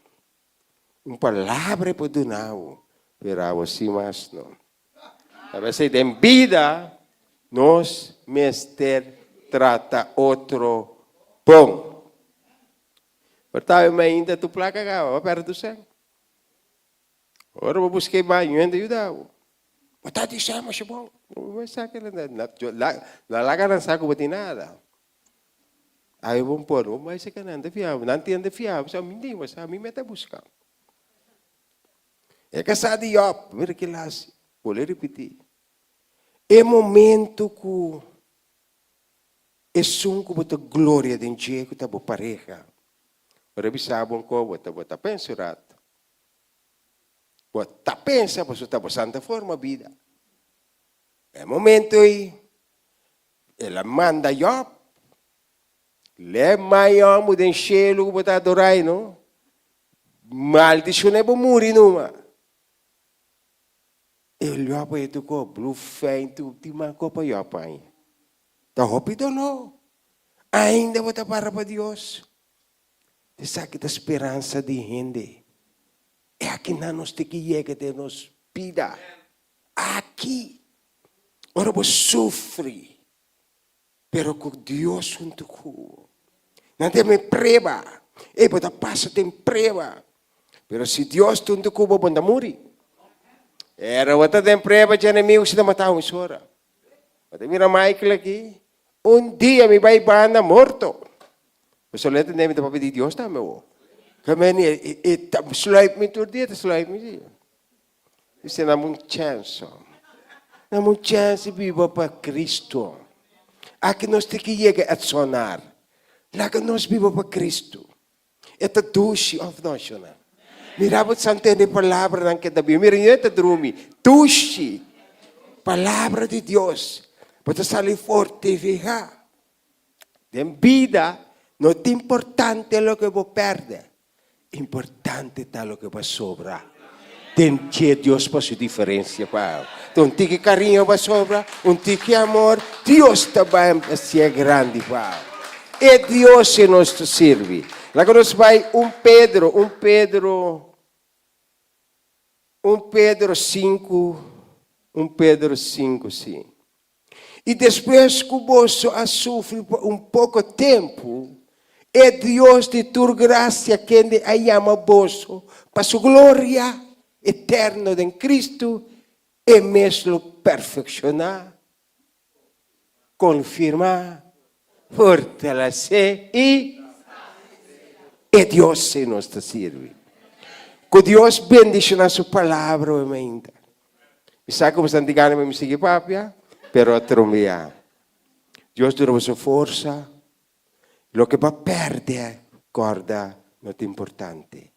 Un palabra e por duna bo, pero abo si mas no. Ta p'esei den bida nos mester trata otro bon. Por ta mi ainda tu placa caba, bo a perde tu cen. Ora bo busca e baño, hende yuda bo. Bo ta di cen masha bon. Bo bai saca no laga nan sa cu bo tin nada. Awe bo por, bo bai saca nan ta fia bo. Nan tin ta fia bo, mi tin bo sa, mi mete busca. E casa di Job, mira kila hasi, bolbe ripiti. E momento cu Esun ku bo ta gloria den dje ku ta bo pareha. Ora bisa bo un ko bo ta bo ta pensa un rato. Bo ta pensa pasobra ta bo santa forma bida. E momento ei el a manda Job. Lè mai hòmber den shelu ku bo ta adorá ei no. Maldishoné bo muri numa. E Job ei tu ko blu fein tu tin mas ko pa Job aña. Ta hopi doló. Ainda bo ta para pa Dios. Esaki ta speransa di hende. E akinan nos tin ki yega den nos bida. Aki. Ora bo sufri, pero ku Dios huntu ku bo. Nan ta yama e prueba. Ey, bo ta pasa den prueba. Pero si Dios ta huntu ku bo, bo no ta muri. Era bo ta den prueba dje enemigu si ta mata bo mesora. Bo ta mira Michael aki? Un dia mi bai banda morto. Bo solo entende mi ta papia di Dios tambe bo. Kemeni e ta sluip mi tur dia, ta sluip mi si. Dice dame un chance. Dame un chance biba pa Cristo. Aki nos tin ki yega et sonar. Laga nos biba pa Cristo. E ta dushi of no, shona? Mira bo san tende palabranan ke ta bin. Mira, yo ta drumi. Dushi. Palabra di Dios. Bo ta sali fortifica. Den bida no ta importante loke bo perde. Importante ta loke bo a sobra. Den dje Dios por haci diferencia pa bo. Ta un tiki cariño bo a sobra, un tiki amor, Dios ta bai hacié grandi pa bo. E Dios e nos ta sirbi. Laga nos bai un Pedro, un Pedro, un Pedro sinku, un Pedro sinku, si. I despues ku boso a sufri pa un poko tempu, e Dios di tur grasia kende a yama boso pa su gloria eterno den Kristu, e mes lo perfekshoná, konfirmá, fortalesé i e Dios ei nos ta sirbi. Ku Dios bendishoná su palabra hoy mainta. Mi sa ku bo sta ntigando pa mi sigui papia, pero a trombea. Dios duna boso forsa. Loke bo a pèrdè, kòrda, no ta importante.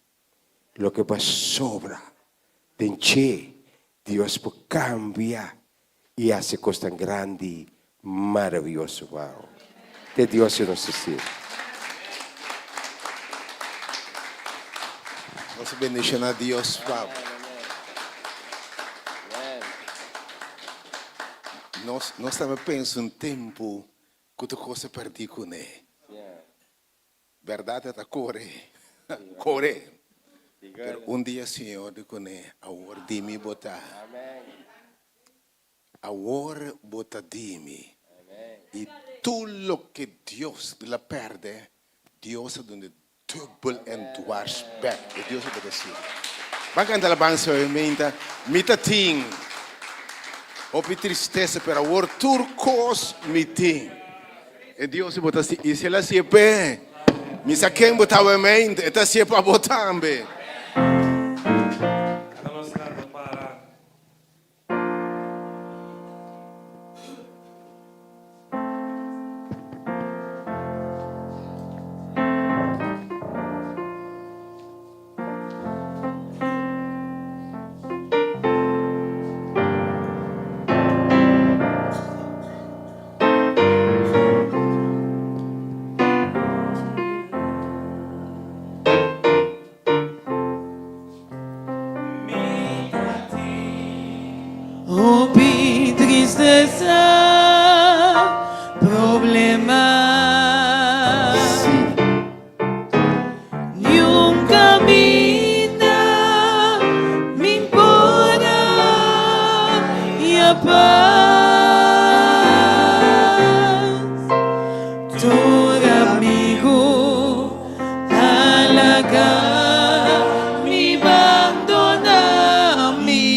Loke bo a sobra den dje, Dios por kambia i hasi kosnan grandi, maravioso pa bo. Te Dios i nos ta sirbi. Nos a bendiciona Dios pa bo. Nos nos tambe pensa un tempu ku tur kos a pèrdí kuné. Bèrdat e ta kore, kore. Pero un dia Señor di kuné, awor di mi bo ta. Awor bo ta di mi. I tur loke Dios la pèrdè, Dios a dun'e dubbel en dwars bèk. E Dios bo ta sirbi. Ban kanta alabansa hoy meinta. Mi ta tin hopi tristesa, pero awor tur kos mi tin. E Dios bo ta sirbi. I si el a hasié p'e, mi sa ken bo ta hoy meinta. E ta hasié pa bo tambe. Kada nos lanta para. Stresa, problema. Si. Niun kaminda mi'n por a haña pas. Tur amigu a laga mi bandoná mi.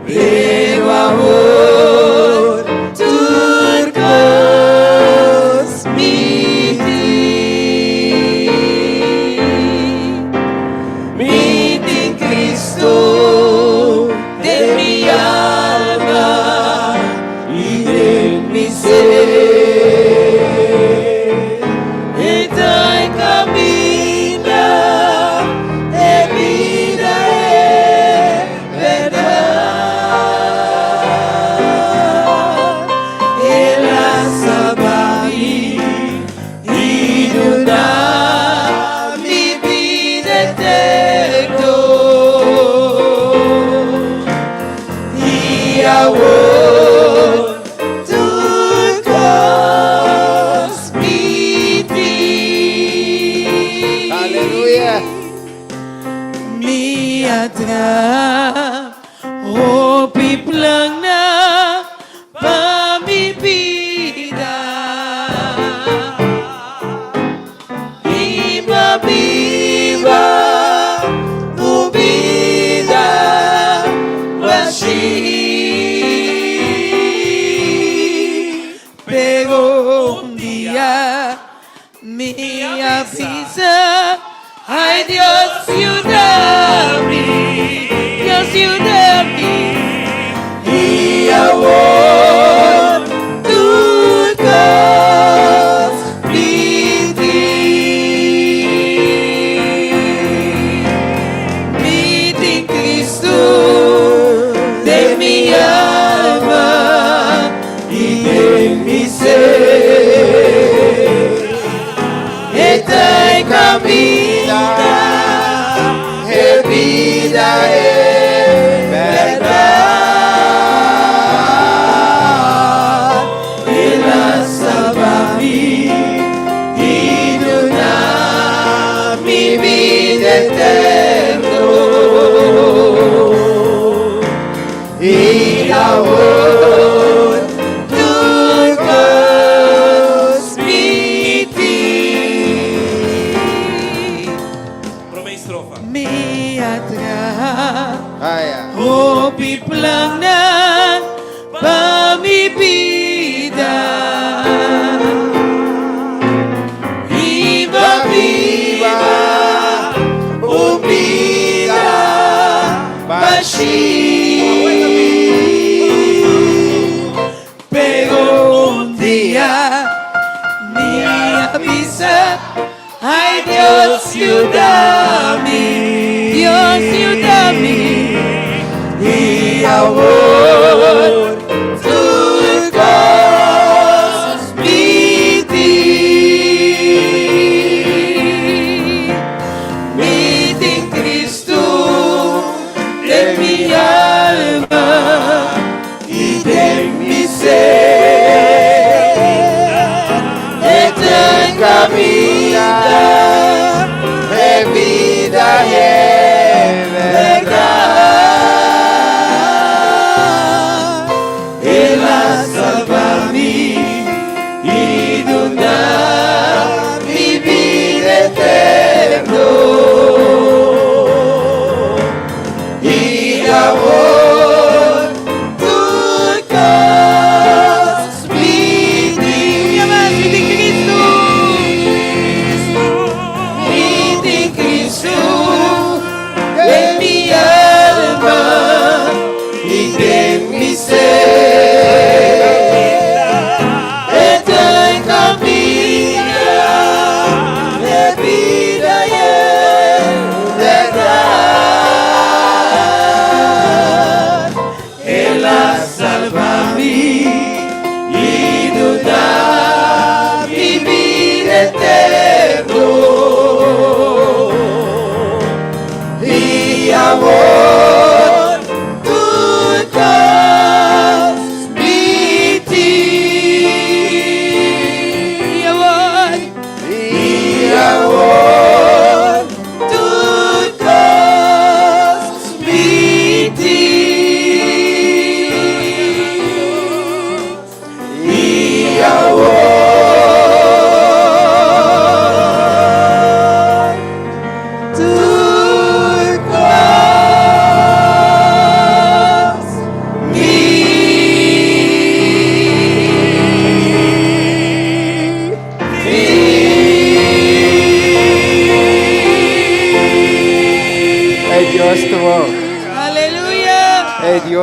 Pero awor tur kos mi tin. Mi tin Kristu den mi alma i den mi ser. E ta e kaminda, e bida, e bèrdat. El a salba mi i duna mi bida eterno. I awor tur kos mi tin. Aleluya. Mi a traha hopi plannan pa mi bida. I m'a biba un bida bashí. Pero un dia mi a bisa, ay Dios yuda mi, Dios yuda mi. I awor tur kos mi tin. Mi tin Kristu den mi alma i den mi ser. E ta e kaminda, e bida, e bèrdat. El a salba mi i duna mi bida eterno. I awor tur kos mi tin. Promé estrofa. Mi a traha Aya. hopi plannan pa mi bida. I m'a biba un bida bashí. Pero un dia mi a bisa, ay Dios yuda mi, Dios yuda mi. I awor tur kos mi tin. Mi tin Kristu den mi alma i den mi ser. E ta e kaminda, e bida, e bèrdat.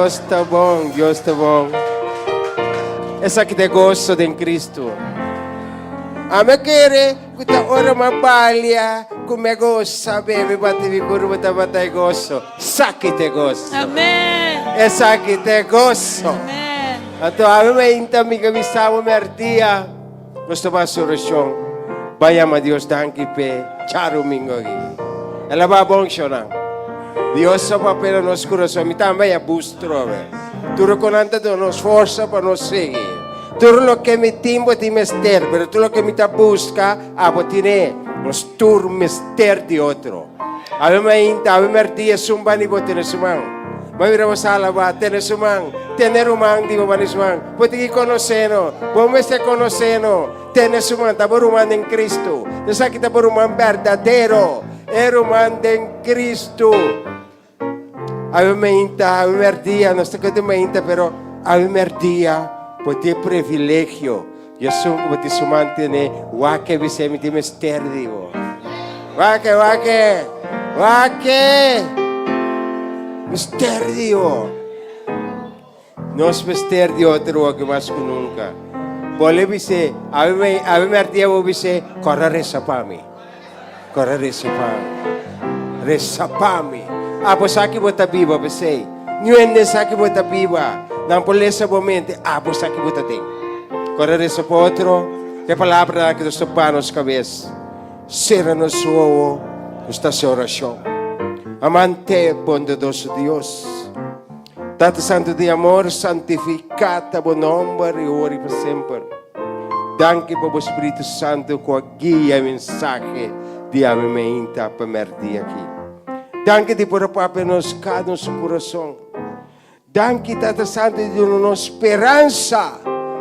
Dios ta bon, Dios ta bon. Esaki ta e goso den Cristo. Ami a kere ku ta ora mi a balia ku mi a gosa bebe bati mi kurpa tabata e goso. Esaki ta e goso. Amen. Esaki ta e goso. Amen. Anto ami mainta mi ke bisa bo merdia nos ta basa orashon. Bai yama Dios danki p'e djarumingo aki. El a ba bon shonnan. Dios a papia na nos kurason. Mi tambe a bus trobe. Tur ku nan ta duna nos forsa pa nos sigui. Tur loke mi tin bo tin mester, pero tur loke mi ta buska abo tine. Nos tur mester di otro. Awe mainta, awe merdia esun bani bo tene su man. Bo a mira bo sala bo a tene su man. Tene ruman di bo bani su man. Bo tin ki konosé no. Bo mester konosé no. Tene su man. Ta bo ruman den Cristo. Esaki ta bo ruman berdadero. E ruman den Cristo. Awe mainta, awe merdia, nos ta keda mainta, pero awe merdia bo tin e privilegio. Esun ku bo tin su man tene, wak e bis'é mi tin mester di bo. Wak e, wak e, wak e! Mester di bo. Nos mester di otro aki mas ku nunka. Bo le bis'é, awe, awe merdia bo bis'é, kòrda resa pa mi. Kòrda resa pa mi. Resa pa mi. Abo sa ki bo ta biba p'esei. Niun hende sa ki bo ta biba. Nan por lesa bo mente. Abo sa ki bo ta den. Kòrda resa pa otro. E palabranan aki nos ta ba nos kabes. Sera nos wowo, nos ta hasi orashon. Amante, bondadoso Dios. Tata Santu di amor, santifiká ta bo nòmber i ora i pa semper. Danki pa bo Spiritu Santu ku a guia e mensahe di awe meinta pa mèrdia aki. Danki di por a papia nos kada un su kurason. Danki Tata Santu di duna nos speransa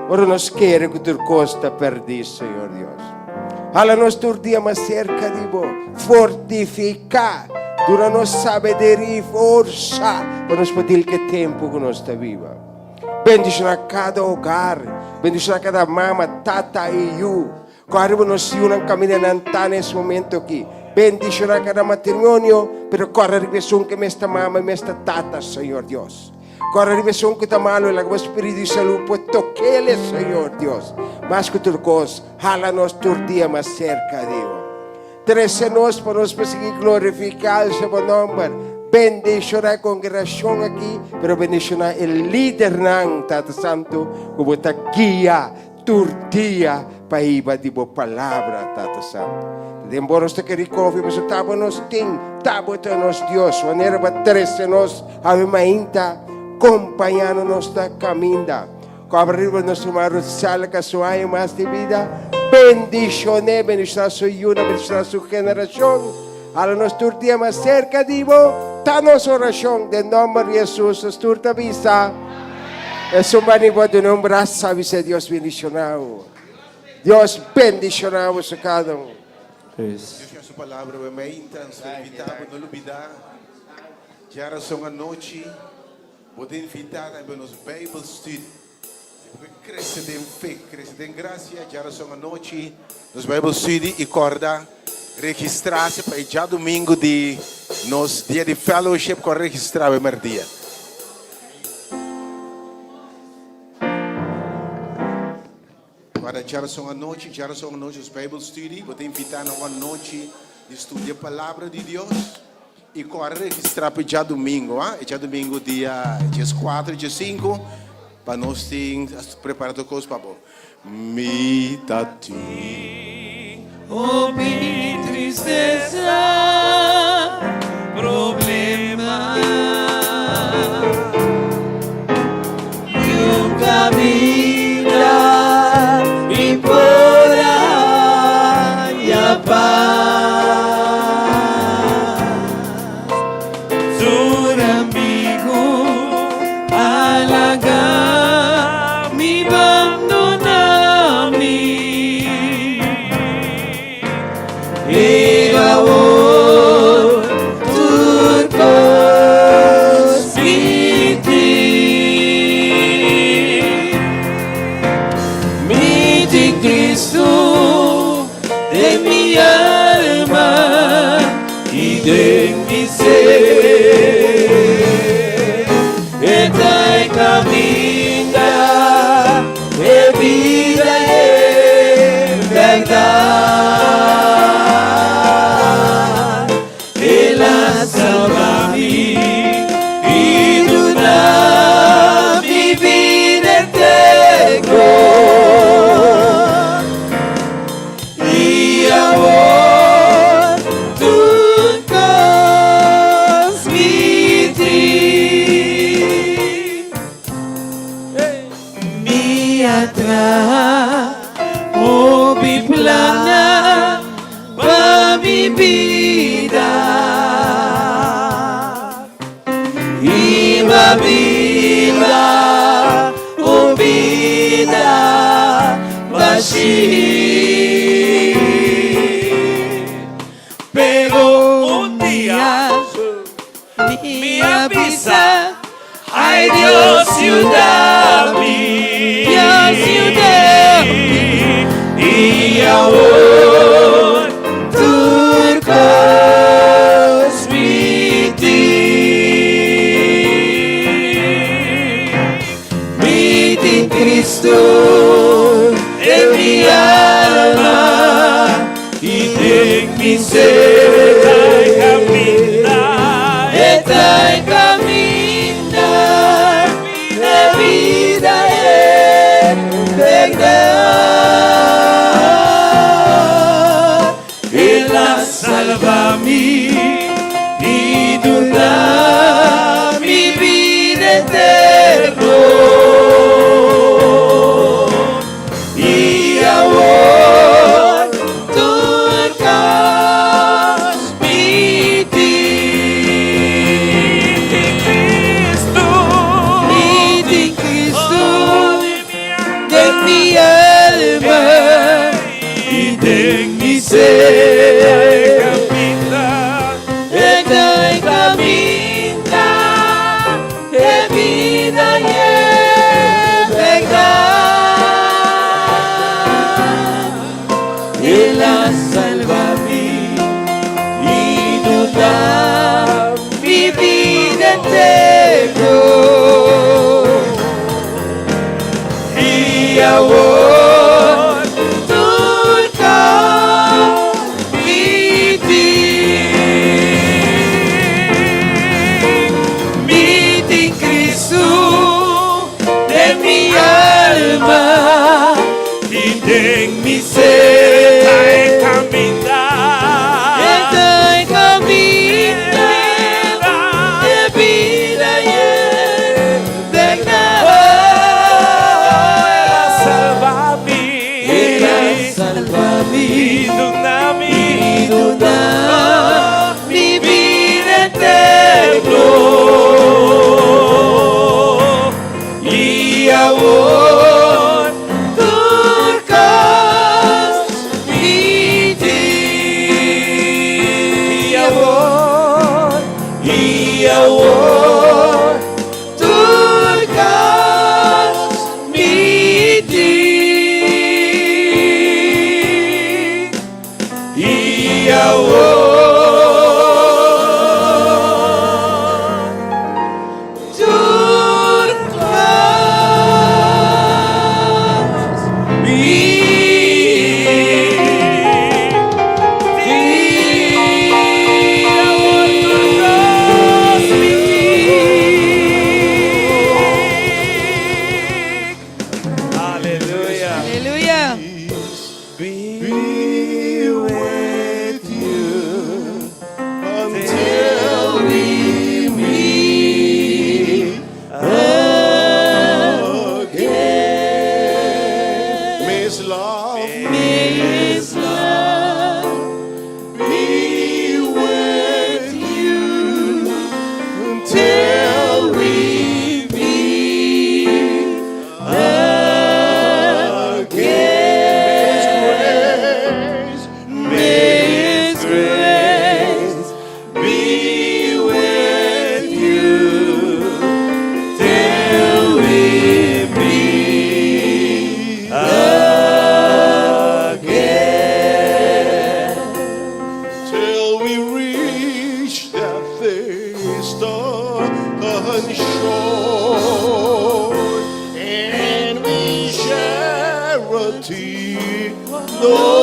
ora nos kere ku tur kos ta pèrdí, Señor Dios. Hala nos tur dia mas serka di bo. Fortifiká, duna nos sabiduria i forsa pa nos por dil ku e tempu ku nos ta biba. Bendishoná kada hogar, bendishoná kada mama, tata i yu. Ku ariba nos yunan kaminda nan ta na es momento aki. Bendishoná kada matrimonio, pero kòrda riba esun ku mes ta mama i mes ta tata, Señor Dios. Kòrda riba esun ku ta malu, laga bo spiritu di salú por tok'el, Señor Dios. Mas ku tur kos, hala nos tur dia mas serka di bo. Trese nos pa nos por sigui glorifiká el bo nòmber. Bendishoná e kongregashon aki, pero bendishoná e lidernan, Tata Santu, ku bo ta guia tur dia pa hiba di bo palabra, Tata Santu. Den bo nos ta keri konfia, pasobra ta bo nos tin, ta bo ta nos Dios. Manera bo a trese nos awe mainta, kompañando nos na kaminda. Kobra riba nos ruman Ruth ka su aña mas di bida. Bendishon'é, bendishoná su yunan, bendishoná su generashon. Hala nos tur dia mas serka di bo. Ta nos orashon den nòmber di Hesus. Nos tur ta bisa, Esun bani bo duna un brasa, bisa Dios bendishoná bo. Dios bendishoná boso kada un. Dios ya su palabra bo meinta, nos ta invitá bo no lubidá djarason anochi. Bo ta invitá tambe nos Bijbelstudie. Si bo ke krese den fe, krese den grasia, djarason anochi nos Bijbelstudie i kòrda registrá-se pa e djadumingu di nos dia di fellowship, kòrda registrá bo e mèrdia. Kòrda djarason anochi, djarason anochi nos Bijbelstudie. Bo ta invitá na un anochi di studia Palabra di Dios. I kòrda registrá pa e djadumingu, a? E djadumingu dia dieskuater i diesinku, pa nos tin prepará tur kos pa bo. Mi ta tin. Hopi tristesa, problema. Ni un kaminda mi por haña pas. Tur amigu a laga mi bandona mi. Pero awor tur kos mi tin. traha hopi plannan pa mi bida I m'a biba un bida bashí. Pero un dia mi a bisa, Ai Dios yuda mi. Dios yuda mi. I awor tur kos mi tin. Mi tin Cristo den mi alma i den mi ser. E ta e kaminda, e bida, e bèrdat. El a salba mi i duna mi bida eterno. I awor tur kos mi tin. Mi tin Cristo den mi alma i den mi ser. E ta e kaminda, e bida i e bèrdat. El a salba mi i duna mi bida eterno. I awor tur kos mi tin. Mi tin Cristo den mi alma i den mi ser. E ta e kaminda, e bida i e bèrdat. El a salba mi i duna mi bida eterno. I awor tur kos mi tin. I awor tur kos mi tin. I awor tur kos mi tin. Aleluya. Aleluya. Be with you until we meet again. May His love, May His love be with you until we meet again. May His grace be with you till we meet again. Till we reach that distant shore and we share a tear no